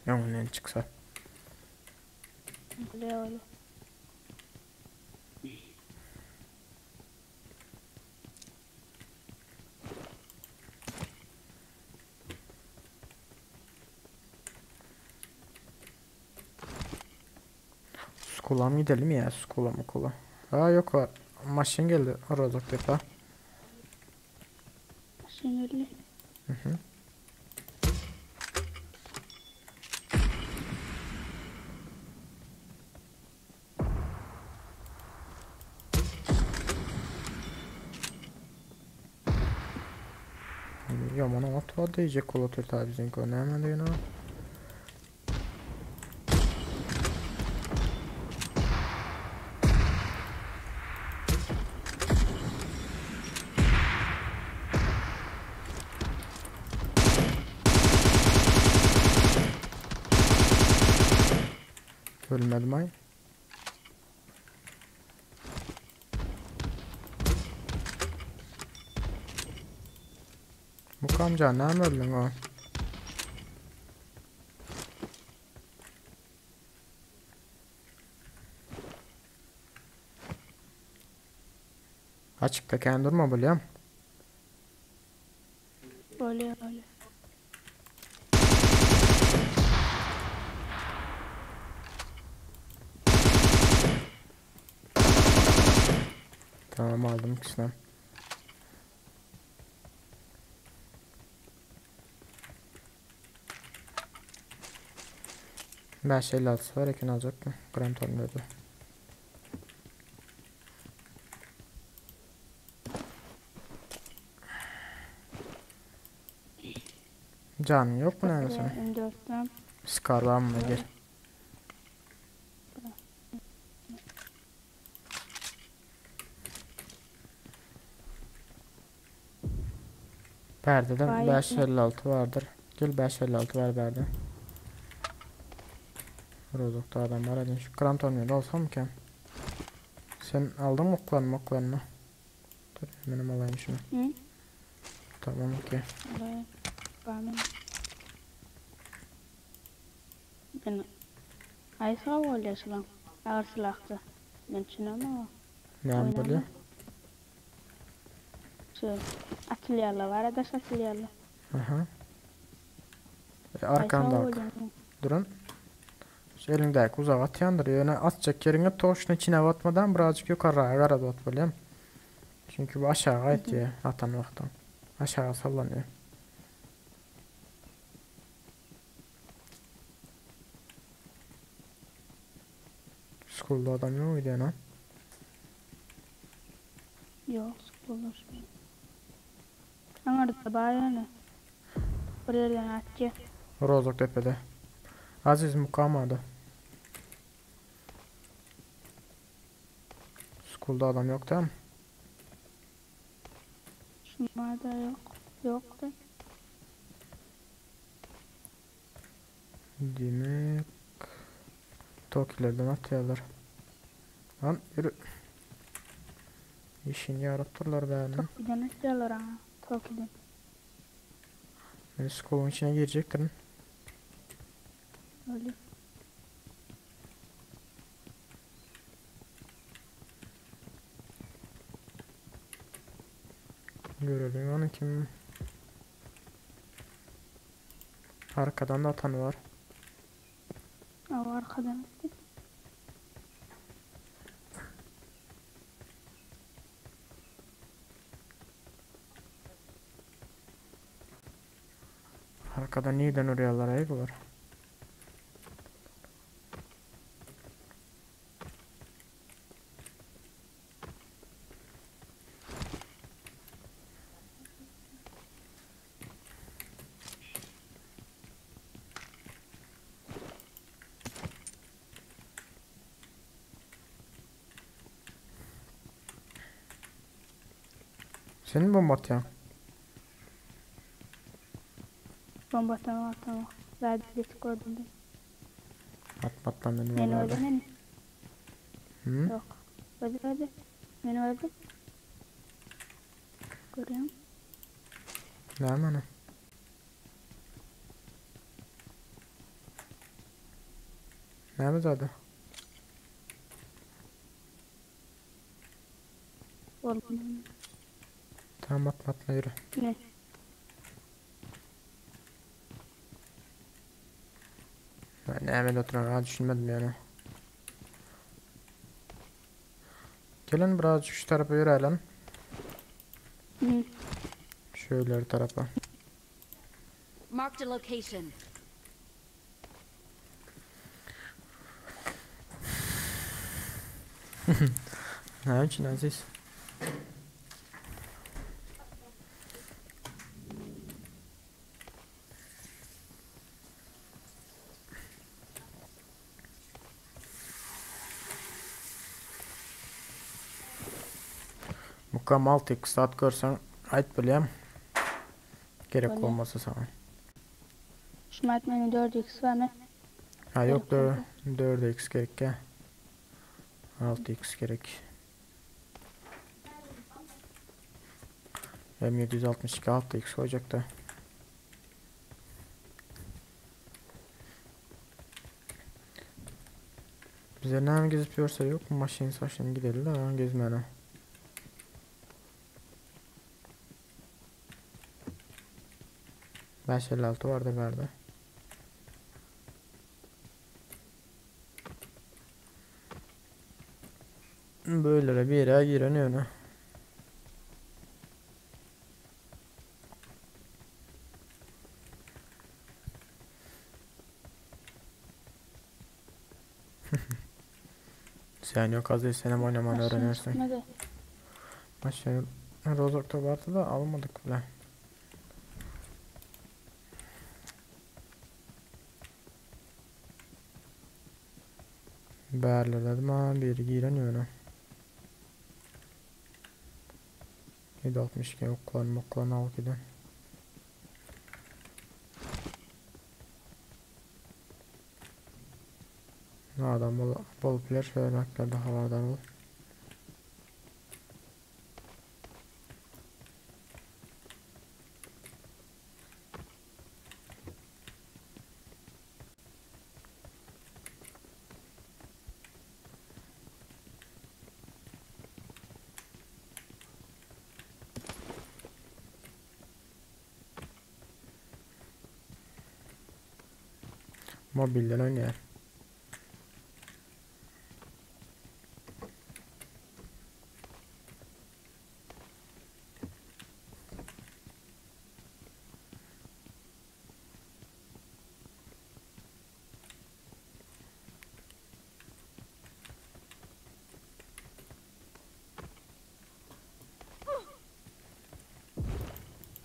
S1: Önünden çıksa.
S6: Öyle öyle.
S1: Skula mı gidelim ya? Skula mı kula? Ha yok var. Maşın geldi. Rozok defa.
S6: Sinirli.
S1: Hı hı. Yaman at var diyecek kola tür tabi bizim konu hemen diyor ha. Ölmedim ay. Mukamca ne öldün o? Açykda kän durma bolýam.
S6: Bolýar bolýar.
S1: Tamam aldım ikisini. 556 var eken alacak mı? Gram tornado. Canın yok mu ne senin?
S6: M4'ten.
S1: Scar var mı gel. Perdeden
S6: Vay.
S1: 556 vardır. Gel 556 var perde. Rozokta adam var hadi şu kram tornado alsam ki. Sen aldın mı oklarını oklarını? Dur benim alayım şunu.
S6: Hı?
S1: Tamam okey.
S6: Vay. Bana. Ben Ay sağ ol ya şulan. Ağır silahlı. Ben düşünemem ama.
S1: Ne
S6: Oynama.
S1: böyle?
S6: Şu atılıyorlar var ya da atılıyorlar.
S1: Aha. E,
S6: Ay sağ
S1: arkanda
S6: ol
S1: bak.
S6: ya.
S1: Durun. Şu elindeki uzağa atyandır. Yani atacak yerine toşun içine batmadan birazcık yukarı karada at böyle. Çünkü bu aşağı atıyor atan vaktan. Aşağı sallanıyor. School'da adam yok muydu ya?
S6: Yok olur. Angarda bayağı Bir yerden atıyor.
S1: Rozok tepede. Aziz mukamadı. School'da adam yok değil mi?
S6: Şunlar da yok. Yok da.
S1: Demek Tokilerden atıyorlar. Lan yürü. İşini yarattırlar be.
S6: Toki'den atıyorlar ha. Toki'den.
S1: Ben school'un içine girecektim.
S6: Öyle.
S1: Görelim onu kim. Arkadan da atan var.
S6: O arkadan attı.
S1: Arkadan neden oraya ayıp var. Senin bomba atıyor.
S6: Bomba tamam tamam. Verdi gördüm ben.
S1: Atma atma benim
S6: Beni
S1: vallahi.
S6: öldü beni.
S1: Hı?
S6: Yok. Öldü öldü. Beni öldü. Görüyorum.
S1: Ne hemen? Näme zady?
S6: Oğlum.
S1: Tamam atma atma yürü.
S6: Ne?
S1: Ben näme oturan ha düşünmedim yani. Gelin birazcık şu tarafa yürüyelim.
S6: Hı.
S1: Şöyle tarafa.
S4: Marked a location.
S1: Ne için Aziz? Mukam 6 saat görsen ayt bilem. Gerek
S6: Öyle.
S1: olmasa sana.
S6: Şumat beni 4x var mı?
S1: Ha yok
S6: Gerek olmasa.
S1: 4x gerek ya. 6x gerek. M762 6x koyacak da. Bize ne gezip görse yok mu maşin saşın gidelim de gezmene. 556 bardyr bärde. Böylere bir yere giren ýöne. Sen yok az senem oynamanı
S6: Maşyn
S1: öğrenirsin.
S6: çykmady.
S1: Maşyn Rozok'ta vardı da almadık bile. Bärlerde ma biri giren ýöne. 762 oklan moklan al giden. Adam bol, bol biler şöyle havadan ol. Mobilden oynayar.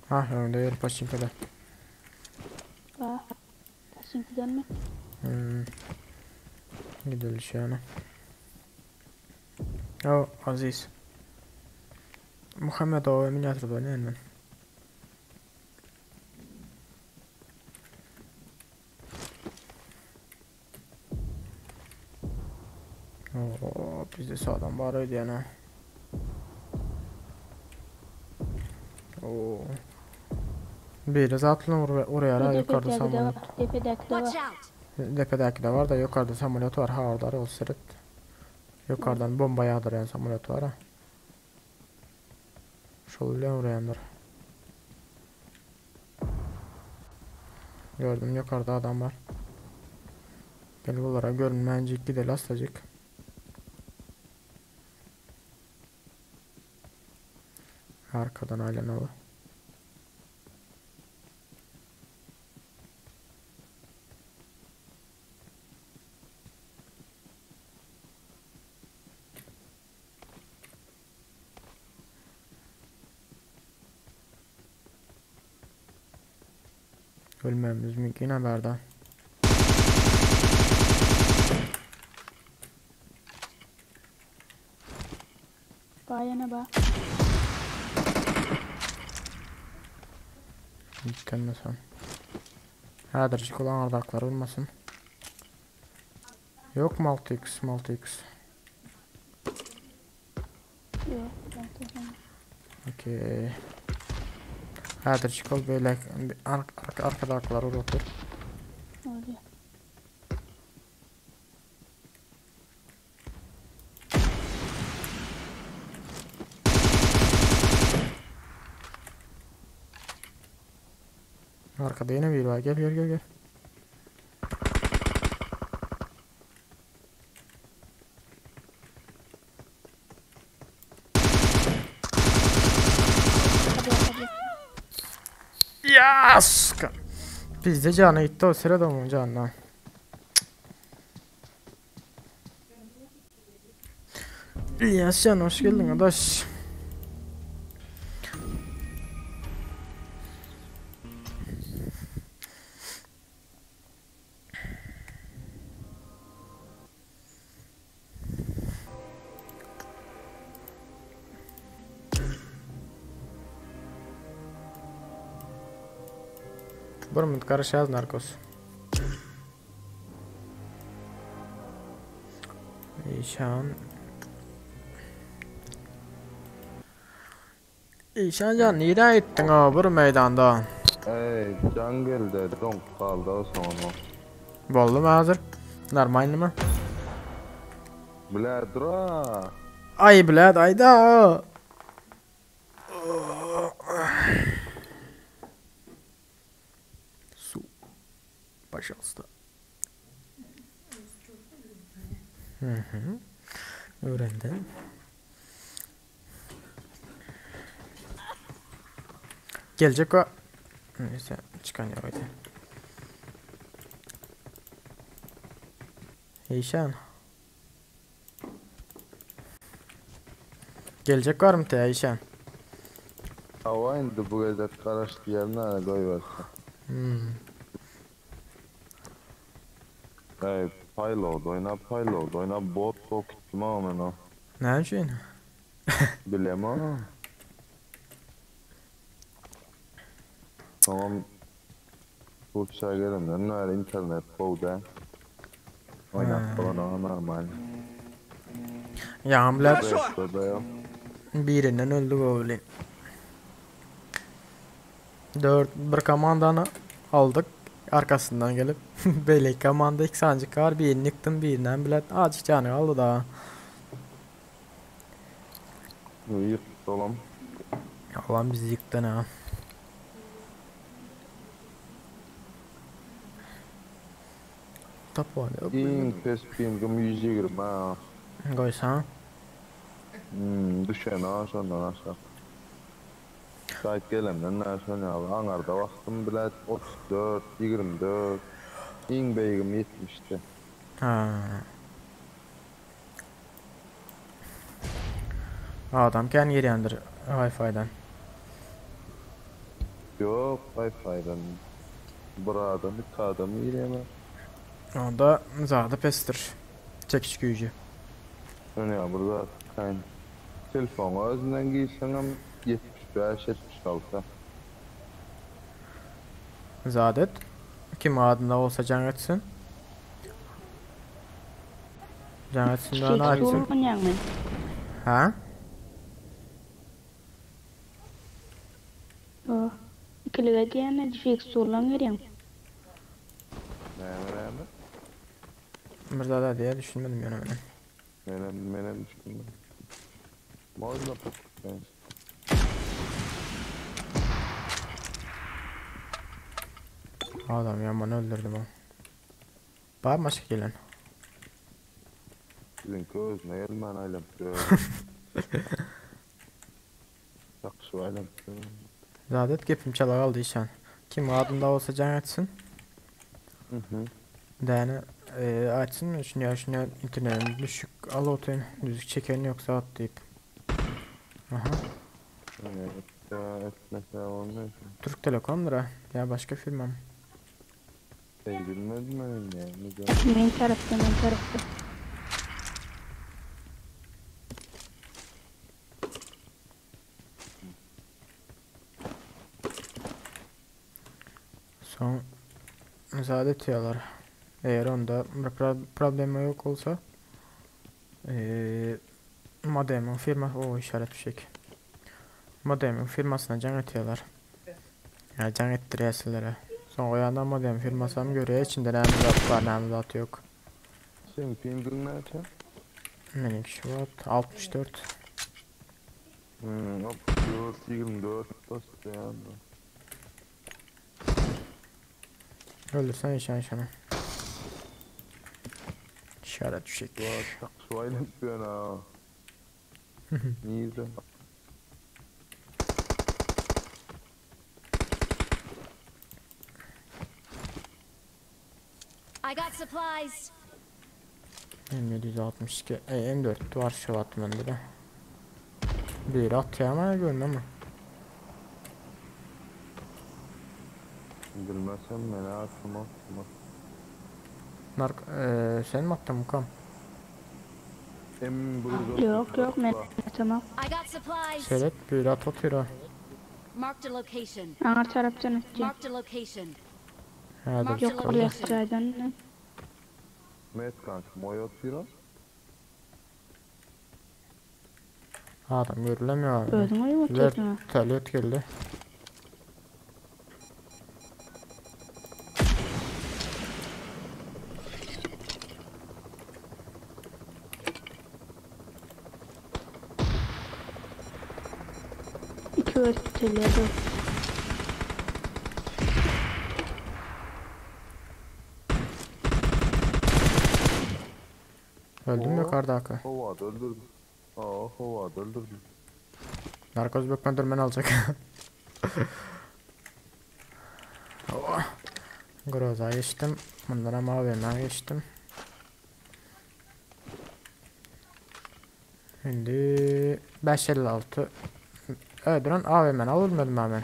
S1: Ha önde yer paçinkada.
S6: Ba. Paçinkadanmy?
S1: Hmm. Gidelim şu yana. O Aziz. Muhammed o miniatürde oynayayım ben. Oo, bizde sağdan var ödeyene. Oo. Biri zaten oraya, oraya ara yukarıda
S6: Depedäki de
S1: samolyot.
S6: var. Depedäki de
S4: Watch
S6: var.
S4: out!
S1: Depedäki de var da yukarıda samolyot var. Ha orada ol seret. Yukarıdan bomba yağdıran samolyot var ha. Şol bilen oraya Gördüm yukarıda adam var. Gel bunlara görünmeyecek gidelim asılacak. Arkadan aylanalı. Ölmemiz mümkün haberden.
S6: Ba ýene ba.
S1: Yüklenmesem. Hädirjik olan ardaklar olmasın. Yok mu 6x 6x?
S6: Ýok. ben
S1: Okey. Hädirjik ol böyle ar ar arkadaklar otur.
S6: Bolýar.
S1: Arkada yine bir var. Gel gel gel gel.
S6: Hadi hadi.
S1: Yes! Bizde canı gitti o sırada onun canına. İlyas can hoş geldin arkadaş. Bir minut garaşýas narkos. Işan. Işan can nirä gitdiň o bir meýdanda?
S3: Ey, can geldi, donk kaldı o sonra.
S1: Boldy mı hazır? Normalny mı?
S3: Bile dura.
S1: Ay blad ayda. Пожалуйста. Hı Öğrendim. Gelecek o. Neyse çıkan yok hadi. Eyşan. Gelecek var mı te Eyşan?
S3: Hava indi bu gezek garaş diýerine ana goýberse.
S1: Hmm.
S3: Ey, payload oýna payload oýna bot bok gitdim ama men o.
S1: Ne için?
S3: Bilem ama. Tamam. Bu şey gelemden ne internet bolda. Oynat falan ama normal.
S1: Ya amlar
S3: Restorda yok.
S1: birinden öldü goblin. 4 bir komandanı aldık. Arkasından gelip böyle komanda iki sancık var. Birini yıktım birinden bile azıcık canı aldı da.
S3: Yıktı oğlum.
S1: Allah'ım bizi yıktın ha. Top var.
S3: İň pes pingim 120 ha.
S1: Koysan.
S3: Hmm, düşen ha şondan aşağı. Sayt gelemden ne şon ya. Angarda baktım bile 34, 24. İň beýgim 70'ti.
S1: Ha. Adam kendi girýändir Wi-Fi'den.
S3: Yok Wi-Fi'den. Bir adam, iki adam giremez.
S1: Onda zady pesdir. Çekiş güýji.
S3: Şonu ya burada sen telefonu özünden giysen 75, 76.
S1: Zadet. Kim adında olsa can etsin. Can etsin daha ne
S6: Fix
S1: etsin?
S6: bolgan ýagny.
S1: Ha?
S6: O. Ikilige diýene fix bolgan gerýän.
S3: Ne ne
S1: Burada da diye düşünmedim yani ben.
S3: ne? Menem menem düşündüm. Można pokutać.
S1: Adam yaman öldürdüm o. Var başka gelen?
S3: Sizin özüne gelmen aylap Yakşı aylap
S1: Zadet gepim çalar aldı işan. Kim adında olsa can etsin.
S3: Hı hı.
S1: Däne e, açsın mı? Şunu ya şunu internetin düşük al otayın. Düzük çeken yoksa at deyip. Aha.
S3: Evet, ya, etmese olmuyor.
S1: Türk Telekom'dur ha. Ya başka firmam.
S3: Şey bilmedim ben ya. Ne
S6: Men tarafta, men tarafta.
S1: Son müsaade diyorlar. Eğer onda bir problemi yok olsa ee, modemin firma o işaret fişek. Modemin firmasına can atıyorlar. Ya can ettiriyorlar. Son o yandan modem firması hem görüyor içinde ne zat var ne zat yok.
S3: Sen pingin nerede?
S1: Minik Şubat 64.
S3: Hmm, 64, 24 dost yani.
S1: Öldürsen işen işene. İşaret fişek.
S3: Bak şu aylap ha. Niye?
S4: I got supplies.
S1: M762 e, M4 var şu at bende de. Bir at ya ama görmem mi?
S3: Bilmesem ben atma atma.
S1: Nark e, sen mi attın Mukam?
S3: M burada.
S6: Yok yok men tamam.
S4: I got supplies.
S1: Seyret bir at atıyor ha.
S4: Marked a location.
S6: Aňar taraftan atýan.
S4: Marked a location.
S1: Ha dur.
S6: Yok oraya
S3: Met kanka moy atıyor.
S1: Adam görülemiyor abi.
S6: Özüň oýup otyrdyň.
S1: Vertolyot geldi.
S6: İki örtüleri.
S1: Öldüm yukarıdaki.
S3: Howada öldürdüm. Aa, howada öldürdüm.
S1: Narkoz bökmen dur men aljak. Oh. Groza geçdim. Mundanam AWM geçdim. Indi 556. Öldüren AWM-ni al ölmedim ha men.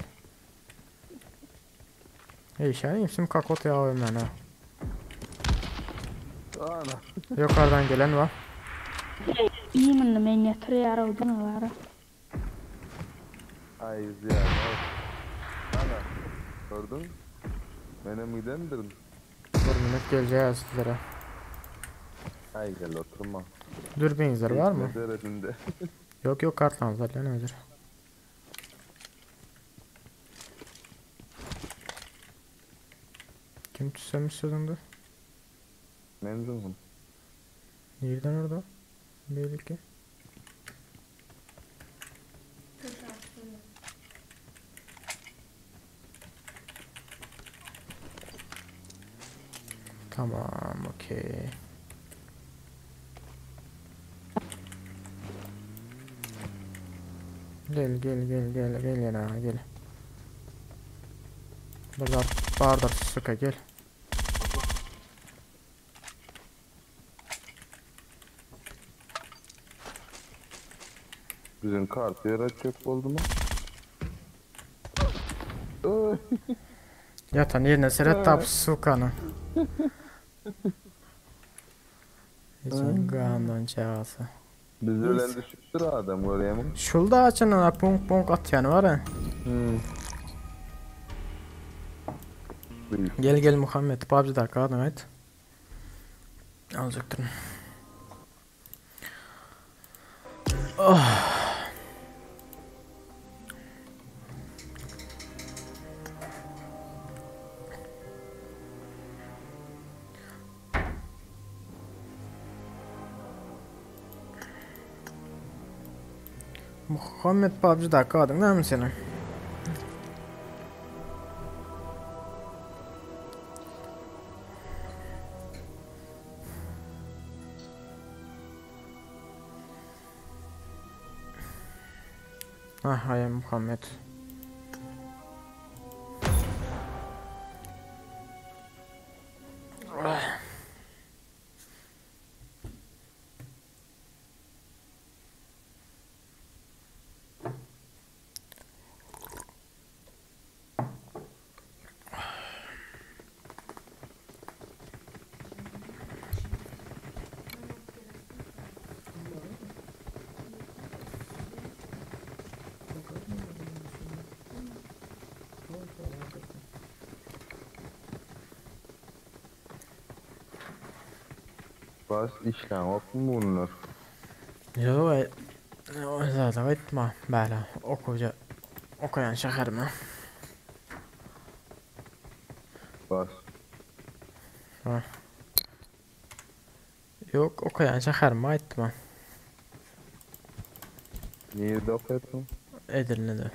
S1: Eşeğim sim kakot ya AWM-ni.
S3: Ana.
S1: Yukarıdan gelen var.
S6: Iýminde men ýatyrýar awdan bara.
S3: Ay izleyen. Ana. Gördün? Menem gidendirin.
S1: Bir minut geleceğiz sizlere.
S3: Ay gel oturma.
S1: Dürbünler var mı?
S3: Seredinde.
S1: Yok yok kartlanız var lan özür. Kim tüsemiş sözünde?
S3: Memnunum.
S1: Nereden orada? Belki. Tamam, okey. Gel gel gel gel gel yana gel. Burada bardır suka gel.
S3: Bizim kart yaratacak oldu mu?
S1: Yatan yerine seret tap sukany. Hiç gandan çağası.
S3: Biz ölen düşüptür adam göreyim.
S1: Şulda açan punk punk atýany var ha.
S3: Hmm.
S1: Gel gel Muhammed PUBG'da kadın et. Alacaktırım. Oh. Muhammed PUBG'da kadın değil mi senin? Ah hay Muhammed. Ah.
S3: Bas işlän ok mu bunlar?
S1: Yok zaten etme bäla okuja okayan şähermi?
S3: Bas.
S1: Ha. Yok okayan şähermi aýtma.
S3: Nerede okuyordun?
S1: Edirne'de.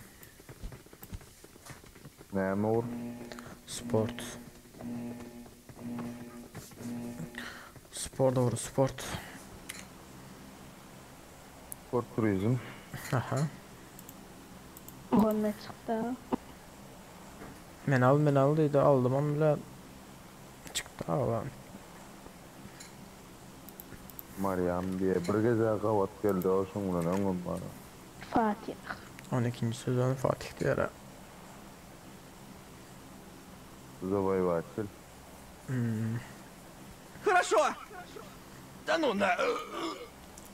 S3: Näme olur?
S1: Sport. Spor doğru sport.
S3: Sport turizm.
S1: Aha.
S6: Muhammed çykdy.
S1: Men al men al diýdi aldym am bile çykdy ala.
S3: Mariam diye bir gece gavat geldi o şoňdan öňüm bana.
S6: Fatih.
S1: 12. sezon Fatih diýär.
S3: Zabay Vakil.
S1: Hmm.
S7: Хорошо! Да ну на...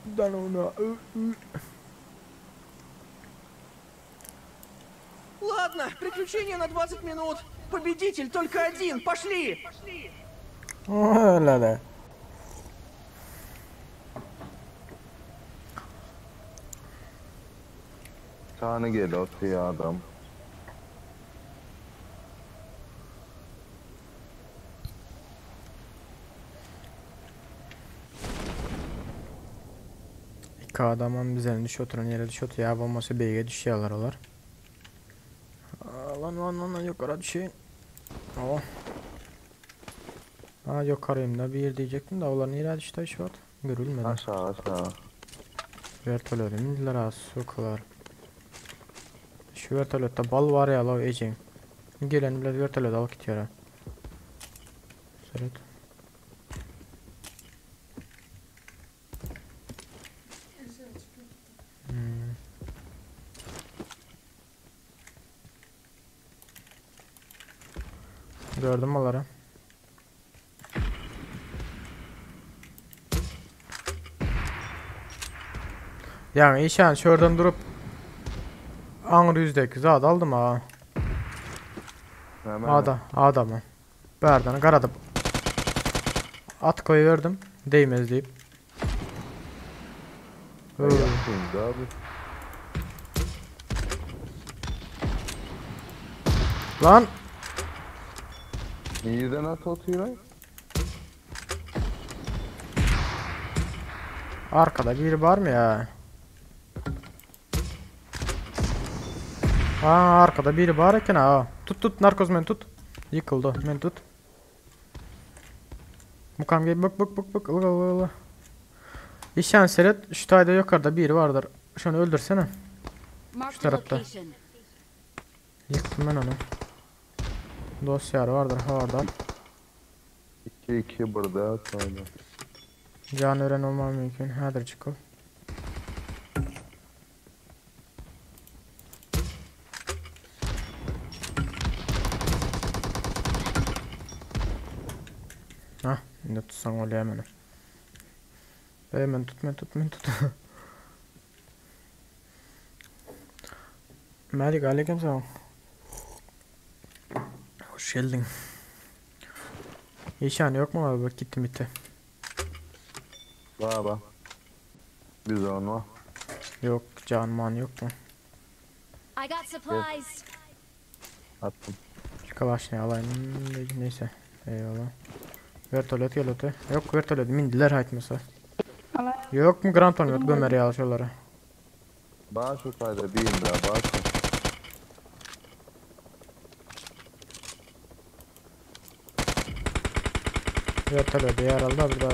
S1: Да ну на.
S7: Ладно, приключение на 20 минут. Победитель только один. Пошли!
S1: La la.
S3: Tane gel oturuyor adam.
S1: İki adamın bizlerini düş oturan yere düş oturuyor. Ya bolmasa beýge düşýärler olar. Aa, Lan lan lan lan yukarı düşeyin. Oh. Ha yukarıyım da bir diyecektim de olar nereye düştü şu at? Görülmedi.
S3: Aşağı aşağı.
S1: Vertolöte mindiler ha sukalar. Şu vertolötde bal var ya la ejeň. Gelen bilen vertolöt alyp gitýär ha. Seret. Hmm. Gördüm onları. Yani işan şuradan durup aňry yüzdeki zat aldım ha.
S3: Hemen.
S1: Ada, adamı. Berdan garadyp. At koyuverdim. Değmez deyip.
S3: Ay, yaptın da abi.
S1: Lan
S3: Nirden at atıyor?
S1: arkada biri var mı ya? Aa arkada biri var eken ha. Tut tut narkoz men tut. Yıkıldı men tut. Mukam gel bak bak bak bak ıla ıla ıla. İşan seret şu tayda yukarıda biri vardır. Şunu öldürsene.
S4: Marked a
S1: tarafta.
S4: location.
S1: Yıktım ben onu. Dosya vardır ha orada.
S3: 2 2 burada sonra.
S1: Can öğren olmam mümkün. Hadır çıkıl. Hah, indi tutsan oluyor hemen. Hemen tut, men tut, men tut. Malik aleyküm selam. Hoş geldin. İşhan yok mu abi? Bak gittim bitti.
S3: Baba. Biz onu.
S1: Yok can man yok mu?
S4: I got supplies.
S3: Attım.
S1: Şu kalaşını alayım. Neyse. Eyvallah. Vertolet gel öte. Yok vertolet mindiler haytmasa.
S6: Ala.
S1: Yok mu Granton yok gömer ya şuralara.
S3: Bağ şu kayda bir daha bağ şu.
S1: Vertolet yer aldı bir daha.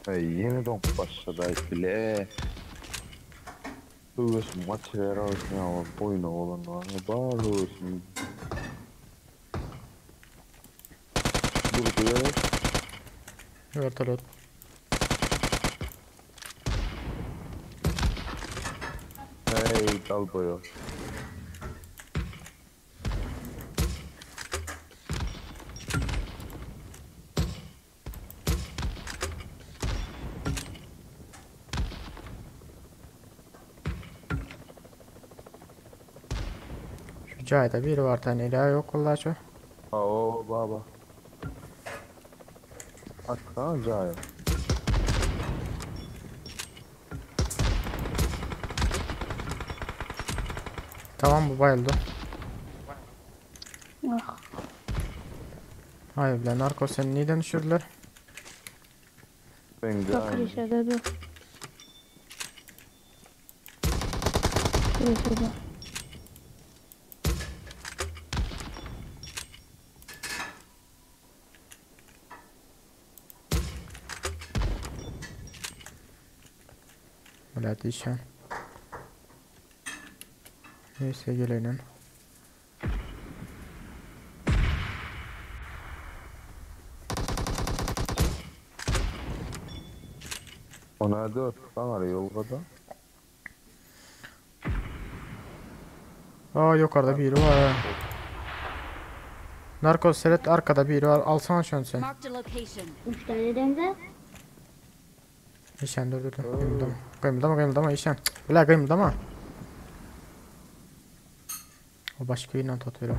S3: Ay yine donk başladı ay bile. Hıvısın maç ver olsun ya boyuna olan var. Bağ hıvısın. Durdu ya.
S1: Vertolet.
S3: Hey dal boyu.
S1: Şu cayda biri var tane ilah yok vallahi şu.
S3: Ha o baba. Atkan caya.
S1: Tamam bu bayıldı.
S6: Ah.
S1: Hayır bile narko seni neden düşürdüler?
S3: Ben
S6: Bak
S3: caya.
S6: klişede dur. Klişede.
S1: Öyle diyeceğim. Neyse gelelim.
S3: Ona dört lan arıyor yolda.
S1: Aa yukarıda biri var ha. Narkoz seret arkada biri var. Alsana şunu sen.
S4: Marked a location.
S6: Üç tane dende.
S1: İşen dur dur dur. Kıymıldama. Kıymıldama kıymıldama işen. Bile kıymıldama. O başka birinden tutuyor.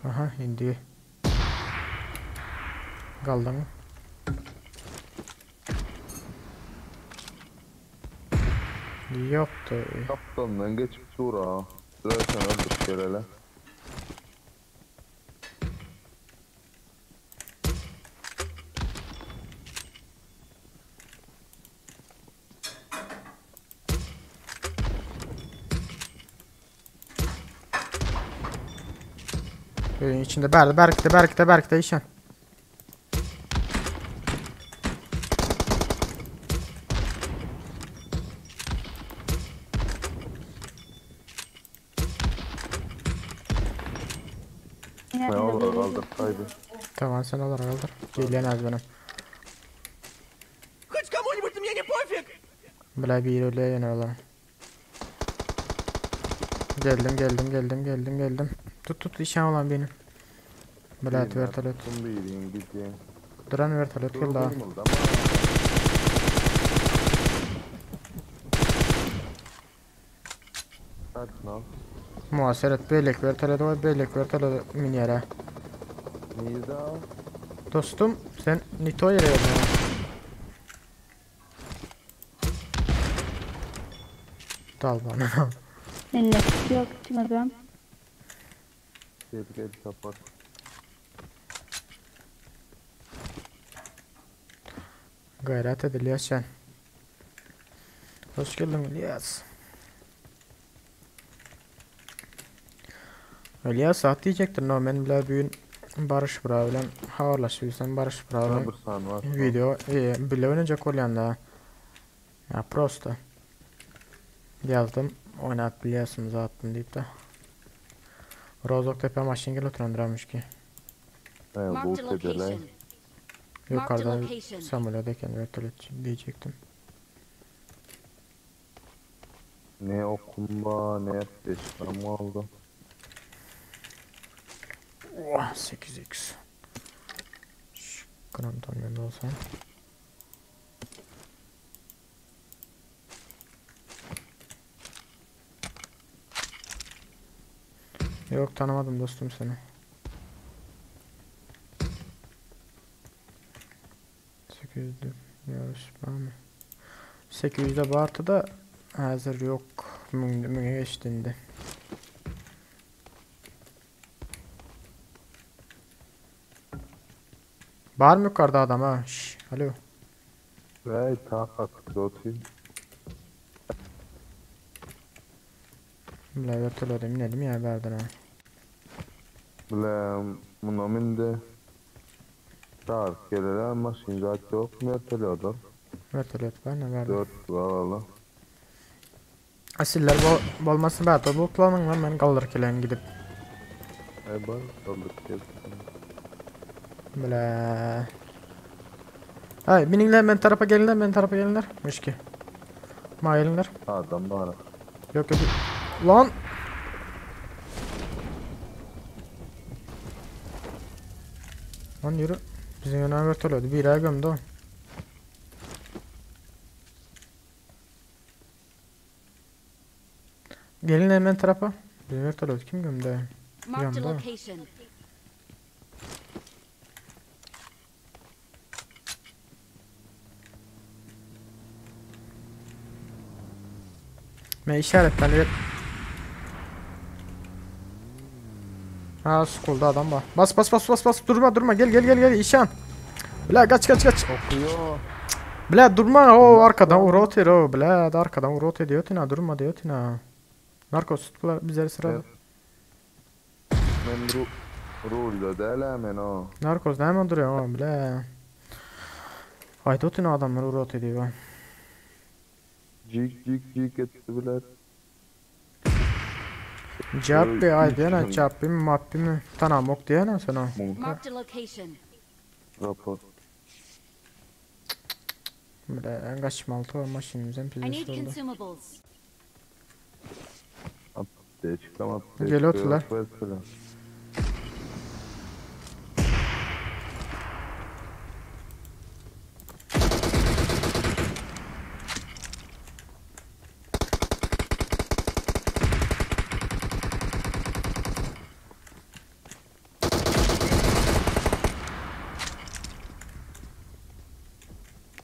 S1: Aha indi. Kaldı mı? Yoktu.
S3: Kaptandan geçip dur ha. Zaten öldük gelele.
S1: Öýüň içinde bärde berkde berkde berkde işen.
S3: Ne olar kaldyrsaydı.
S1: Tamam sen olara kaldyr. Gelýän az benim.
S7: Хоть кому-нибудь на меня не пофиг!
S1: Bile bir öyle ýene olar. Geldim geldim geldim geldim geldim. Tut tut işen olan benim. Bile vertolyot.
S3: Birin gideyim.
S1: Duran vertolyot geldi ha.
S3: Sakin ol.
S1: Muhaseret beýlek vertolyot we beýlek vertolyot minýär.
S3: Nirde al?
S1: Dostum sen nito ýere geldin. ha. Dal bana.
S6: Mende yok çıkmadım.
S3: Gel gel kapat.
S1: Gayret edil sen. Hoş geldin İlyas. İlyas at diyecektir no men bile bugün Barış bura bilen habarlaşıyorsan Barış bura bilen
S3: Bir saniye var.
S1: video e, bile oynayacak olyan da. Ya prosto. Yazdım oynat biliyorsunuz attım deyip de. Rozok tepe maşın gel oturandıramış ki.
S3: He, bu
S4: Marked a
S3: tedele.
S4: location. Marked a
S1: Yukarıda
S4: location.
S1: Samuel'deyken vertolyot diyecektim.
S3: Ne okumba ne beş aldı.
S1: Oh, 8x. Şu gram yanında olsam. Yok tanımadım dostum seni. 800'de yarış var mı? 800'de vardı da hazır yok. Müne geçtiğinde. Var mı yukarıda adam ha? Şş, alo.
S3: Vey takat dotayım.
S1: Bile vertolyota binelim ya berden ha.
S3: Bile buna mindi. Tarık gelir ama şimdi zaten yok mu yatırıyordu?
S1: Vertolyot var ne verdi?
S3: 4 alalım.
S1: Asiller bol bolmasın bärde bulutlanın lan ben kaldır kelen gidip.
S3: Ey bak aldık gel.
S1: Bile. Hay bininler ben tarafa gelinler ben tarafa gelinler. Mışki. Ma gelinler.
S3: Adam var.
S1: Yok yok. Lan. Lan yürü. Bizim yana vertolyot bir ay gömdü o. Gelin hemen tarafa. Bizim vertolyot kim gömdü?
S4: Marked a
S1: Yandı.
S4: location.
S1: Men işaretlen ver. Ha school'da adam var. Bas bas bas bas bas durma durma gel gel gel gel işan. Bla kaç kaç kaç.
S3: Okuyor.
S1: Bla durma o arkadan urot o bla da arkadan urot ediyor tina durma diyor tina. Narkos tutkular bizleri sırada.
S3: Evet. Men ru rulda değil men o.
S1: Narkos ne hemen duruyor o bla. Haydi tina adamlar urot ediyor.
S3: Cik cik cik etti bile.
S1: Cappi ay diyene cappi mi mappi mi tanamok diyene sen o.
S4: Marked a location.
S3: Rapor.
S1: Bla kaçmalı o maşinimizden
S4: I need
S1: pizesi oldu.
S4: consumables.
S3: Açıklama.
S1: Gel otur lan.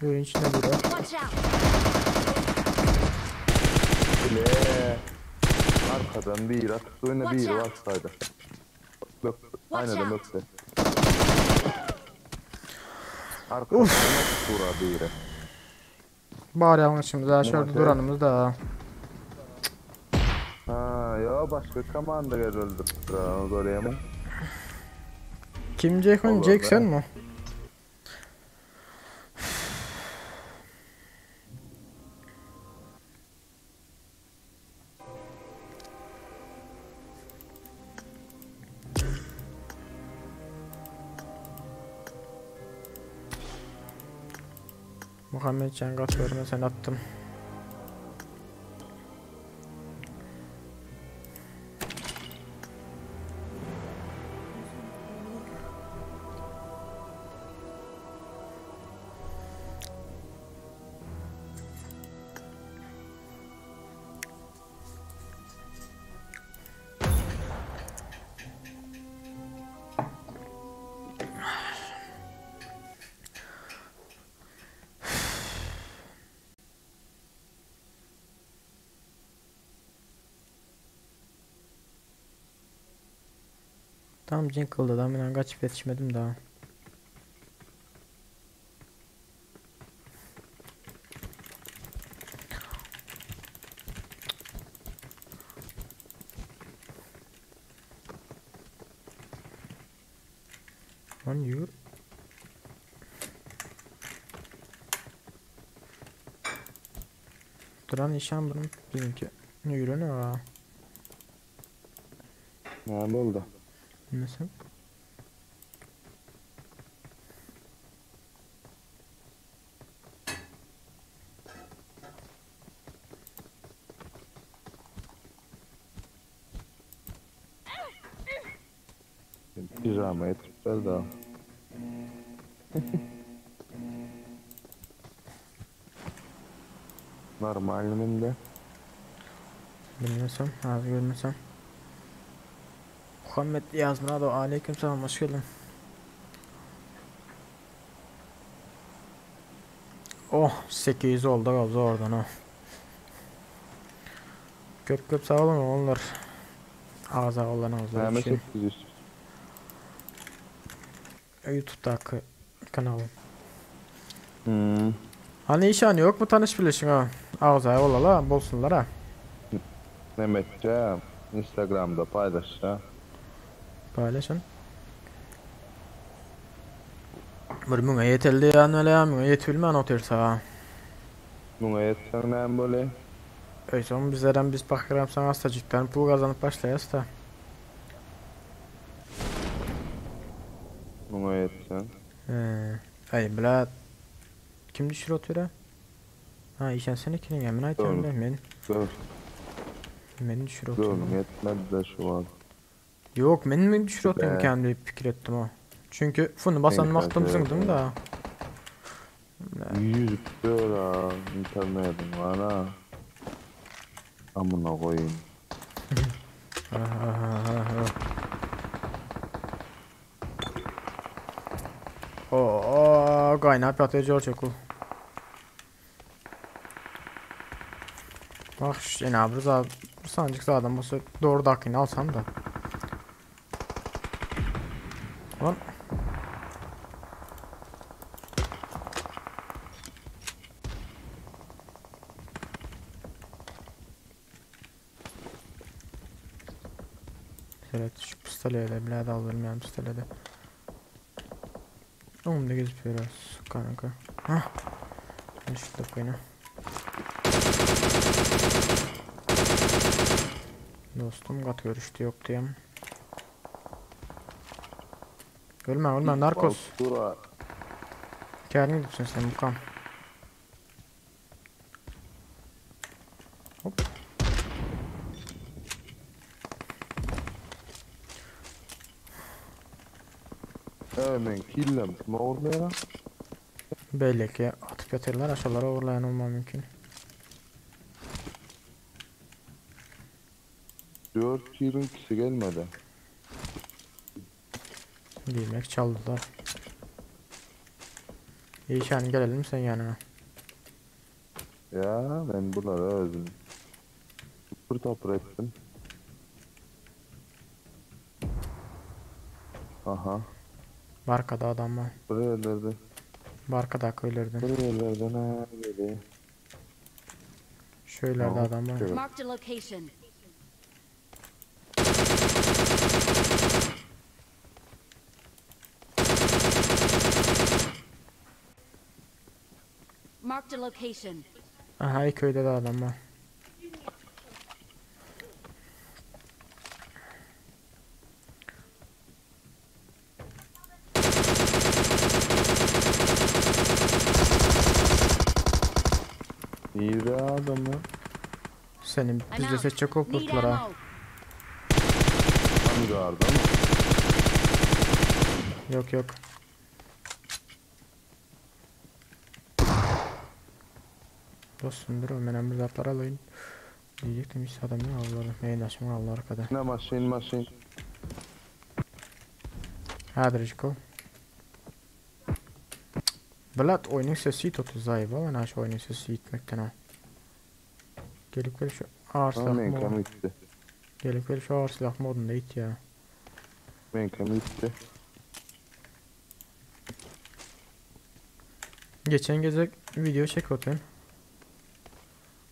S1: Öyün içinde biri.
S4: Watch out!
S3: Bile. Arkadan bir at, önüne bir
S4: Watch out.
S3: varsaydı. Bak,
S4: Watch
S3: aynen
S4: out.
S3: öptü. Arkadan vura biri.
S1: Bari yanlışımız ha şurada
S3: Muhasebe.
S1: duranımız da.
S3: Ha ya başka komanda gel öldürdü. Oraya mı?
S1: Kim Ceyhun?
S3: Olar
S1: Jack sen
S3: da.
S1: mi? Muhammed Can görme sen attım. Tam Jinkle'da da ben kaçıp yetişmedim daha. Lan yürü. Duran işan bunun bizimki. Yürü ne ha?
S3: Ne oldu?
S1: Nasıl?
S3: Pijama etipler da. Normalim de.
S1: Bilmiyorsam, az görmesem. Muhammed Yazmurado, aleyküm selam, hoş geldin. Oh, 800 oldu gazı oradan ha. Köp köp sağ olun onlar. Ağza olan ağza
S3: Näme
S1: için.
S3: 800?
S1: YouTube'daki kanalım.
S3: Hmm.
S1: Hani işan yok mu tanış bilişin ha? Ağza olala, bolsunlar ha.
S3: Mehmetçe Instagram'da paylaşsa.
S1: Paylaşın. Bir müňe yeteldi ya öyle ya müňe yetilmän otyrsa.
S3: Muňa yetsen näme bolýar?
S1: Öýsem bizlerden biz bakıram sana astacıktan pul kazanıp başlayas da.
S3: Muňa yetsen.
S1: Ee, ay bla kim düşür otyra? Ha işen sen ikinin ya men aýtýan
S3: Doğru.
S1: da men
S3: Dur,
S1: men düşür
S3: dur,
S1: otyrym.
S3: yetmedi de şu an.
S1: Yok men mi düşür otyrym
S3: Be.
S1: kendi pikir ettim o. Çünkü funu basan
S3: Senin
S1: wagtym
S3: kadar,
S1: zyňdym da.
S3: Yüzüp dur ha, internetim var ha. Amına koyayım.
S1: Aha, aha, aha. Oo, gaýnap ýatyr George Bak ýene bir zat, bir sancık zaten bolsa doğru dakini alsam da. Lan. Evet şu pistoleti bile de alırım yani pistoleti. Oğlum ne gezip biraz kanka. Hah. Şu koyuna. Dostum gat görüştü yok diyem. Ölme ölme narkos.
S3: Dur
S1: Kendin gitsin sen mukam. Hop.
S3: Hemen killem. Ne oldu ya?
S1: Belli ki atıp yatırlar aşağılara uğurlayan olma mümkün.
S3: 4 killin kişi gelmedi.
S1: Giymek çaldılar. İyi şan gelelim sen yanına.
S3: Ya ben bunları özüm. Topur topur ettim. Aha.
S1: Barkada adam var.
S3: Buraya yerlerde.
S1: Barkada köylerde.
S3: Buraya yerlerde ne geliyor?
S1: Şöylerde adam var.
S3: Evet.
S4: Marked a location. Marked a location.
S1: Aha iki öýde de adam bar.
S3: Nirde adamlar?
S1: Seni
S4: I'm
S1: bizde
S4: out.
S1: seçecek o
S4: Need
S1: kurtlara.
S4: ammo.
S3: Hangarda mı?
S1: Yok yok. Dostum dur ben bir zatlar alayım. Diyecektim hiç adam yok avlarım. Neyin aşımı aldılar arkada.
S3: Ne maşin maşin.
S1: Hadi Riko. Blat oyunun sesi tutu zayıf ama naş oyunun sesi gitmekten ha. Gelip gel şu ağır silah
S3: Men
S1: modu.
S3: kam gitti.
S1: Gelip gel şu ağır silah modunda it ya.
S3: Men kam gitti.
S1: Geçen gece video çek otun.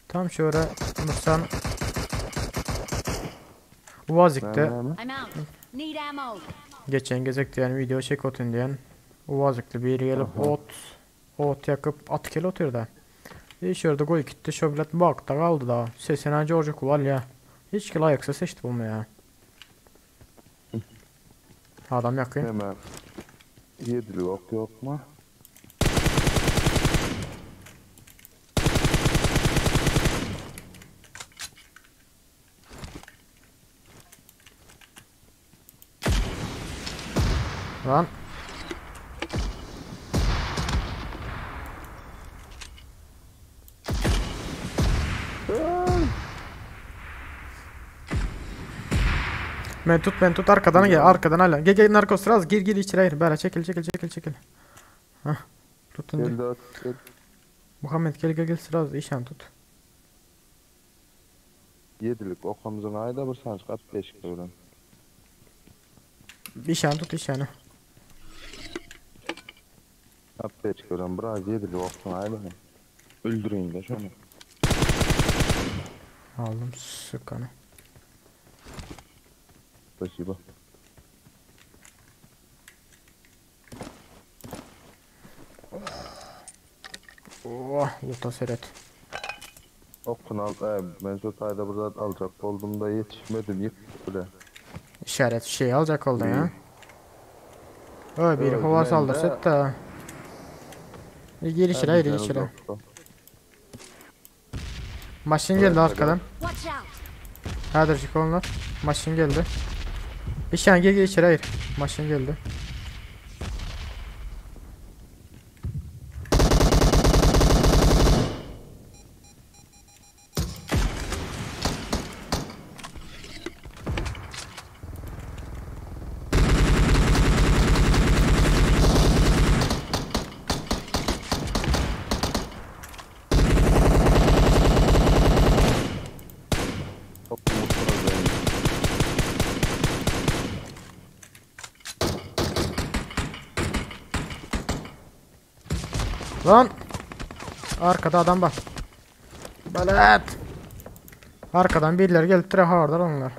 S1: Tam şöyle Musan Uvazik'te
S3: Ne, ne, ne?
S4: I'm out. Need ammo.
S1: geçen gece diyen video çek otun diyen Uvazik'te bir gelip ot ot yakıp at kel otuyor da. Hiç yerde koy gitti şöblet bakta kaldı da. Sesine George Kuval ya. Hiç ki layıksa seçti bunu ya. Adam yakın.
S3: Hemen. Yedili ok yok mu?
S1: Lan. Ben tut ben tut arkadan gel arkadan hala. Gel gel narkos raz gir gir içeri gir. Böyle çekil çekil çekil çekil. Hah. Tutun.
S3: Gel dört gel.
S1: Muhammed gel gel gel sıra işan tut.
S3: Yedilik okamızın ayda bir sanç kat beş kıvrım.
S1: İşan tut işanı.
S3: Kat beş kıvrım biraz yedilik okun ayda. Öldüreyim de şunu.
S1: Aldım sıkanı.
S3: Спасибо.
S1: Oh, luta seret.
S3: Okun al, e, ben şu tayda burada alacak oldum da yetişmedim yıktı bile.
S1: İşaret şey alacak oldun ya. Öyle bir
S3: Evet,
S1: hava
S3: ben de-
S1: saldırsa da. E, Gir içeri hayır
S3: Hadi
S1: içeri.
S3: uzakta.
S1: Maşin geldi arkadan.
S4: Watch out.
S1: Hadi onlar. Maşin geldi. İşan gir gir içeri hayır. Maşin geldi.
S3: Çok mutlu oldum.
S1: Lan! Arkada adam var. Balat! Arkadan birileri gelip dire harlar onlar.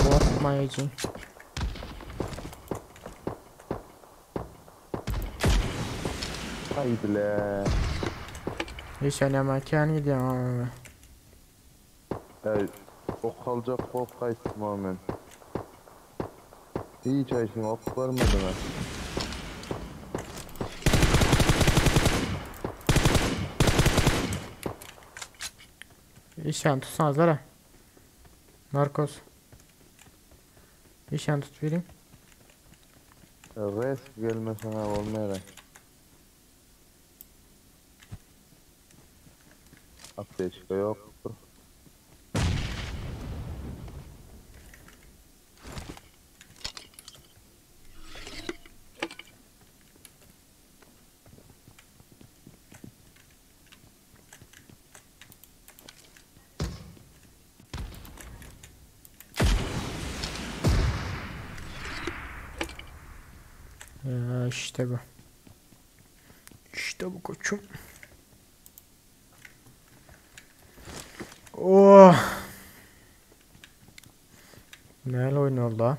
S1: What my agent?
S3: Haydi le.
S1: Hiç önemli kendi gidiyorum abi.
S3: Ey, ok alacak ok kayıttım hemen. Hiç ayşın ok vermedim ha.
S1: İşan tutsanızlara. Narkoz. İşan tut vereyim.
S3: Res gelmesen ha olmayarak. Apteçka yoktur.
S1: İşte bu. İşte bu koçum. Oh. Näle oýun oldu ha?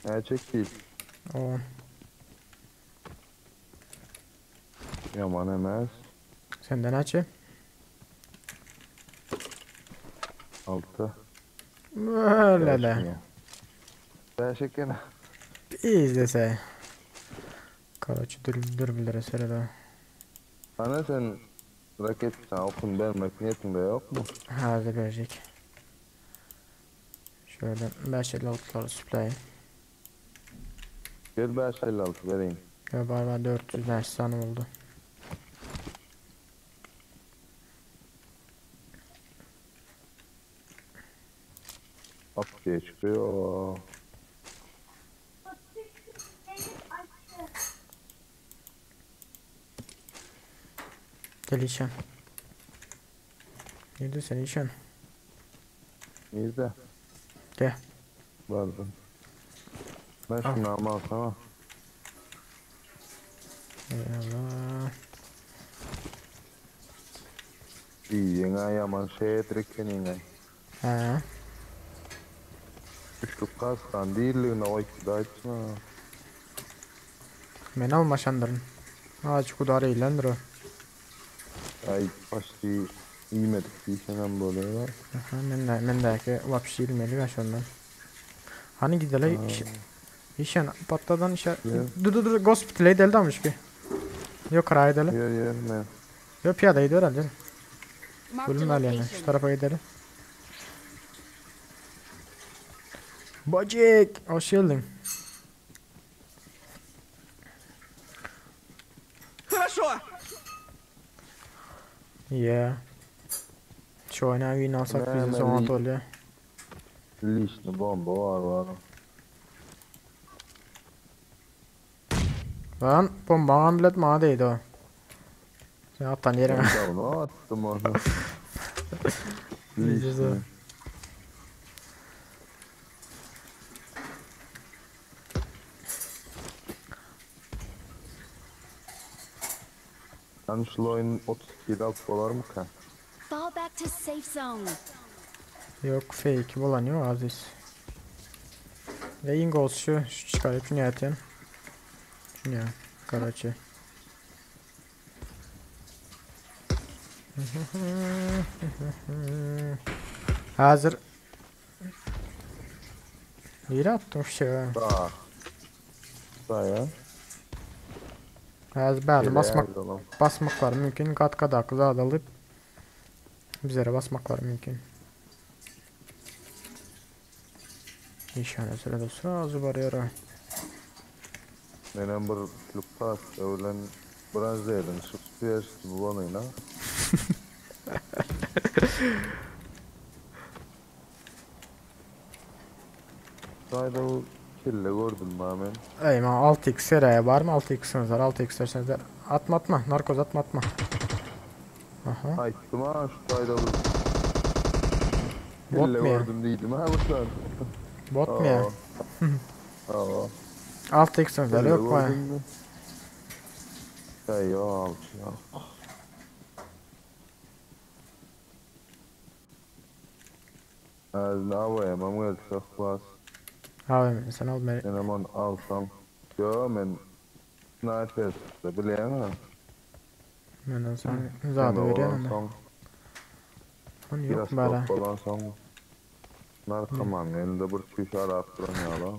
S3: Näçe kill?
S1: 10.
S3: Yaman emez.
S1: Sende näçe?
S3: 6.
S1: Öyle de.
S3: Bäş eken.
S1: İzlese. Karaçı dur dur bilere serede.
S3: Ana sen raket sen okun bermek niyetin de yok mu?
S1: Hazır verecek. Şöyle 556'ları süplayayım.
S3: Gel 556 vereyim.
S1: Ya var var 405 tane oldu.
S3: At diye çıkıyor.
S1: Gel işen. Nerede sen işen?
S3: Nerede?
S1: Gel.
S3: Vardım. Ben
S1: Al.
S3: şunu almam tamam.
S1: Eyvallah.
S3: İyi yenge yaman şey ettirekken yenge.
S1: He.
S3: Üçlük kastan değilliğine oy daytma.
S1: Men almaşandırın. Ağaç kudar eğlendir o.
S3: Ay başlı iyimedik diysen böyle ya.
S1: Aha, men de, men däki vapşi ilmeli ben şondan. Hani gidele iş, işen patladan işe. Dur dur dur gospitale edelim damış ki. Yok kara edelim.
S3: Yer yer ne?
S1: Yok piyade gidiyor herhalde.
S4: Marked a
S1: Bölüm yani. Şu
S4: location.
S1: tarafa gidelim. Bacık, hoş geldin.
S7: Хорошо.
S1: Yeah. Şu oyuna win alsak
S3: Ne,
S1: bize
S3: ne,
S1: son
S3: li-
S1: oluyor.
S3: Lişni bomba var var.
S1: Lan bomba amlet mağa değdi o. Sen attan yerine.
S3: Ben onu attım onu.
S1: Güzel.
S3: Lişni. Lan şu oyun 32 alt dolar mı ka?
S4: Fall back to safe zone.
S1: Yok fake bolan yok Aziz. Ve Ingols şu, şu çıkarıp şunu atayım. Şunu ya, karaçı. Hazır. Yere attım şu.
S3: Sağ. Sağ ya.
S1: Hazır bari basmak
S3: Gele oğlum.
S1: basmaklar mümkün. Kat kat aklı alıp bizlere basmaklar mümkün. İnşallah sırada sırası var yara.
S3: Menem bir lukas öğlen branzerin şu bulanıyla. Sayda bu kille gördüm ben men.
S1: Ey ma 6x seraya var mı 6x'iniz var 6x isterseniz de- atma atma narkoz atma atma. Aha.
S3: Aytdım ha şu sayda bu.
S1: Bot
S3: Kille
S1: mu ya?
S3: gördüm değildim ha bu sen.
S1: Bot mu ya?
S3: Aa.
S1: 6x'iniz var
S3: Kille
S1: yok mu?
S3: gördüm mü? Ya yok ya. Ne yapayım ama çok bas.
S1: Abi sen al beni.
S3: Men aman alsam. Yo men sniper de bilýän ha.
S1: Menden sen zade verýän ama. Onu yok
S3: Biraz
S1: bana.
S3: top bolan soň narkoman elinde bir çüş arap duran ýaly.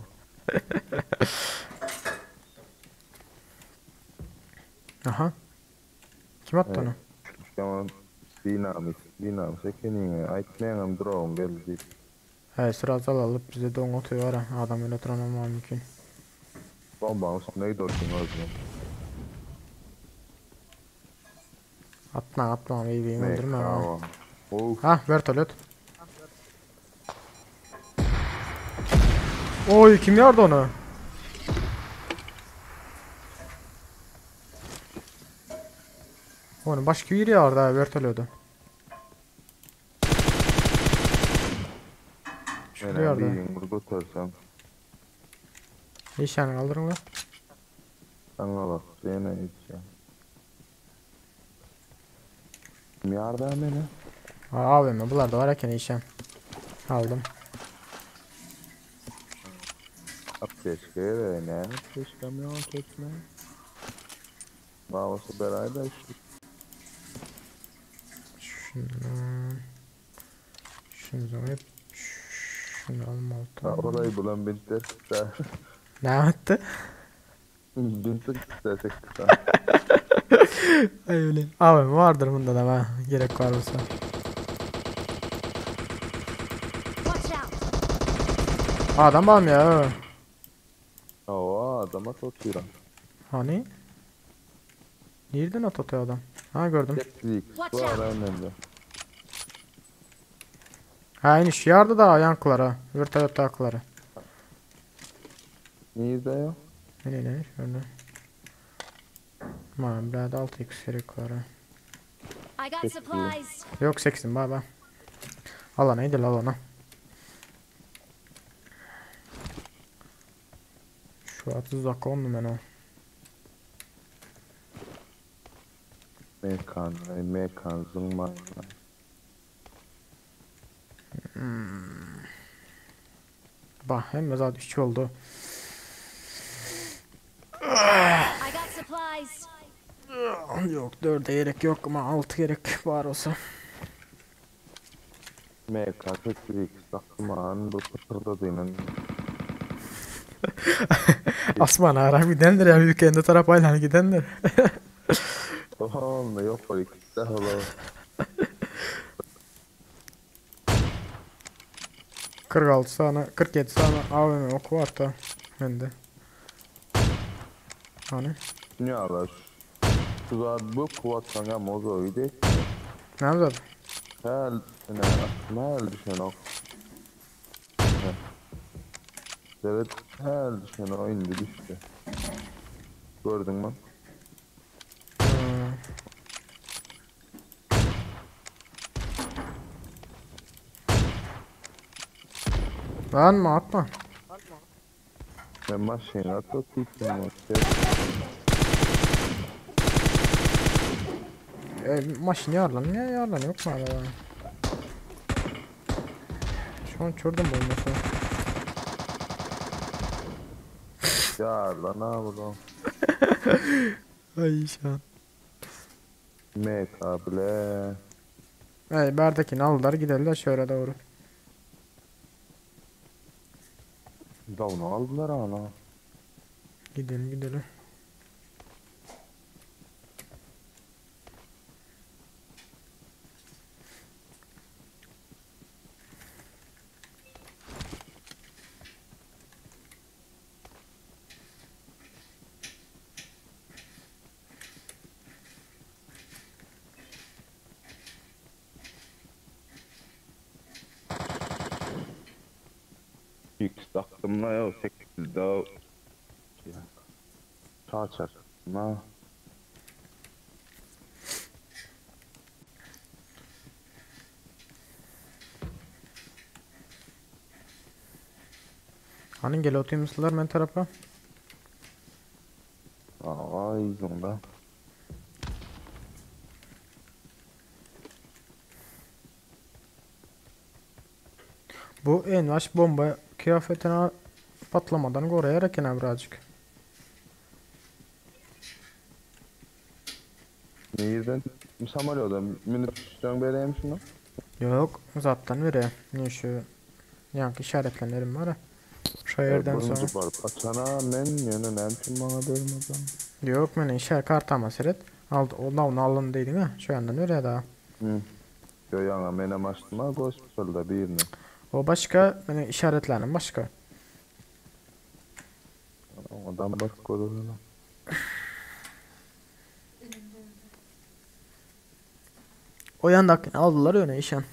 S1: Aha. Kim attı onu?
S3: Yaman dinamik, dinamik ekeniňe aýtmaýaňam drone geldi.
S1: Hey sıra zal alıp bize don atıyor ha. Adam öyle oturan olmam mümkün.
S3: Bombanın üstüne gidiyorsun özüne.
S1: Atma atma baby'yi öldürme ha.
S3: Of,
S1: Ha vertolyot. Oy kim yardı onu? Onu başka biri yardı ha vertolyodu. Şurada
S3: menem
S1: yardı.
S3: birini bir götürsem.
S1: Işany galdyryňlar.
S3: Saňa bak, ýene içýän. Kim ýarda meni?
S1: AWM bularda bar eken işan. Aldym.
S3: Apteçka gerek, näme apteçkam ýok apteçka? Babasy beräýdä şu.
S1: Şundan. Şunu goýup şunu almaly.
S3: Olay bulan bintler çıktı.
S1: Ne etdi?
S3: Bintler çıktı çıktı.
S1: Ay öyle. Abi vardır bunda da ha. Gerek var olsa.
S4: Watch out!
S1: Adam var mı ya?
S3: Aa adama tutuyorum.
S1: Hani? Nereden at atıyor adam? Ha gördüm.
S3: Tek
S4: Watch
S3: var
S4: out.
S3: önünde.
S1: Ha iniş yardı da yankılara. Vertolyot akları.
S3: Nerede ya?
S1: Ne ne ne şöyle. Man burada 6x gerek var ha.
S4: I got
S3: Peki.
S4: supplies.
S1: Yok 8'im baba. Alana idil alana. Şu 30 dakika oldu ben o.
S3: Mekan, mekan, zıngma.
S1: Bak hem zaten 3 oldu.
S4: I got supplies.
S1: Yok 4'e gerek yok ama 6 gerek var olsa.
S3: MK 8x takman bu pıtırdadığının.
S1: Asman ara gidendir ya büyük kendi taraf aynen gidendir.
S3: Tamam yok o ikisi de hala.
S1: 46 tane 47 tane AVM oku var da bende. Hani?
S3: Dünyalar. Tuzar bu kuvvet sana mozo idi.
S1: Ne yapacağız?
S3: Hel, ne, hel düşen ok. Evet, hel düşen o indi düştü. Gördün mü?
S1: Hmm. Lan mı atma.
S3: Ben maşina tuttum.
S1: E, maşın yarlan ya yarlan yok mu hala? Şu an çördüm olması.
S3: Ya lan ha bunu.
S1: Ay şu an.
S3: MK bile.
S1: Ey berdakini aldılar giderler şöyle doğru.
S3: Davunu aldılar ana.
S1: Gidelim gidelim.
S3: X taktım la ya 8 daha. Çağ Na.
S1: Hani gel otayım men tarafa.
S3: Aa izinde.
S1: Bu en baş bomba kıyafetine patlamadan koruyarak eken birazcık.
S3: Nereden? Samalyoda minip düştün bereyim şunu.
S1: Yok zaten vereyim. Ne şu yankı işaretlenlerim var ya. Şu yerden sonra.
S3: Var. Açana men yönü nemçin bana bermeden.
S1: Yok men işaret kartama seret. Aldı ondan onu alın dedim ya. Şu yandan vereye daha.
S3: Hı. Yo yana menem açtım ha gospitalda birini.
S1: O başka benim işaretlerim başka.
S3: Adam bak görür
S1: O yandakini aldılar öne işen.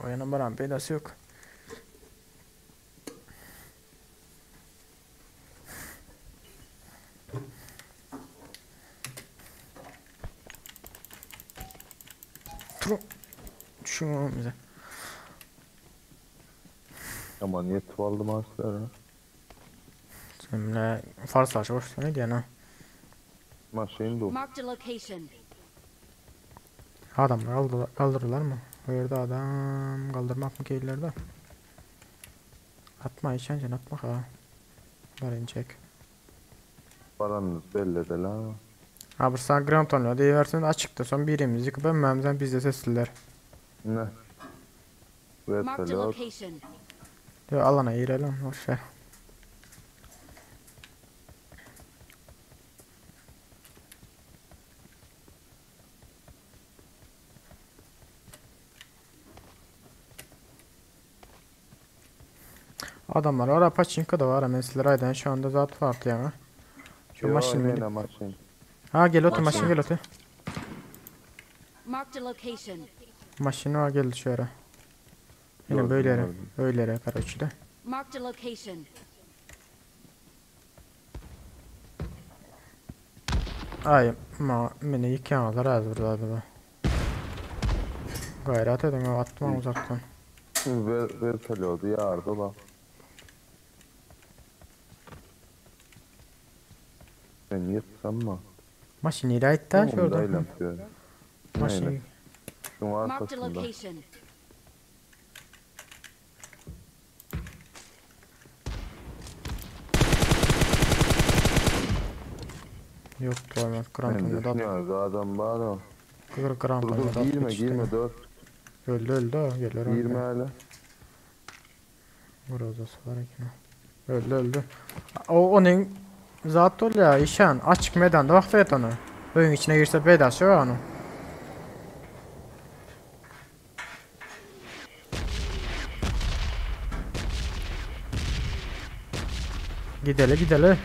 S1: O yana varan peydası yok. Tru. Şunu bize.
S3: Aman yetip aldım asları.
S1: Sen bile farsaşy goşsan edýän ha.
S3: Maşyn bu.
S4: Marked a location.
S1: Adamlar aldylar, kaldırdılar mı? O yerde adam kaldırmak mı keylerde? Atma işen atma ha. Var inecek.
S3: Paranız belli de la.
S1: Ha bu sana Grand oynuyor diye versin açıktı. Son birimiz yıkıp emmemizden biz de sesliler.
S3: Ne?
S4: Marked a
S3: Vertolot.
S4: location.
S1: Diyor alana girelim boş ver. Adamlar var, Paçinko da var. Mesela aydan şu anda zat var ya. Şu
S3: Yo,
S1: maşın
S3: yine maşın.
S1: Ha gel otur
S4: Watch
S1: maşın
S4: out.
S1: gel otur.
S4: Marked a location.
S1: Maşın var geldi şu ara. Yine
S3: Gördüm,
S1: böyle
S3: gördüm.
S1: öyle karaçıda.
S4: Marked a location.
S1: Ay ma meni yıkamalar az burada bu. Gayret edin o atma uzaktan.
S3: Ver, vertolotu yardı la. Ben yıksam mı?
S1: Maşın ilayet da şurada.
S3: Şurada.
S1: Maşın
S3: Şunun
S4: Marked a
S3: arkasında.
S4: location.
S1: yok tuvalet
S3: Ben
S1: kramponu da
S3: düşünüyorum adam var o.
S1: Kır
S3: Dur
S1: kramponu
S3: dur
S1: da
S3: girme girme dur.
S1: Öldü öldü o gelir
S3: Girme
S1: öldü.
S3: hele.
S1: Grozası var ekine. Öldü öldü. O onun zat ol ya işan açık meydanda vakti et onu. Öyün içine girse bedası var onu. Gideli gideli.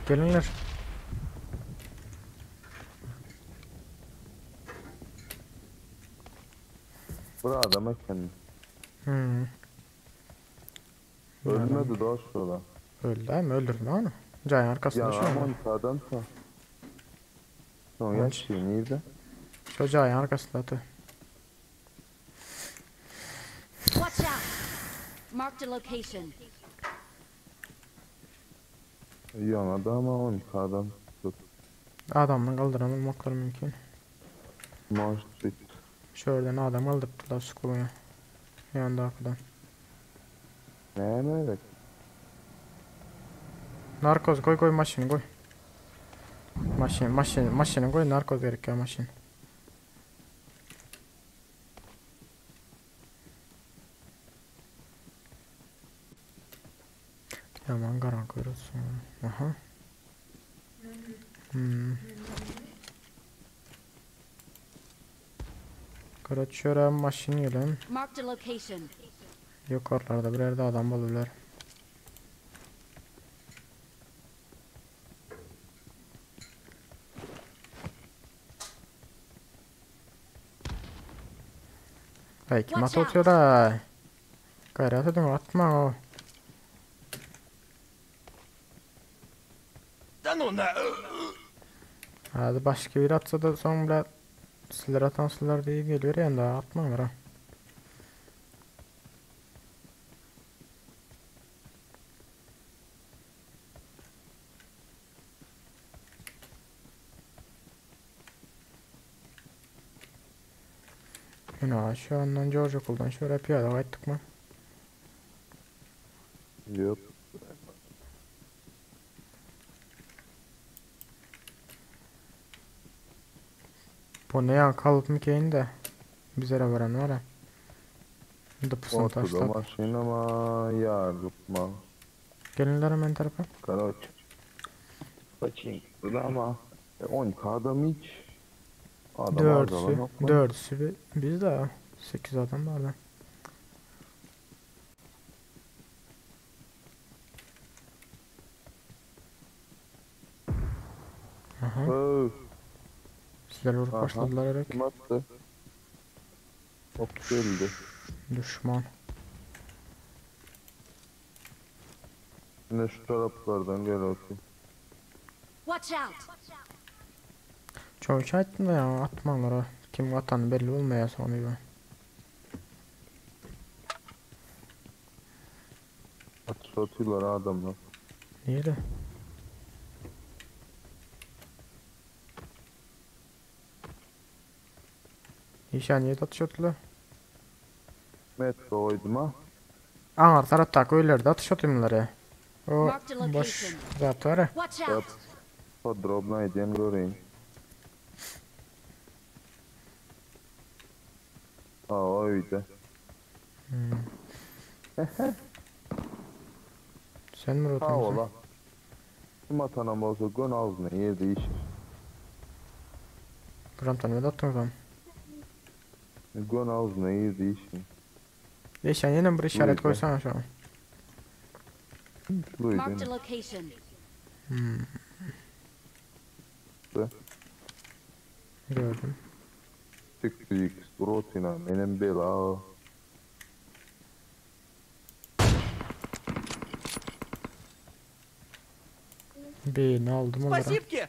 S1: Gelinler.
S3: Bura adam eken.
S1: Hmm.
S3: Ölmedi dost ola.
S1: Öldü mi? Öldürdün onu. Cayın arkasında
S3: Ya
S1: şu an.
S3: aman adam ta. Son
S1: Evet.
S3: yaşıyor nerede?
S1: Şu cayın arkasında atı.
S4: Watch out. Marked a location.
S3: Yan adam 12 adam. Tut.
S1: Adamını kaldıran olmaklar mümkün.
S3: Maaş tut.
S1: Şuradan adam kaldırdılar skulunu. Yanında arkadan.
S3: Ne ne
S1: Narkoz koy koy maşını koy. Maşın maşın maşını koy narkoz gerek ya maşın. Yaman karanlık olsun. Aha. Hmm. Karaçöre maşın gelen.
S4: Marked a location.
S1: Yukarılarda bir yerde adam olurlar. Ay kim
S4: Watch
S1: at atıyor ha? Gayret edin atma o.
S7: Да ну на...
S1: Hadi başka bir atsa da sonra sizler atan sizler diye geliyor yani daha atma ha. Yine şu andan George okuldan şöyle piyade kayıttık mı?
S3: Yok.
S1: Bu ne ya kalıp mı ki de bize veren var ya. Dıpısını
S3: Oturdu
S1: taşlap.
S3: maşın ama yardıkma.
S1: Gelinler hemen tarafa.
S3: Karaç. Kaçın. Ama 12 adam hiç. Adam
S1: Dördüsü,
S3: ardalan yok mu?
S1: dördüsü bi- biz de 8 adam var lan. Aha,
S3: Öf,
S1: sizler vurup
S3: Aha.
S1: başladılar erek.
S3: Kim attı? Hop geldi.
S1: Düşman.
S3: Yine şu taraflardan gel bakayım.
S4: Watch out.
S1: Çok açtım da ya atmalar ha. Kim atan belli olmuyor sonra.
S3: Atışsa otyrlar adamlar.
S1: Nirede? Işan nirede atışıyordular?
S3: Metka goýdum ha.
S1: Aňar tarapdaky öýlerde atyş otyrlar ya. O
S4: Marked a
S1: boş
S4: location.
S1: zat var ya.
S4: Watch out!
S3: Podrobno aýdýan göreýin. Aa öýde.
S1: Sen mi
S3: Sağ
S1: rotamsın?
S3: ola. Kim atanam bolsa gön ağzına ýerde iş.
S1: Buram tanımadı attım o zaman.
S3: Gön ağzına ýerde iş.
S1: Işan yine bir işaret
S3: Buyur.
S1: koysana şu an.
S4: Marked
S3: Duydun.
S4: a location.
S1: Gördüm.
S3: 8x rotina menem bela.
S1: Birini aldım onlara.
S7: Спасибки!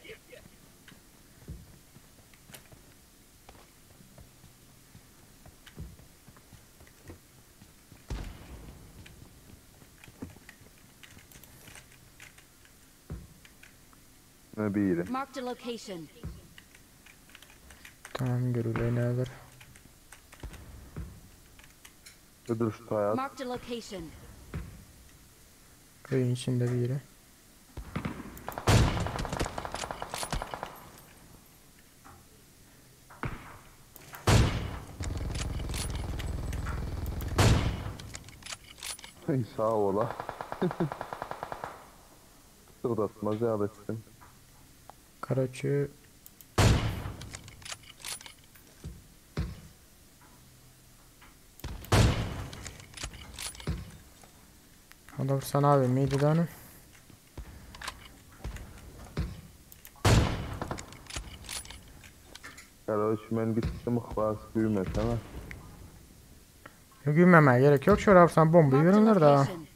S3: Ne biri.
S4: Marked a location.
S1: Tamam görülen nedir?
S3: Ödür şu hayat.
S4: Marked a location.
S1: Köyün içinde biri.
S3: Ay, Sağ ola. Sığdatmaz ya ettim.
S1: Karaçı Adam sana abi miydi lan?
S3: Kardeş ben gittim ihlas büyümesene.
S1: Yok gülmeme gerek yok. Şöyle abi sen bombayı
S4: Marked a
S1: verirler daha.
S4: location.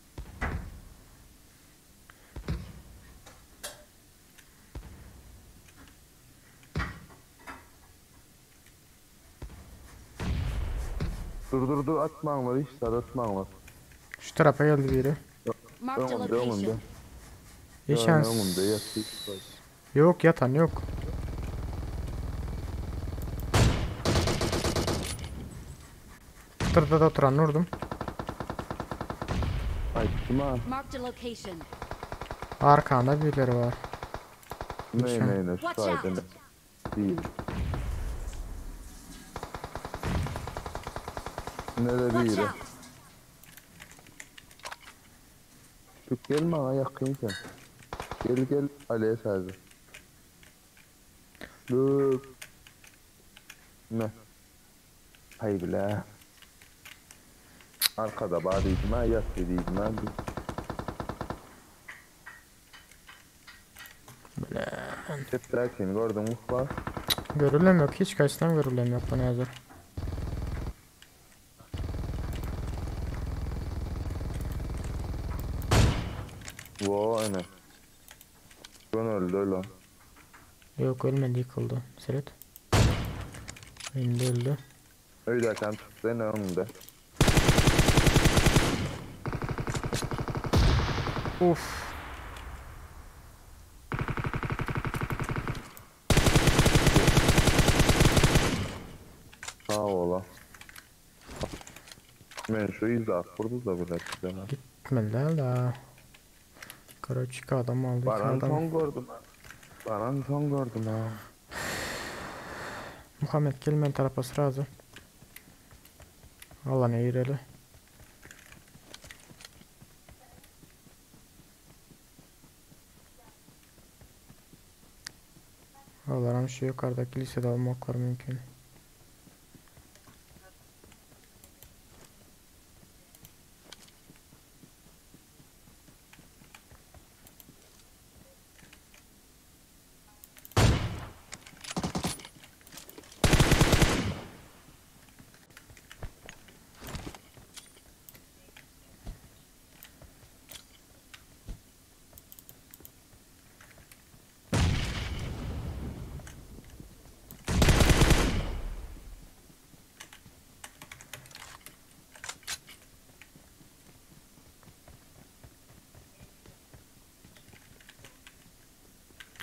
S3: Dur dur dur atmaňlar hiç zat atmaňlar.
S1: Şu tarafa geldi biri.
S4: Marked a
S3: Öňümde öňümde.
S4: location.
S1: İşan
S3: Öňümde yat hiç zat.
S1: Yok yatan yok. Tırda da oturan vurdum.
S3: Aýtdym ha.
S4: Marked a location.
S1: Arkanda birileri var.
S3: Ne
S1: İşan.
S3: ne ne şu
S4: Watch out.
S3: taýdan. Değil. Ne de
S4: Watch
S3: biri.
S4: out!
S3: Şu gel bana yakın sen. Gel gel Ali'ye sadece. Dur. Ne? Hay bile. Arkada bağırıydım ha yat dediydim ha. Teprakini gördün mü bak.
S1: Görülem yok. Hiç kaçtan görülem yok bana yazar.
S3: Vo ene. Ben öldü öyle.
S1: Yok ölmedi yıkıldı. Seret. Şimdi öldü.
S3: Öyle kan tuttu ne önünde.
S1: Uf.
S3: Sağ ola. Men şu izah kurdu da bile size.
S1: Gitmediler da. Karaç iki adam aldı. iki
S3: Baran
S1: adam.
S3: son gördüm ha. Baran son gördüm ha.
S1: Muhammed gel men tarafa sразу. Alana gireli. Allah'ım şu yukarıdaki lisede olmaklar mümkün.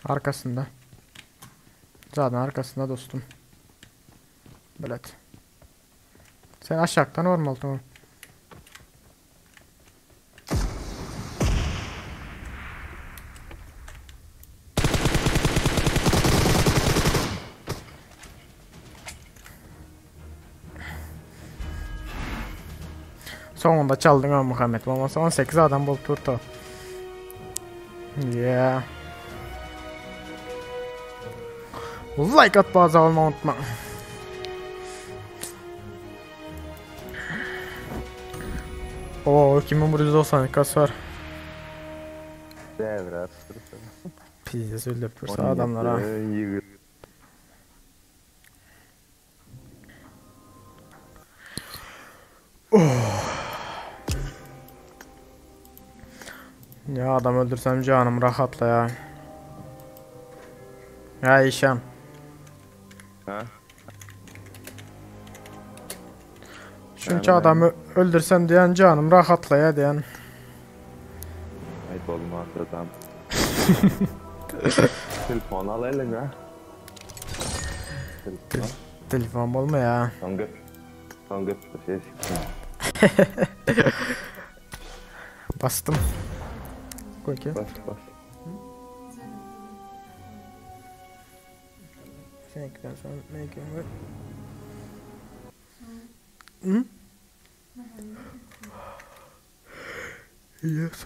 S1: Arkasynda. Zaten arkasynda dostum. Bilet. Sen aşakdan ormalysyň. Soňunda çaldyň ha Muhammet. Bolmasa 18 adam bolup durdy. Yeah. Like at baza olmagy unutma. Oo 2192 kas var.
S3: Devre
S1: Pizza öldürüp dursa adamlara. Oh. Ya adam öldürsem canım rahatla ya. Ya işem.
S3: Ha?
S1: Çünkü adamı öldürsem diyen canım rahatla ya diyen.
S3: Ay bolmaz adam. Telefon al eline. Telefon.
S1: Telefon bolma ya.
S3: Son gep. Son gep şey
S1: Bastım. Koy ki.
S3: Bas bas.
S1: Seninkinden sonra ne var? Hı? Yes.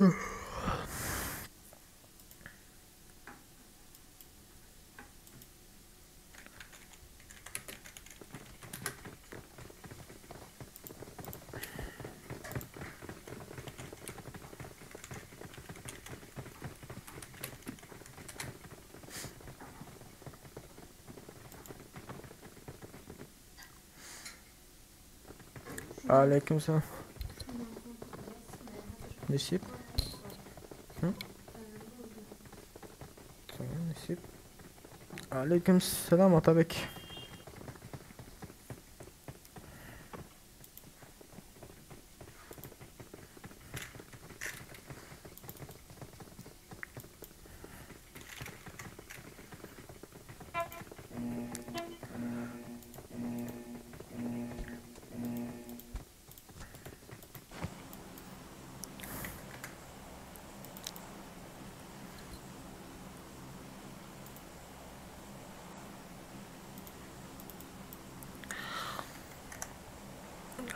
S1: Aleykümselam. Nesip? Hı? Tamam nesip. Aleykümselam Atabek.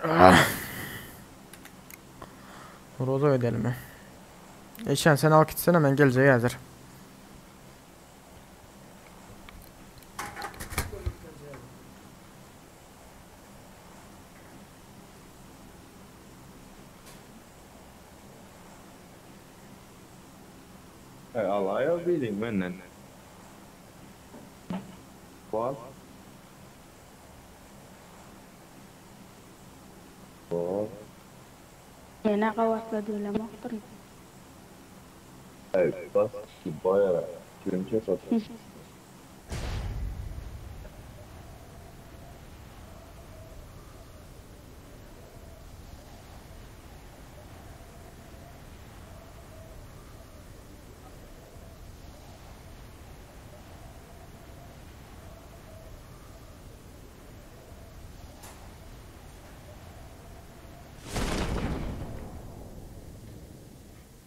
S1: Ah. Roza ödelim mi? Eşen sen al gitsene ben geleceğe hazır.
S3: Hey Allah'a bileyim benden. Bas. Bas.
S6: Ýene gabatla diýlemokdyryn.
S3: Hey bas ki bayağı. Kilim kes atın.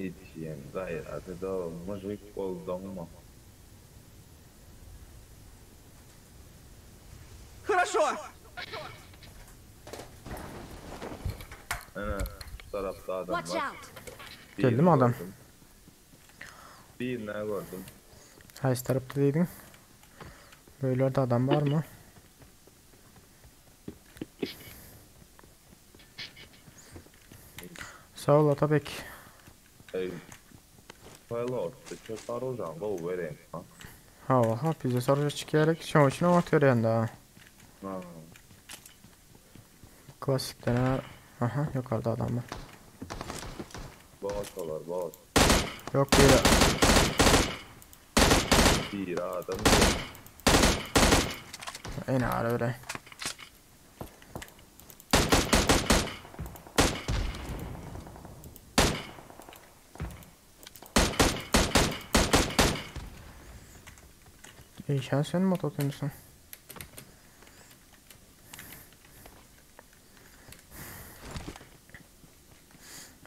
S3: Yetişen gayratı da mujik oldun mu?
S7: Хорошо.
S3: Ana şu tarafta adam
S4: Watch
S3: var.
S4: out!
S1: Geldi mi adam?
S3: Gördüm. Birini gördüm.
S1: Haýsy tarapda diýdiň? Böylerde adam var mı? Sağ ol Atabek.
S3: Ey. Pilot, çok arıcan go vereyim ha.
S1: Ha ha bize sarıca çıkarak şu için atıyor yani daha.
S3: Ha.
S1: Klasikten aha yukarıda adam var.
S3: Bot olar, bot.
S1: Yok bir
S3: Bir adam.
S1: en ağır öyle. Işan sen mi ototymsyň?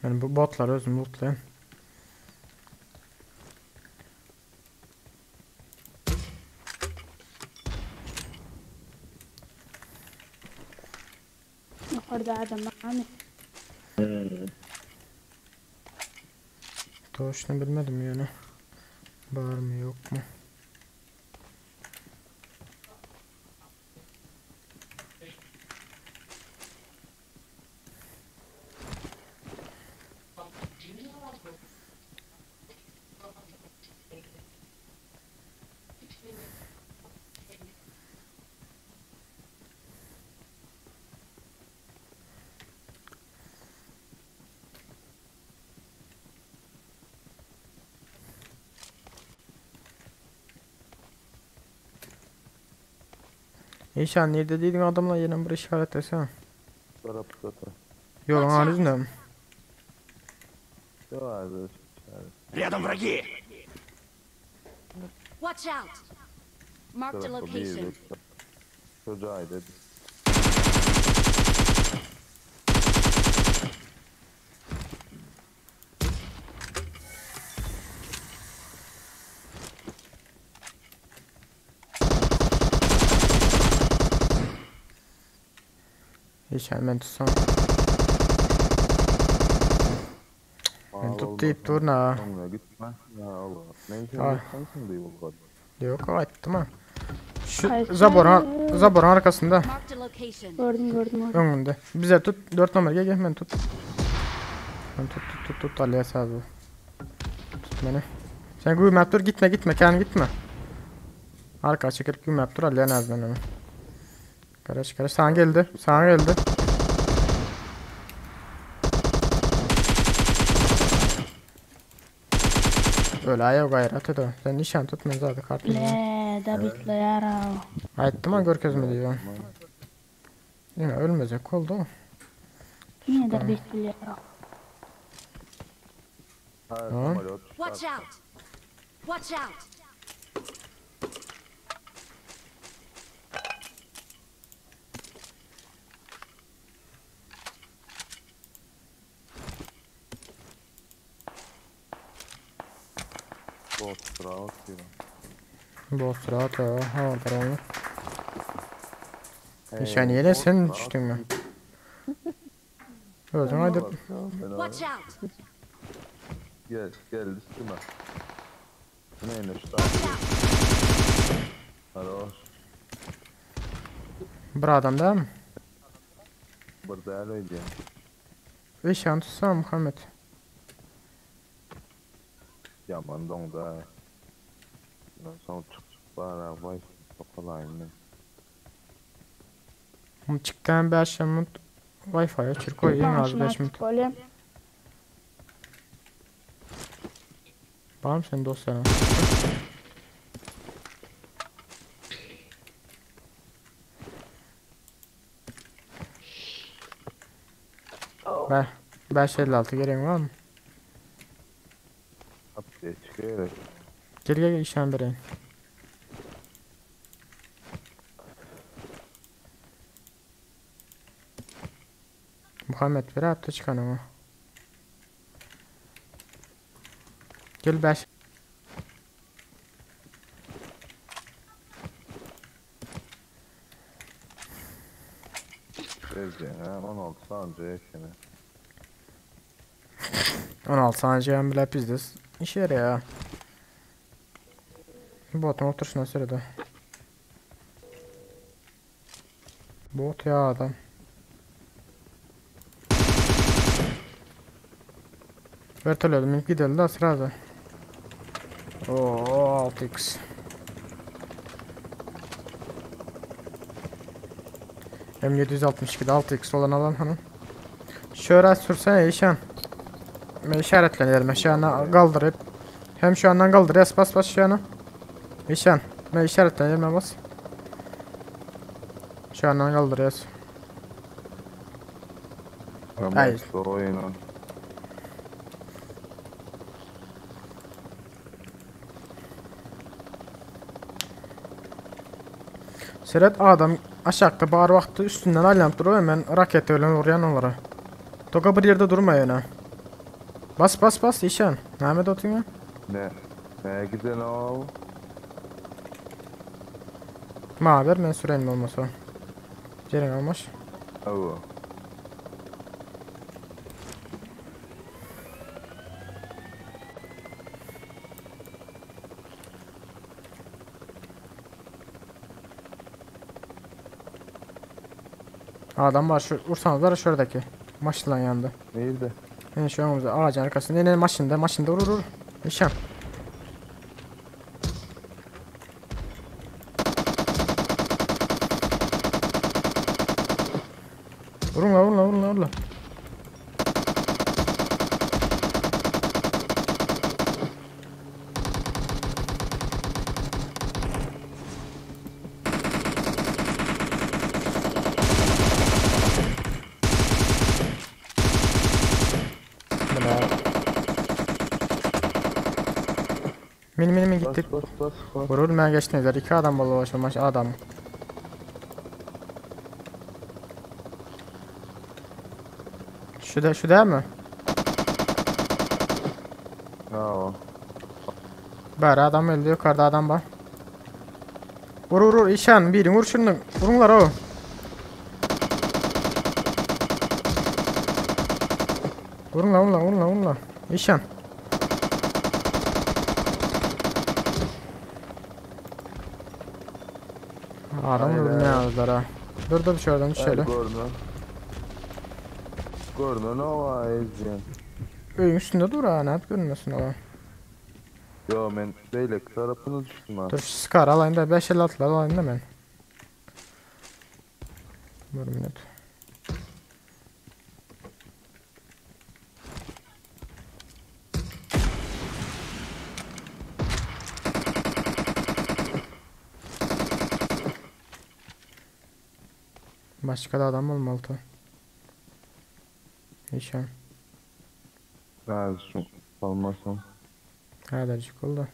S1: Men bu botlary özüm lootlaýan.
S6: Yukarıda adam barmy?
S1: Toşunu bilmedim ýöne. Barmy ýokmy? Işan nirde diýdiň adamlar ýene bir işaretlesene.
S3: Tarap zaten.
S1: Ýoluň
S4: Watch out.
S1: arasynda mı?
S3: Yok abi.
S7: Рядом враги!
S4: Watch out! Marked a
S3: Tarafta bir
S4: location.
S3: Çocuğa dedi.
S1: Işan men tutsam. Men tut diýip dur na.
S3: Sonra gitme. Ya Allah. Neyse
S1: Ah.
S3: sensin diye oldu.
S1: Yok aýtdym ha. Şu
S6: Haýsy?
S1: zaborun zaborun arkasynda.
S4: Marked a location.
S6: Gördüm gördüm gördüm.
S1: Öňünde. Bize tut 4 numara gel gel men tut. Men tut tut tut tut Aliye sağ ol. Tut beni. Sen güýmäp dur gitme gitme kendi gitme. Arka çekip güýmäp dur Aliye nereden onu. Karaş karaş sana geldi. Sana geldi. Öyle ayak gayret edi. Sen nişan tut men zaten kartını.
S6: Le da bitli yara.
S1: Aýtdym ha görkezme diýip. Yine ölmeyecek oldu.
S6: Yine de bitli yara.
S3: Ha,
S1: Tamam.
S3: samolyot.
S4: Watch out! Watch out!
S3: Bot rahat diyor.
S1: Bot rahat ya. Ha bravo.
S3: Hey,
S1: Nişan yine
S3: bot
S1: sen
S3: rahat
S1: düştün mü? Özün hadi.
S4: Watch out!
S3: Gel gel üstüme. Neymiş
S4: Watch out!
S3: Alo.
S1: Bir adam da mı?
S3: Burada öyle
S1: Nişan tutsana Muhammed.
S3: Yaman donda. Son çık çık bana vay sokalayım.
S1: Çıktan 5 minut Wi-Fi'ye çır koy en az 5 minut.
S6: Bolýar.
S1: Var mı senin dosyaların? Ver. 556 gereğin var mı?
S3: Apte çıkıyor.
S1: Gel gel gel işlem vereyim. Muhammed bir hafta çıkan ama. Gel 5.
S3: Bezce ha 16 saniye ekene.
S1: 16 saniye bile bizde işe yarıyor ya. Botun oturşuna sürede. Bot ya adam. Vertolyot minip gidelim da sırada. Oo 6x. M762'de 6x olan alan hanım. Şöyle sürsene işen. Ben işaretlenelim şu ana kaldırıp. Hem şu andan kaldır yas bas bas şu yana. İşen. Ben işaretlenelim bas. Şu andan kaldır yas. Ay.
S3: Oyunu.
S1: Seret adam aşakda bar wagty üstünden aýlanyp durup hemen raketa bilen urýan olara. Toka bir ýerde durma ýöne. Bas bas bas işan. Näme edip otyň?
S3: Ne? Ne giden o?
S1: Ma ber men süreýin bolmasa. Jeren almaş.
S3: Hawa.
S1: Adam bar şu ursanızlar şuradaki. Maşynlaň ýanynda.
S3: Nirde?
S1: Ine şu öňümizde ağacın arkasında. Ine maşynda maşynda vur vur. Nişan. Vurun la vurun la vurun la vurun la. Bla. Min min min
S3: Bas
S1: gittik.
S3: bas bas bas.
S1: Vurur men geçtiler. İki adam bolup başlamış adam. Şu da şu değil mi?
S3: Hawa.
S1: Bari adam öldü yukarıda adam var. Vur vur vur işan birini vur şunu. Vurunlar o. Vurun la vurun la vurun la vurun la. İşan. Adam
S3: Hayda.
S1: vurdu ne yazdılar ha. Dur dur şuradan
S3: Şöyle.
S1: şöyle.
S3: Görme. Görme ne var ezdiyen.
S1: Öyün üstünde dur ha ne yap görünmesin o.
S3: Yo men beylek tarafını düştüm ha.
S1: Dur şu Scar alayım da 5 56 alayım da ben. Bir minut. Başka da adam olmalı ta. İnşallah.
S3: Ben şu almasam.
S1: Hädercik oldu.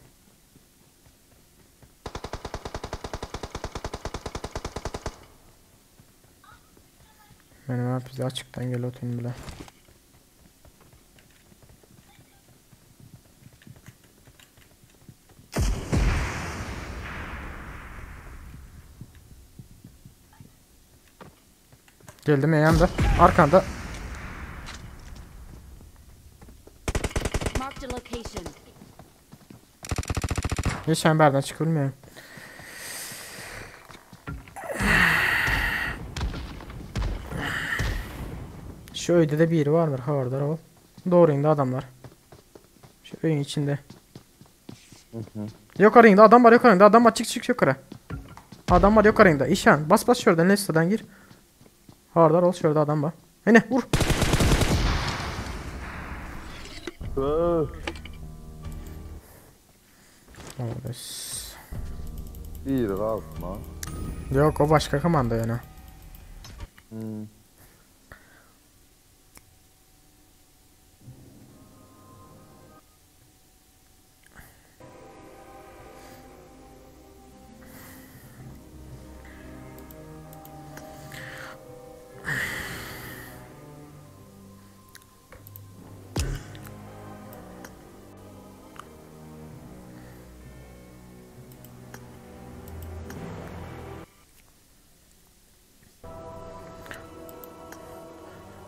S1: Benim abi bize açıktan gel oturun bile. Geldim yanında. Arkanda.
S4: Marked a location.
S1: Geçen berden çıkılmıyor. Şu öyde de biri vardır havardar ol. Doğru indi adamlar. Şu öyün içinde. Yukarı indi adam var yukarı indi adam var çık çık yukarı. Adam var yukarı indi. İşan bas bas şuradan Lesta'dan gir. Havardar ol şurada adam var. Hene vur.
S3: Öh,
S1: Oldu.
S3: Bir kalkma.
S1: Yok o başka komanda yani.
S3: Hmm.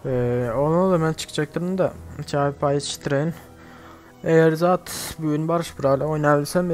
S1: Ee, onu da ben çıkacaktım da çay pay içtireyin. Eğer zat bugün Barış Bural'la oynayabilsem.